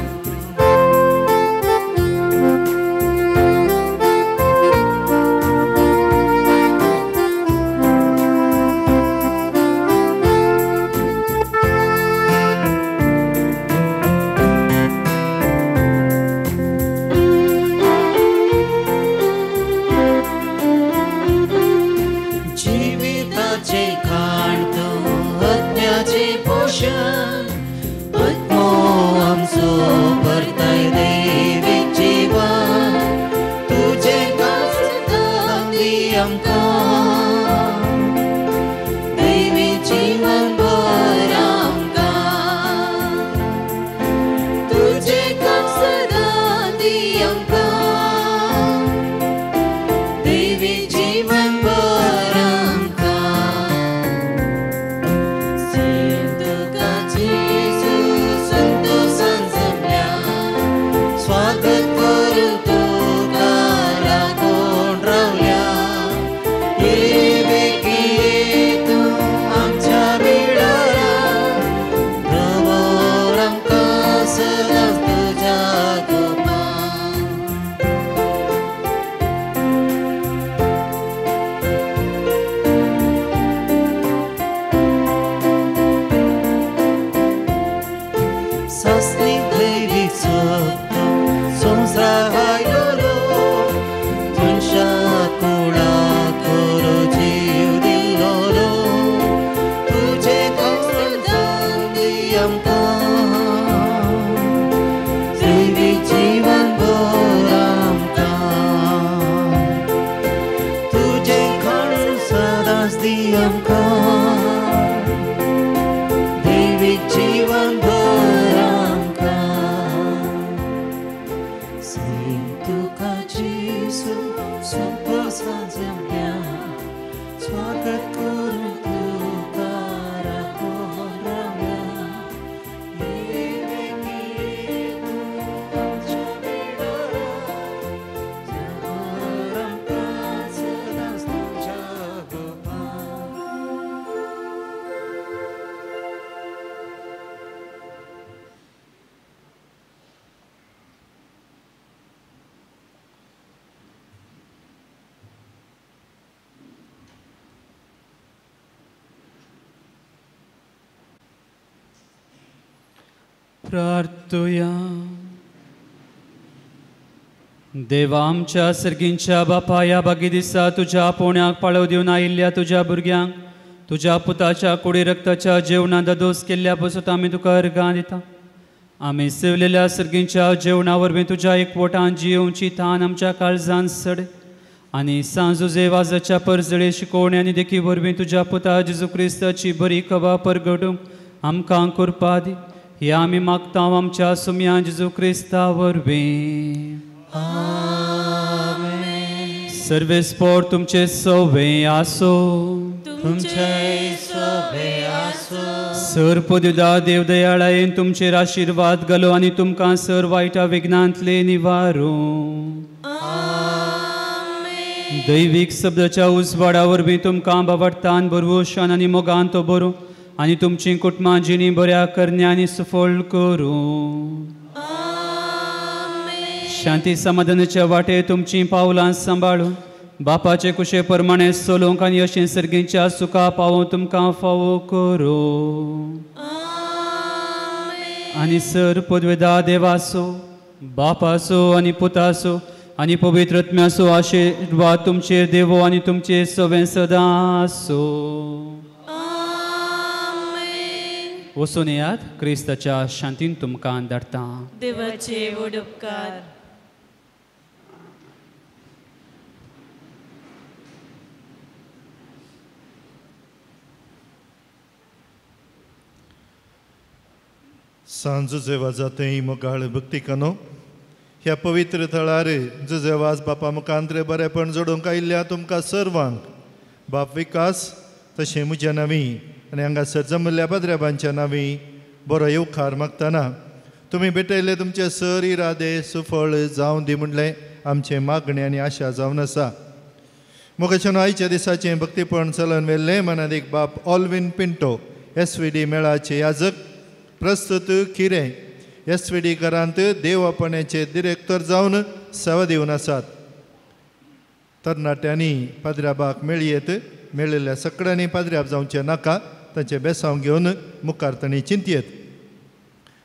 S3: जिविताचे खाण तूं आत्म्याचे पोशण आत्मो आमचो भरताय दैवीक जीवन तुजें कांय दी आमकां दैवीक जीवन भर आमकां तुजें कांय दी आमकां दैवीक जीवन भर आमकां. तुका जेजू संतोषान जमल्या स्वागत करून तुका राखून रावल्या ये बेगी ये तूं आमच्या बिडारा दवर आमकां सदांच तुज्या गोपान. सासनी दैवीक सक्त संवसाराक आयलोलो मनशा कुळाक खरो जीव दिल्लोलो तुजें खाण दी आमकां दैवीक जीवन भर आमकां तुजें खाण सदांच दी आमकां दैवीक जीवन भर आमकां. सैम तुका जेजू संतोषान जमल्या स्वागत करून तुका राखून रावल्या ये बेगी ये तूं आमच्या बिडारा दवर आमकां सदांच तुज्या गोपान.
S2: प्रार्थुया. देवा आमच्या सर्गींच्या बापा ह्या बागी दिसा तुज्या पोण्याक पाळो दिवन आयिल्ल्या तुज्या भुरग्यांक तुज्या पुताच्या कुडी रक्ताच्या जेवणा ददोस केल्ल्या पसत आमी तुका अर्गां दिता. आमी सेवलेल्या सर्गींच्या जेवणा वरवीं तुज्या एकवटान जियोवची थान आमच्या काळजान सड आनी सांजुजे वाजाच्या परजळे शिकोवणे आनी देखी वरवीं तुज्या पुता जेजू क्रिस्ताची बरी खबर परगटूंक आमकां कृपा दी. हे आमी मागता आमच्या सुम्या जेजू क्रिस्ता वरवीं. सर्वेस्पोर तुमचे सवे आसो
S3: तुमचे सवे आसो.
S2: सर पदुदा देवदयाळायेन तुमचेर आशिर्वाद घालो आनी तुमकां सर वायटा विघ्नांतले निवारूं. दैवीक शब्दाच्या उजवाडा वरवीं तुमकां बावडतान बरवशान आनी मोगान तो बरूं आनी तुमची कुटुंबां जिणी बऱ्या करण्यांनी सफळ करूं. शांती समाधानाच्या वाटे तुमची पावलां सांबाळून बापाचे कुशे प्रमाणे चलोवंक आनी अशें सर्गीच्या सुखा पावोवंक तुमकां फावो करूं. आनी सर पदवेदा देवाचो बापाचो आनी पुताचो आनी पवित्र आत्म्याचो आशिर्वाद तुमचेर देवो आनी तुमचेर सवें सदां आसूं. वचून येयात क्रिस्ताच्या शांतीन तुमकां धाडटा.
S1: देवाचे व्हड उपकार.
S7: सांजुजे वाजाते मोगाळ भक्तिकानो ह्या पवित्र थळार जुजे वाज बापा मुखांत्रे बरेपण जोडूंक आयिल्ल्या तुमकां सर्वांक बाप विकास तशें म्हज्या नांवी आनी हांगासर जमल्ल्या पाद्र्याबांच्या नांवी बरो येवकार मागतना तुमी भेटयल्ले तुमचे सर इरादे सुफळ जावं दी म्हणलें आमचें मागणें आनी आशा जावन आसा. मोगाच्यान आयच्या दिसाचें भक्तीपण चलन व्हेल्लें मनादीक बाप ऑल्विन पिंटो SVD मेळाचे याजक प्रस्तुत किरें SVD घरांत देवापण्याचे डिरेक्टर जावन सेवा दिवन आसात. तरणाट्यांनी पाद्र्याबाक मेळयेत मेळिल्ल्या सगळ्यांनी पाद्र्याब जावचें नाका तांचें बेसांव घेवन मुखार तांणी चिंतयेत.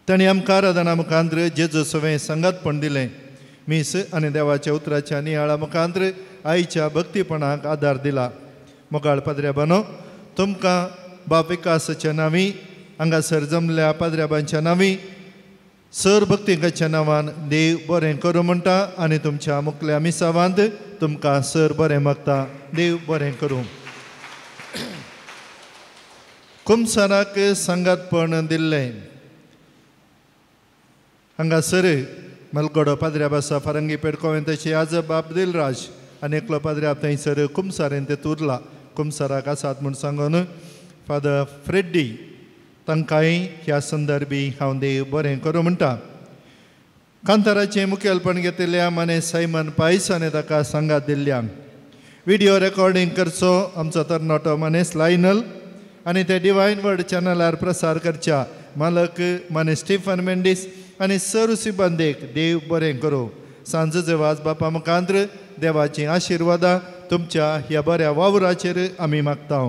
S7: तांणी आमकां आराधना मुखांत्र जेजू सवें सांगातपण दिलें. मीस आनी देवाच्या उतराच्या नियाळा मुखांत्र आईच्या भक्तीपणाक आदार दिला. मोगाळ पाद्र्याबानो तुमकां बाप विकासाच्या नांवी हांगासर जमल्या पाद्र्याबांच्या नांवी सर भक्तींच्या नांवान देव बरें करूं म्हणटा आनी तुमच्या मुखल्या मिसावांत तुमकां सर बरें मागता. देव बरें करूं. कुमसाराक सांगातपण दिल्लें. हांगासर मलगडो पाद्र्याब आसा फारंगी पेडकोवेंताची आज बाप दिलराज आनी एकलो पाद्र्याब थंयसर कुमसारेन ते उरला. कुमसाराक आसात म्हूण सांगून फादर फ्रेड्डी तांकांय ह्या संदर्भी हांव देव बरें करूं म्हणटा. कांताराचें मुखेलपण घेतिल्ल्या माने सायमन पायस आनी ताका सांगात दिल्ल्या. विडियो रेकॉर्डिंग करचो आमचो तरणाटो मानेस लायनल आनी ते डिवायन वर्ड चॅनलार प्रसार करच्या मालक माने स्टीफन मेंडीस आनी सर सिबंदेक देव बरें करूं. सांजचे वाज बापा मुखांत्र देवाचीं आशिर्वादां तुमच्या ह्या बऱ्या वावराचेर आमी मागता.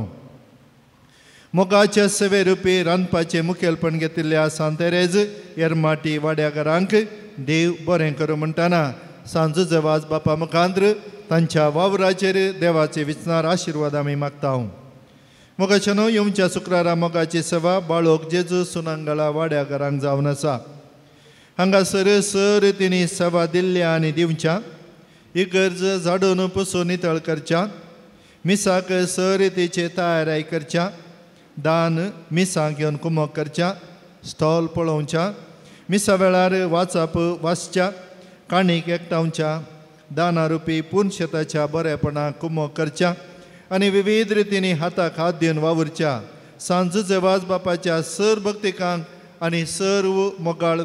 S7: मोगाच्या सेवे रुपी रांदपाचें मुखेलपण घेतिल्ल्या सांतेरेज एरमाटी वाड्याघरांक देव बरें करूं म्हणटना सांजचे वाज बापा मुखांत्र तांच्या वावराचेर देवाचे विचनार आशिर्वाद आमी मागता. मोगाच्या न्हू येवच्या शुक्रारा मोगाची सेवा बाळोक जेजू सुनांगळा वाड्याघरांक जावन आसा. हांगासर सर तिणी सेवा दिल्ल्या आनी दिवच्या इगर्ज झाडून पुसून नितळ करच्या मिसाक सर तिचे तयाराय करच्या दान मिसां घेवन कुमक करच्या स्टॉल पळोवच्या मिसा वेळार वाचप वाचच्या काणीक एकठांवच्या दाना रुपी पुनशेताच्या बरेपणाक कुमक करच्या आनी विविध रितींनी हाताक हात दिवन वावुरच्या. सांजचे वाज बापाच्या सर भक्तिकांक आनी सर्व मोगाळ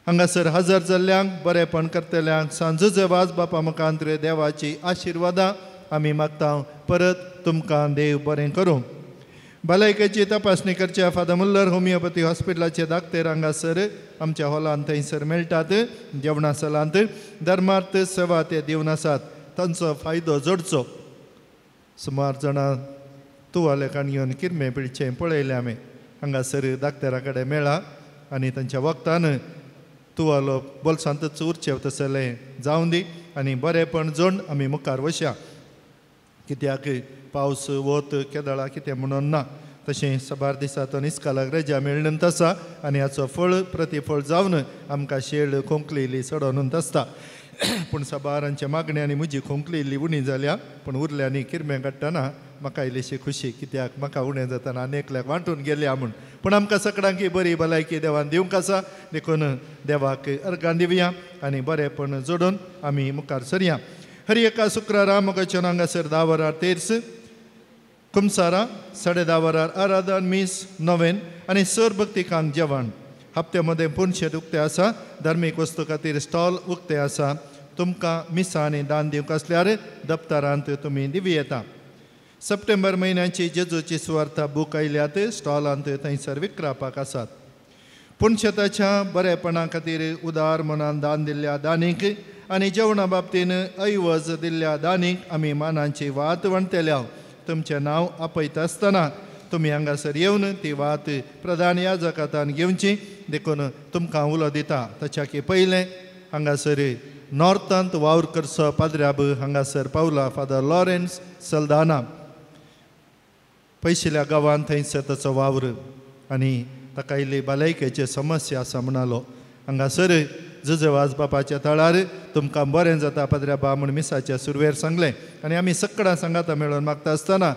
S7: हांगासर हजर जाल्ल्यांक बरेपण करतल्यांक सांजचे वाज बापा मुखांत्र देवाची आशिर्वादां आमी मागता. परत तुमकां देव बरें करूं. भलायकेची तपासणी करच्या फादर मुल्लर होमिओपॅथी हॉस्पिटलाचे दाक्तेर हांगासर आमच्या हॉलांत थंयसर मेळटात. जेवणा सलांत धर्मार्थ सेवा ते दिवन आसात तांचो फायदो जोडचो. सुमार जाणां तुवाले काण घेवन किरमे पिळचें पळयलें आमी. हांगासर दाक्तेरा कडेन मेळ्ळा आनी तांच्या वखदान तुवालो बोल्सांतच उरचें तसलें जावं दी आनी बरेंपण जोड आमी मुखार वशया. कित्याक पावस वत केदळा कितें म्हणून ना तशें साबार दिसा तो निस्कालाक रजा मेळ्ळून आसा आनी हाचो फळ प्रतिफळ जावन आमकां शेळ खोंकली इल्ली चडोवन आसता. पूण साबारांच्या मागणी आनी म्हजी खोंकली इल्ली उणी जाल्या पूण उरल्या आनी किरमे काडटना म्हाका इल्लीशी खुशी कित्याक म्हाका उणें जातना आनी एकल्याक वांटून गेल्या म्हूण. पूण आमकां सगळ्यांक बरी भलायकी देवान दिवंक आसा देखून देवाक अर्गां दिवया आनी बरेंपण जोडून आमी मुखार सरया. हर एका शुक्रारा मोगाच्या हांगासर 10 वरार तेर्स कुमसारा 10:30 वरार आराधन मीस नोवेन आनी सर भक्तिकांक जेवण. हप्ते मदें पुनशेत उक्तें आसा. धार्मीक वस्तू खातीर स्टॉल उक्तें आसा. तुमकां मिसां आनी दान दिवंक आसल्यार दप्तरांत तुमी दिवं येता. सप्टेंबर म्हयन्याची जेजूची सुवार्ता बूक आयल्यात स्टॉलांत थंयसर विक्रापाक आसात. पुनशेताच्या बरेपणा खातीर उदार मनान दान दिल्ल्या दानीक आनी जेवणा बाबतीन ऐवज दिल्ल्या दानीक आमी मानांची वात वणटल्या. तुमचें नांव आपयता आसतना तुमी हांगासर येवन ती वात प्रधान याजकातान घेवची देखून तुमकां उलो दिता. ताच्या पयलें हांगासर नॉर्थांत वावर करचो पाद्र्याब हांगासर पावला फादर लॉरेन्स सल्दाना. पयशिल्ल्या गांवांत थंयसर ताचो वावर आनी ताका इल्ली भलायकेची समस्या आसा म्हणालो. हांगासर जुजेवाज बापाच्या थळार तुमकां बरें जाता पाद्र्याबा म्हूण मिसाच्या सुरवेर सांगलें आनी आमी सगळ्यां सांगाता मेळोवन मागता आसतना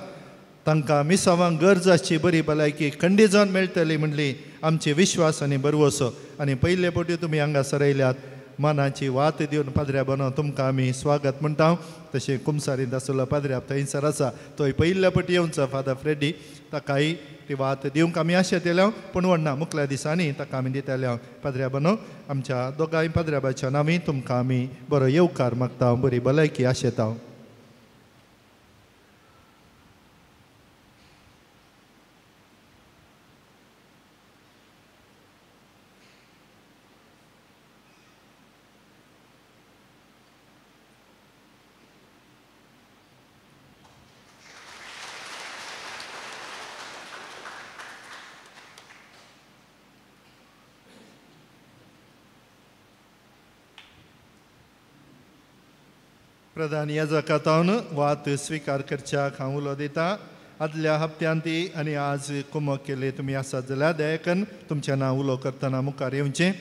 S7: तांकां मिसावांक गरज आसची बरी भलायकी खंडीत जावन मेळटली म्हणली आमची विश्वास आनी भरवसो. आनी पयले फावटी तुमी हांगासर आयल्यात मानाची वात दिवन पाद्र्या बनो तुमकां आमी स्वागत म्हणटा. तशें कुमसारींत आसलो पाद्र्या थंयसर आसा तोय पयल्या पटी येवचो फादर फ्रेडी ताकाय ती वात दिवंक आमी आशा दिल्या पूण व्हडना मुखल्या दिसांनी ताका आमी दितल्या. पाद्र्या बनो आमच्या दोगांय पाद्र्याबाच्या नांवी तुमकां आमी बरो येवकार मागता, बरी भलायकी आशेता. प्रधान याजकातावन वात स्वीकार करच्याक हांव उलो दिता. आदल्या हप्त्यांत ती आनी आज कुमक केले तुमी आसात जाल्यार दयाकन तुमच्या नांव उलो करतना मुखार येवचें.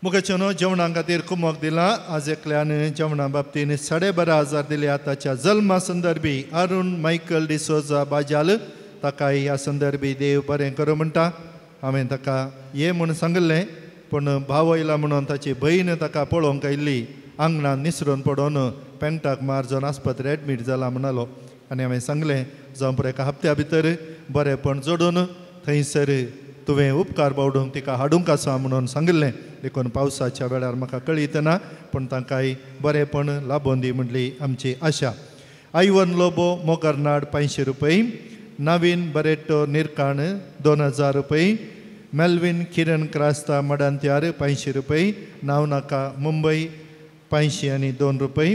S7: मुखाच्यानो जेवणा खातीर कुमक दिला. आज एकल्यान जेवणा बाबतीन 12,500 दिल्या. ताच्या जल्मा संदर्भी अरुण मायकल डिसोजा बाजाल ताकाय ह्या संदर्भी देव बरें करूं म्हणटा. हांवें ताका ये म्हूण सांगिल्लें पूण भाव येयला म्हणून ताची भयण ताका पळोवंक आयिल्ली आंगणान निसरून पडोवन पेंटाक मार जावन आस्पत्रे एडमीट जाला म्हणालो. आनी हांवें सांगलें जावं पुरो एका हप्त्या भितर बरेंपण जोडून थंयसर तुवें उपकार बावडूंक तिका हाडूंक आसा म्हणून सांगिल्लें. देखून पावसाच्या वेळार म्हाका कळयतना पूण तांकांय बरेंपण लाबोवन दी म्हणली आमची आशा. आयवन लोबो मोगरनाड 500 रुपये, नवीन बरेटो निरकाण 2000 रुपये, मेल्विन किरण क्रास्ता मडांत्यार 500 रुपये, नांव नाका मुंबय 502 रुपये.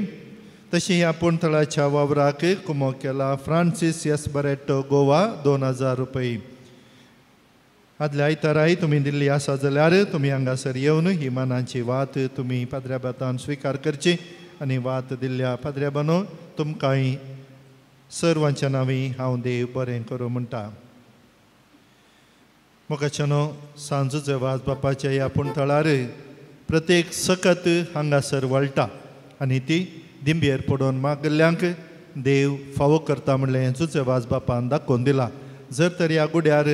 S7: तशी ह्या पुणथळाच्या वावराक कुमो केला फ्रांसीस एस बरेटो गोवा 2000 रुपये. आदल्या आयताराय तुमी दिल्ली आसा जाल्यार तुमी हांगासर येवन ही मानाची वात तुमी पाद्र्या बातान स्विकार करची आनी वात दिल्ल्या पाद्र्या बानो तुमकांय सर्वांच्या नांवी हांव देव बरें करूं म्हणटा. मोगाच्यानो सांजूचो वाज बापाच्या ह्या पुणथळार प्रत्येक सकत हांगासर वळटा आनी ती दिंबेर पडोवन मागल्ल्यांक देव फावो करता म्हणलें जुचे वाज बापान दाखोवन दिला. जर तर ह्या गुड्यार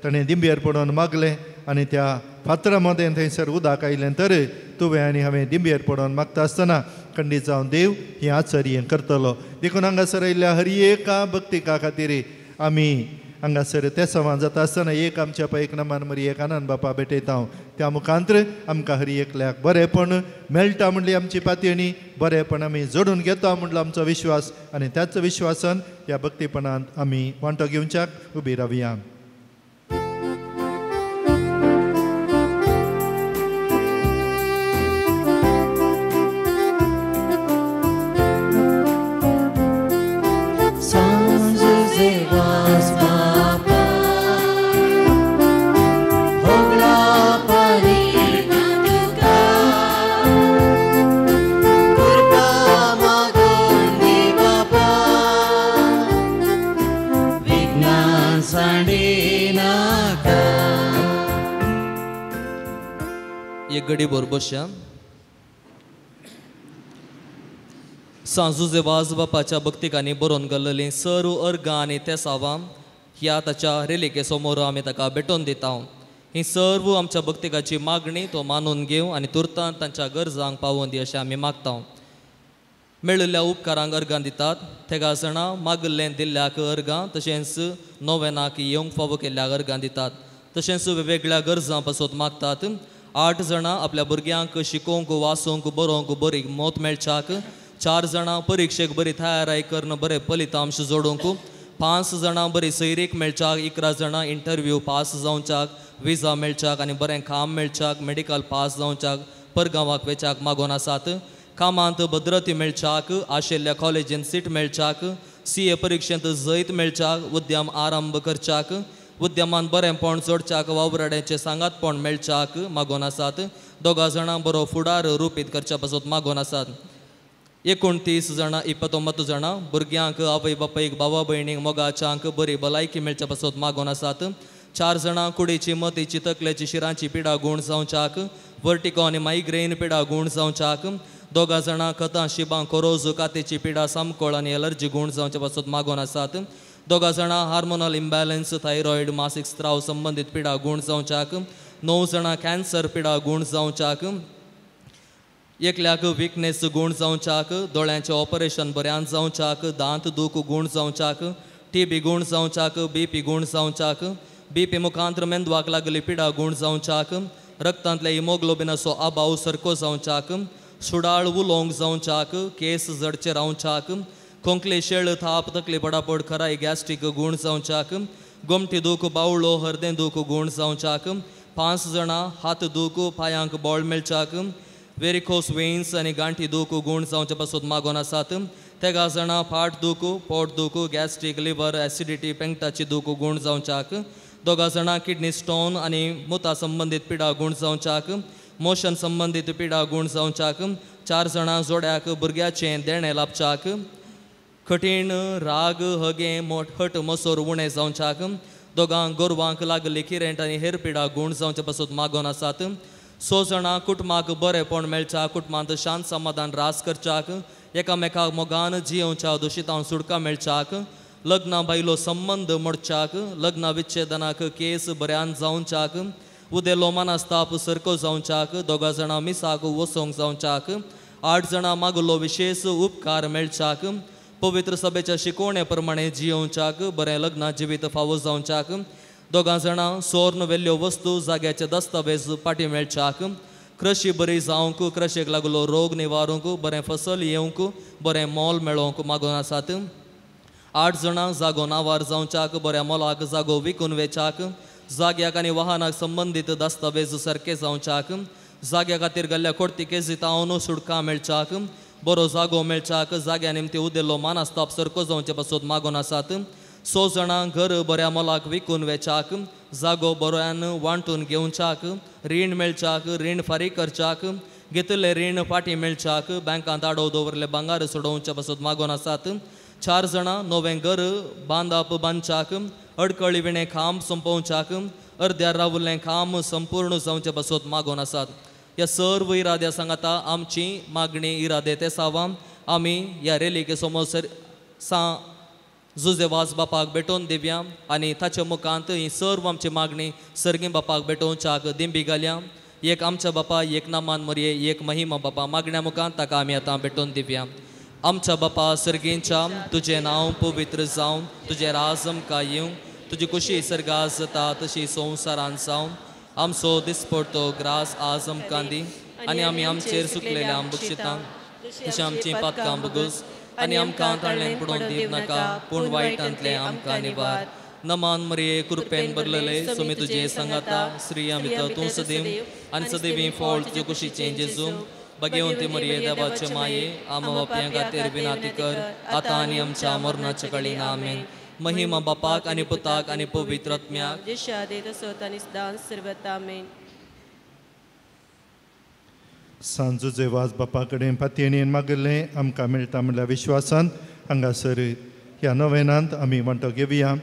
S7: ताणें दिंबेर पडोवन मागलें आनी त्या फातरा मदें थंयसर उदक आयलें तर तुवें आनी हांवें दिंबेर पडोवन मागता आसतना खंडीत जावन देव हें आचर्य करतलो. देखून हांगासर आयिल्ल्या हर एका भक्तिका खातीर आमी हांगासर ते सवान जाता आसतना एक आमच्या पायक नमान मरी एक आनंद बापा भेटयता. त्या मुखांत्र आमकां हर एकल्याक बरेंपण मेळटा म्हणली आमची पातयणी, बरेंपण आमी जोडून घेता म्हणलो आमचो विश्वास आनी त्याच विश्वासान ह्या भक्तीपणांत आमी वांटो घेवच्याक उबी रावया.
S5: गडीभर बसया. सांजुजे वाज बापाच्या भक्तिकांनी बरोवन गेल्लीं सर्व अर्गां आनी तेसावां ह्या ताच्या रेलिके समोर आमी ताका भेटोवन दिता. ही सर्व आमच्या भक्तिकाची मागणी तो मानून घेवं आनी तुर्तान तांच्या गरजांक पावोवन दी अशें आमी मागता. मेळिल्ल्या उपकारांक अर्गां दितात. तेगा जाणां मागिल्लें दिल्ल्याक अर्गां तशेंच नोवेनाक येवंक फावो केल्ल्याक अर्गां दितात. तशेंच वेगवेगळ्या गरजां पासत मागतात. 8 जाणां आपल्या भुरग्यांक शिकोवंक वाचूंक बरोवंक बरी मत मेळच्याक, 4 जाणां परिक्षेक बरी तयाराय करून बरे फलितांश जोडूंक, 5 जाणां बरी सैरीक मेळच्याक, 11 जाणां इंटरव्यू पास जावच्याक, विजा मेळच्याक आनी बरें काम मेळच्याक, मेडिकल पास जावच्याक, परगांवाक वेच्याक मागोवन आसात. कामांत भद्रती मेळच्याक, आशिल्ल्या कॉलेजींत सीट मेळच्याक, CA परिक्षेंत जैत मेळच्याक, उद्यम आरंभ करच्याक, उद्यमान बरेंपण जोडच्याक, वावराड्याचें सांगातपण मेळच्याक मागोवन आसात. 2 जाणां बरो फुडार रुपीत करच्या पासत मागोवन आसात. 29 जाणां 29 जाणां भुरग्यांक आवय बापायक भावा भयणीक मोगाच्यांक बरी भलायकी मेळच्या पासत मागोवन आसात. 4 जाणां कुडीची मतीची तकलेची शिरांची पिडा गूण जावच्याक, वर्टिको आनी मायग्रेन पिडा गूण जावच्याक, 2 जाणां खतां शिबां कोरोज कातीची पिडा सामकोळ आनी एलर्जी गूण जावच्या पासत मागोवन आसात. 2 जाणां हार्मोनल इम्बॅलन्स थायरॉयड मासीक स्त्राव संबंदीत पिडा गूण जावच्याक, 9 जाणां कॅन्सर पिडा गूण जावच्याक, एकल्याक विकनेस गूण जावच्याक, दोळ्यांचें ऑपरेशन बऱ्यान जावच्याक, दांत दूख गूण जावच्याक, टीबी गूण जावच्याक, बीपी गूण जावच्याक, बीपी मुखांत्र मेंदवाक लागली पिडा गूण जावच्याक, रक्तांतल्या हिमोग्लोबिनाचो अभाव सारको जावच्याक, सुडाळ उलोवंक जावच्याक, केस जडचे रावच्याक, खोंकले शेळ थाप तकली पडापड खराय गॅस्ट्रीक गूण जावच्याक, गोमटी दूख बावळो हरदें दूख गूण जावच्याक, 5 जाणां हात दूख पांयांक बळ मेळच्याक, वेरिकोस वेन्स आनी गांठी दूख गूण जावचे पासून मागोन आसात. 3 जाणां फाट दूख पोट दूख गॅस्ट्रीक लिवर एसिडिटी पेंगटाची दूख गूण जावच्याक, 2 जाणां किडनी स्टोन आनी मुता संबंदीत पिडा गूण जावच्याक, मोशन संबंदीत पिडा गूण जावच्याक, 4 जाणां जोड्याक भुरग्याचें देणें लाभच्याक, कठीण राग हगे मोठ हट मसोर उणें जावच्याक, 2 गोरवांक लागली किरेंट आनी हेर पिडा गूण जावचे पासून मागोन आसात. 6 जाणां कुटुंबाक बरेंपण मेळच्या, कुटुंबांत शांत समाधान रास करच्याक, एकामेकाक मोगान जियोवच्या दुशितांक सुटका मेळच्याक, लग्ना बायलो संबंद मोडच्याक, लग्ना विच्छेदनाक केस बऱ्यान जावच्याक, उदेलो मानस्ताप सारको जावच्याक, 2 जाणां मिसाक वसोंक जावच्याक, 8 जाणां मागलो विशेश उपकार मेळच्याक, पवित्र सभेच्या शिकवणे प्रमाणे जियोवच्याक, बरें लग्न जिवीत फावो जावच्याक, 2 जाणां सोर्न वेल्ल्यो वस्तू जाग्याचे दस्तावेज पाटी मेळच्याक, कृशी बरी जावंक, कृशीक लागलो रोग निवारूंक, बरें फसल येवंक, बरें मोल मेळोवंक मागून आसात. 8 जाणां जागो नावार जावच्याक, बऱ्या मोलाक जागो विकून वेच्याक, जाग्याक आनी वाहनाक संबंदीत दस्तावेज सारके जावच्याक, जाग्या खातीर गेल्ल्या कोर्ती केजीतावन सुटका मेळच्याक, बरो जागो मेळच्याक, जाग्या निमती उदेल्लो मानस्ताप सारको जावचे पासून मागून आसात. 6 जाणां घर बऱ्या मोलाक विकून वेच्याक, जागो बऱ्यान वांटून घेवच्याक, रीण मेळच्याक, रीण फारीक करच्याक, घेतिल्लें रीण फाटीं मेळच्याक, बँकांत आडोव दवरले भांगार सोडोवच्या पासून मागून आसात. 4 जाणां नवें घर बांदाप बांदच्याक, अडकळी विणें काम सोंपोवच्याक, अर्द्यार रावल्लें काम संपूर्ण जावचे पासून मागून आसात. ह्या सर्व इराद्या सांगाता आमची मागणी इरादे ते सावा आमी ह्या रेलीके समोर सा जुजे वाज बापाक भेटोवन दिवया आनी ताच्या मुखांत ही सर्व आमची मागणी सर्गी बापाक भेटोवच्याक दिंबी घालया. एक आमच्या बापा, एक नामान मरये, एक महिमा बापा, मागण्या मुखांत ताका आमी आतां भेटोवन दिवया. आमच्या बापा सर्गींच्या, तुजें नांव पवित्र जावं, तुजें राज आमकां येवं, तुजी कुशी सर्गा जाता तशी संवसारान जावं. आमचो दिसपडतो ग्रास आज आमकां दी आनी आमी आमचेर सुकलेल्या बक्षितां तशें आमचीं पातकां बगस आनी आमकां ताळ्ळें पडोवन दिव नाका, पूण वायटांतलें आमकां निवार. नमान मरिये, कृपेन भरलेले, सुमी तुजे सांगाता, स्त्रियां भितर तूं सदैव आनी सदैवी फळ तुजे कुशीचें जेजू. भगवंती मरिये, देवाचे माये, आमा बापयां खातीर विनाती कर, आतां आनी आमच्या मरणाच्या काळीन. आमेन. महिमा बापाक आनी पुताक आनी पवित्र आत्म्याक,
S1: सर्वता. आमेन.
S7: सांजू वाज बापा कडेन पातयेन मागिल्लें आमकां मेळटा म्हणल्यार विश्वासान हांगासर ह्या नवेनांत आमी वांटो घेवया.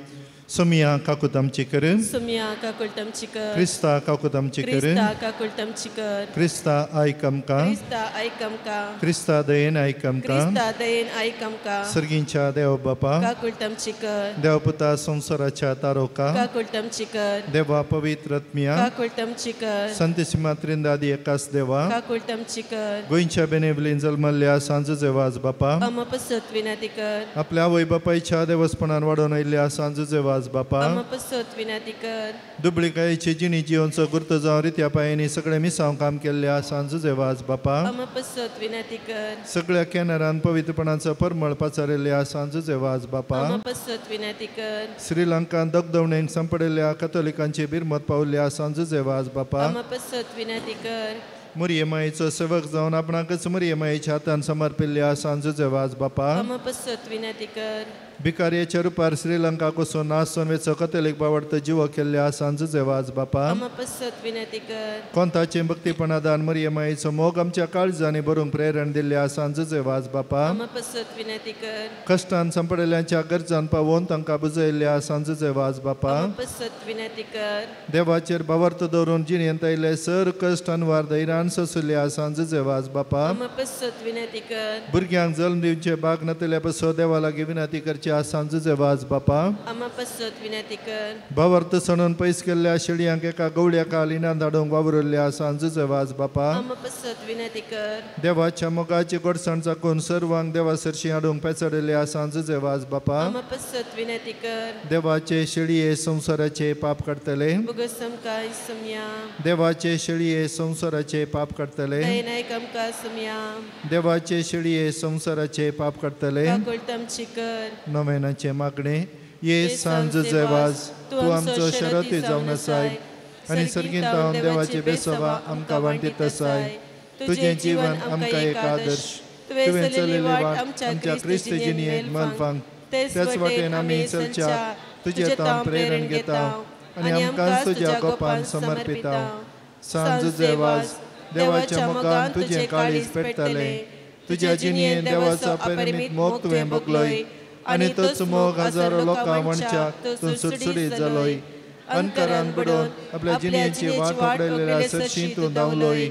S7: सोमिया काकूत आमची कर,
S1: सोमिया काकूत आमची कर,
S7: क्रिस्ता काकूत आमची कर,
S1: क्रिस्ता काकूत आमची कर,
S7: क्रिस्ता आयक आमकां,
S1: क्रिस्ता आयक आमकां,
S7: क्रिस्ता दयेन आयक आमकां,
S1: क्रिस्ता दयेन आयक आमकां,
S7: सर्गींच्या देव बापा
S1: काकूत आमची कर,
S7: देव पुता संवसाराच्या तारोका
S1: काकूत आमची कर,
S7: देवा पवित्र आत्म्या
S1: काकूत आमची कर,
S7: संतेसिमा त्रिंदादी एकास देवा
S1: काकूत आमची कर,
S7: गोंयच्या बेनेवलीन जल्मल्ल्या सांजू वाज बापा
S1: आमा पसत विनंती कर,
S7: आपल्या आवय बापायच्या देवस्पणान वाडोवन आयिल्ल्या सांजू वाज बापा
S1: आमा पसत विनंती कर,
S7: दुबळिकायेची जिणी जिवनचो गुर्त जावन रित्या पायांनी सगळे मिसांव काम केल्ल्या सांजू वाज बापा
S1: आमा पसत विनंती कर,
S7: सगळ्या कॅनरान पवित्रपणाचो परमळ पाचारिल्ल्या सांजू वाज बापा
S1: आमा पसत विनंती कर,
S7: श्रीलंकान दगदवणेक सांपडिल्ल्या कथोलिकांची बिरमत पावल्ल्या सांजू वाज बापा
S1: आमा पसत विनंती कर,
S7: मुरये मायेचो सेवक जावन आपणाकच मुरये मायेच्या हातान समर्पिल्ल्या सांजू वाज बापा
S1: आमा पसत विनंती कर,
S7: भिकाऱ्याच्या रुपार श्रीलंका कोसून नासून वेचो कथोलीक बावडतो जिवो केल्ल्या सांजू वाज बापा
S1: आमा पसत विनंती कर,
S7: कोंताचें भक्तीपणादान मुरये मायेचो मोग आमच्या काळजांनी भरूंक प्रेरण दिल्ल्या सांजू वाज बापा
S1: आमा पसत विनंती कर,
S7: कश्टान सांपडिल्ल्यांच्या गरजान पावोवन तांकां बुजयल्ल्या सांजू वाज बापा
S1: आमा पसत विनंती कर,
S7: देवाचेर भावार्थ दवरून जिणेंत आयिल्ले सर कश्ट अनवार धैर्यान सोंशिल्ल्या सांजू वाज बापा
S1: आमा पसत विनंती कर,
S7: भुरग्यांक जल्म दिवचे भाग नातिल्ल्या पसो देवा लागीं विनंती करचे करच्या सांजुजे वाज बापा
S1: आमा पसत विनंती कर.
S7: भावार्थ सणून पयस केल्ल्या शेळयांक एका गवळ्या कालिनां धाडूंक वावरुल्ल्या सांजुजे वाज बापा
S1: आमा पसत विनंती कर.
S7: देवाच्या मोगाची गोडसाण चाकून सर्वांक देवा सरशी हाडूंक पेचडल्या सांजुजे वाज बापा
S1: आमा पसत विनंती कर.
S7: देवाचे शेळये संवसाराचे पाप काडटले
S1: बोगस आमकां सोमया.
S7: देवाचे शेळये संवसाराचे पाप काडटले
S1: दयनायक आमकां सोमया.
S7: देवाचे शेळये संवसाराचे पाप काडटले
S1: काकुळट आमची कर.
S7: नवेनाचे मागणे. ये सांजुजे वाज तूं आमचो शरती जावन आसाय आनी सर्गींत देवाचे बेसवा आमकां वांटीत आसाय. तुजें जीवन आमकां एक आदर्श. तुवें चलयल्ली वाट आमच्या क्रिस्त जिणेक मलफांक त्याच वाटेन आमी चलच्या तुजें तावन प्रेरण घेता आनी आमकां तुज्या गोपान समर्पिता. सांजुजे वाज देवाच्या मोगान तुजें काळीज पेटतलें. तुज्या जिणेन देवाचो अपरिमीत मोग तुवें भोगलोय आनी तोच मोग हजारो लोकां वणच्याक तूं सुटसुटीत जालोय. अंतरान बुडोवन आपल्या जिणेची वाट वगडायलेल्या सरशी तूं धांवलोय.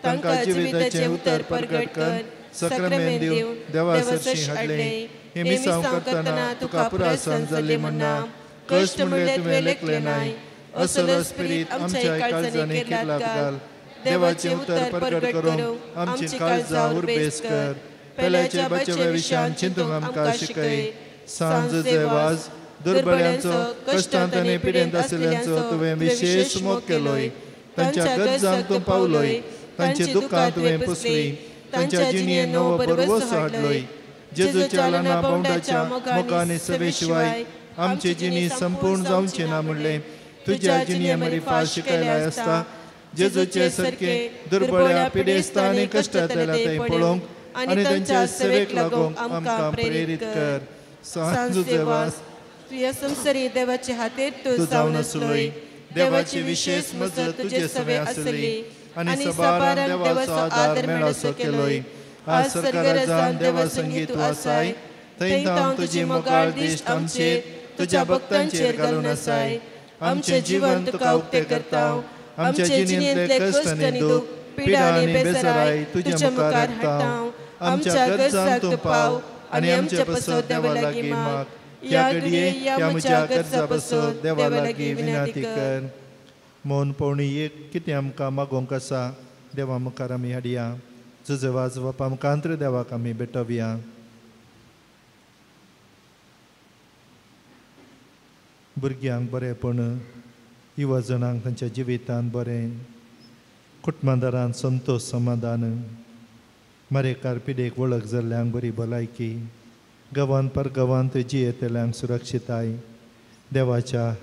S7: तांकां जिविताचें उतर परगट कर सक्रमेंत दिवन देवा सरशी हाडलें. हें मिसांव करतना तुका पुरासान जाल्ली म्हणना कश्ट म्हणलें तुवें लेखलें नाय. असलो स्पिरीत आमच्या काळजांनी किल्लात घाल. देवाचें उतर परगट करूंक आमची काळजां उर्बेस कर. पेल्याच्या बचाव्या विशयान चिंतूंक आमकां शिकय. सांजुजे वाज दुर्बळ्यांचो कश्टांत आनी पिडेंत आशिल्ल्यांचो तुवें विशेश मोग केलोय. तांच्या गरजांक तूं पावलोय. तांची दुख्खां तुवें पुसली. तांच्या जिणेंत नवो भरवंसो हाडलोय. जेजूच्या ल्हाना भावंडाच्या मोगान सवे शिवाय आमची जिणी संपूर्ण जावची ना म्हणलें तुज्या जिणे मरी शिकयला आसता. जेजूचे सारके दुर्बळ्या पिडेस्ता आनी कश्टांतल्या थंय पळोवंक आनी तांच्या सेवेक लागूंक आमकां प्रेरीत कर. सांजुजे वाज
S1: तुज्या संवसारी देवाचे हातीर
S7: तूं जावन आसलोय. देवाची विशेष मजत तुजे सवे आसली आनी सबारान देवाचो आदार मेळसो केलोय. आज सरकारान देवा संगीत तूं आसाय थंय तावन तुजी मोगाळ दिश्ट आमचेर तुज्या भक्तांचेर घालून आसाय. आमचें जीवन तुका उक्तें करता. आमच्या जिणेंतले कश्ट आनी दूख पिडा आनी बेजाराय तुज्या मुखार हाडटा. आमच्या गरजांक तूं पाव आनी आमचे पासत देवा लागीं माग. ह्या घडये ह्या म्हज्या गरजा पासत देवा लागीं विनंती कर. मौन पावणी एक कितें आमकां मागोवंक आसा देवा मुखार आमी हाडया. जुजे वाज बापा मुखांत्र देवाक आमी भेटोवया. भुरग्यांक बरेंपण, युवा जणांक तांच्या जिवितांत बरें, कुटुंबादारान संतोश समाधान, मारेकार पिडेक वळख जाल्ल्यांक बरी भलायकी, गांवांत परगांवांत जियेतल्यांक सुरक्षिताय, देवाच्या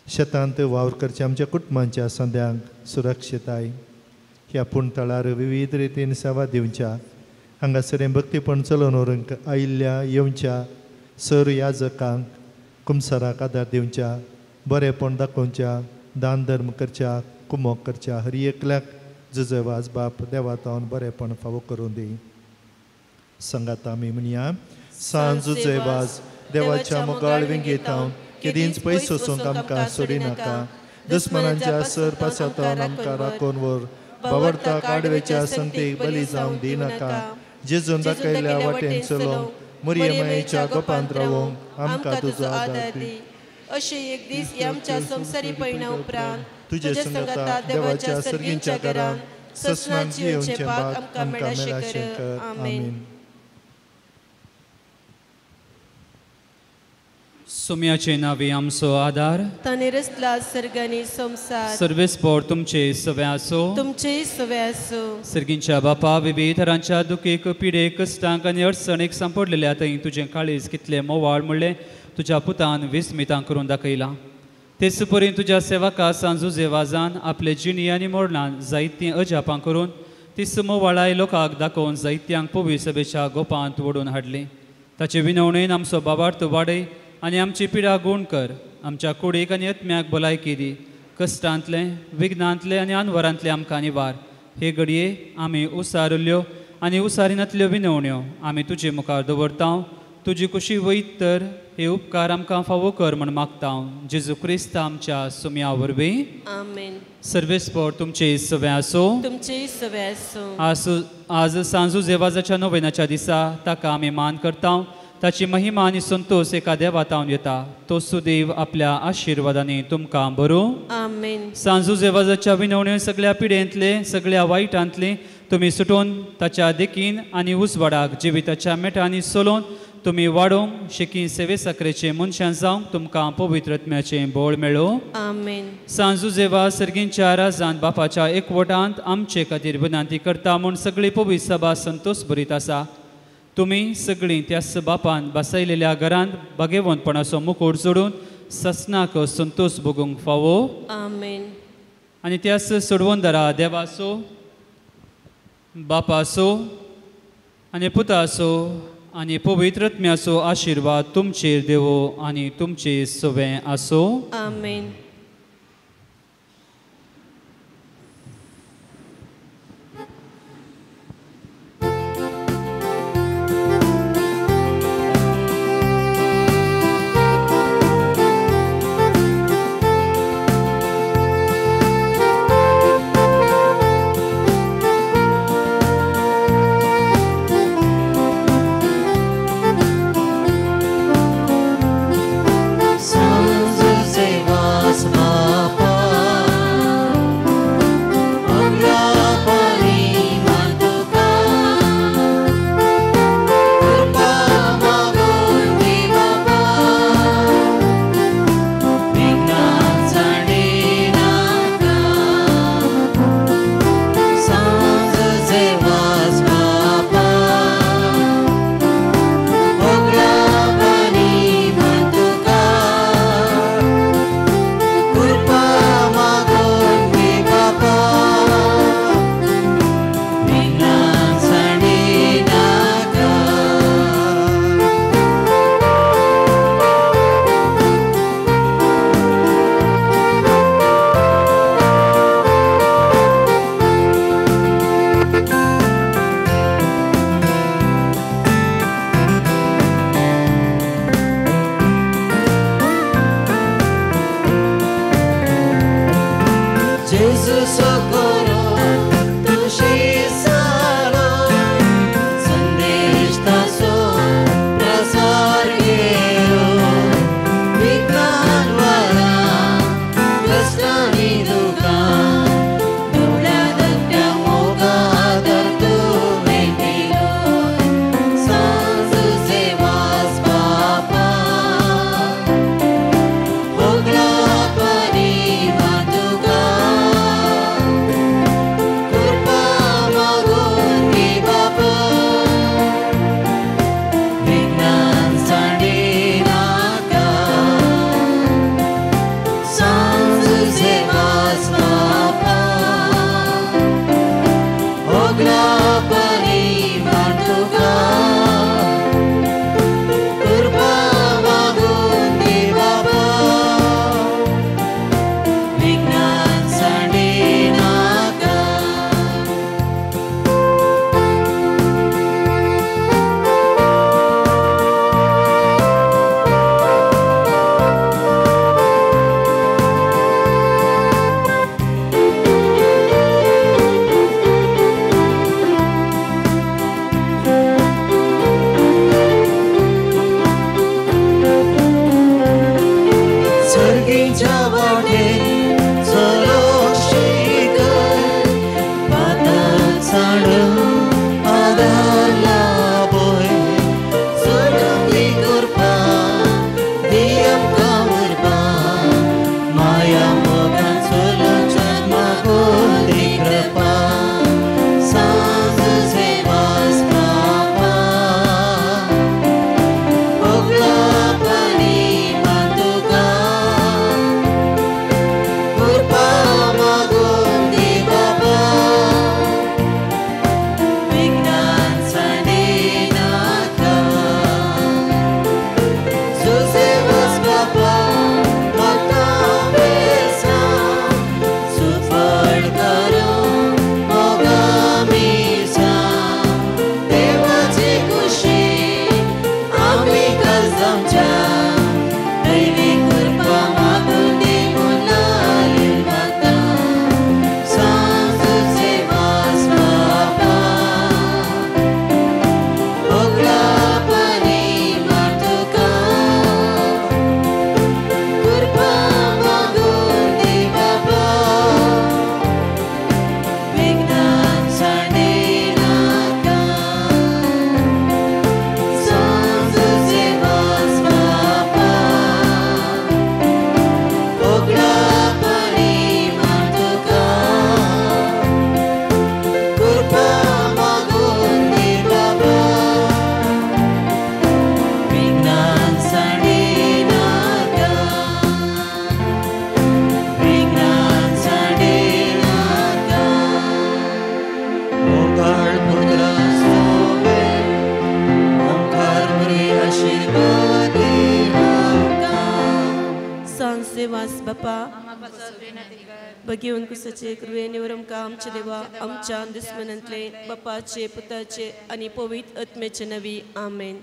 S7: शेतांत वावर करच्या आमच्या कुटुंबांच्या संद्यांक सुरक्षिताय. ह्या पूण तळार विविध रितीन सेवा दिवच्या हांगासर भक्तीपण चलोवन व्हरूंक आयिल्ल्या येवच्या सर याजकांक कुमसाराक आदार दिवच्या, बरेंपण दाखोवच्या, दान धर्म करच्या, कुमोक करच्या हर एकल्याक जुजे वाज बाप देवा तावन बरेंपण फावो करूं दी. संगात आमी म्हणया. सांजुजे वाज देवाच्या मोगाळ विंगेतावन केदींच पयस वचूंक आमकां सोडिनाका. दुस्मनांच्या सर पासातावन आमकां राखून व्हर. बावडता काडवेच्या संगतीक बली जावंक दिनाका. जेजून दाखयल्ल्या वाटेन चलोवंक मुरयेमायेच्या गोपांत रावोंक आमकां तुजो आदार दी.
S1: अशें एक दीस आमच्या संवसारी पयणा उपरांत
S7: तुजे संगाता देवाच्या सर्गींच्या घरांत ससनाक जियेवचें भाग आमकां मेळाशें कर. आमेन.
S2: सोम्याचे नावे आमचो आदार
S1: ताणें रचला सर्ग आनी संवसार.
S2: सर्वेस्पोर तुमचे सवे आसो.
S1: तुमचेय सवे आसो.
S2: सर्गींच्या बापा विविध तरांच्या दुखेक पिडेक कश्टांक आनी अडचणीक सांपडलेल्या थंय तुजें काळीज कितलें मोवाळ म्हणलें तुज्या पुतान विस्मितां करून दाखयलां. तेच परी तुज्या सेवका सांजुजे वाजान आपले जिणी आनी मोरणान जायतीं अजापां करून तीच मोवाळाय लोकांक दाखोवन जायत्यांक पवी सभेच्या गोपांत ओडून हाडली. ताचे विनवणेन आमचो बाबार्थ वाडय आनी आमची पिडा गूण कर. आमच्या कुडीक आनी आत्म्याक भलायकी दी. कश्टांतलें विघ्नांतलें आनी अनवरांतलें आमकां निवार. हे घडये आमी उसारिल्ल्यो आनी उसारिनातल्यो विनवण्यो आमी तुजे मुखार दवरता. तुजी कुशी वयत तर हे उपकार आमकां फावो कर म्हण मागता. जेजू क्रिस्त आमच्या सुम्या वरवीं.
S1: आमेन.
S2: सर्वेस्पोर तुमचे सवे आसो.
S1: तुमचे सवे आसो.
S2: आज सांजू जेवाजाच्या नोवेनाच्या दिसा ताका आमी मान करता. ताची महिमा आनी संतोष एका देवा तावन येता तो सुदैव आपल्या आशिर्वादांनी तुमकां बरो.
S1: आमेन.
S2: सांजू जेवाजाच्या विनवण्यो सगळ्या पिडेंतले सगळ्या वायटांतले तुमी सुटोवन ताच्या देखीन आनी उजवाडाक जिविताच्या मेटांनी सोलोवन तुमी वाडोवंक शेकी सेवे साकरेचे मनशां जावंक तुमकां पवित्र आत्म्याचें बळ मेळो.
S1: आमेन.
S2: सांजू जेवा सर्गींच्या राजान बापाच्या एकवटांत आमचे खातीर विनंती करता म्हूण सगळी पवित्र सभा संतोष भरीत आसा. तुमी सगळीं त्याच बापान बसयलेल्या घरांत भागेवंतपणाचो मुकुट जोडून ससनाक संतोष भोगूंक फावो.
S1: आमेन.
S2: आनी त्याच सोडवंदरा देवाचो बापाचो आनी पुताचो आनी पवित्र आत्म्याचो आशिर्वाद तुमचेर देवो आनी तुमचे सवें आसो.
S1: आमेन. भगेवन कुसाचे कृवे निवरमका आमचे देवा आमच्या दुस्मनांतले बापाचे पुताचे आनी पवित्र आत्म्याचे नवी आमेन.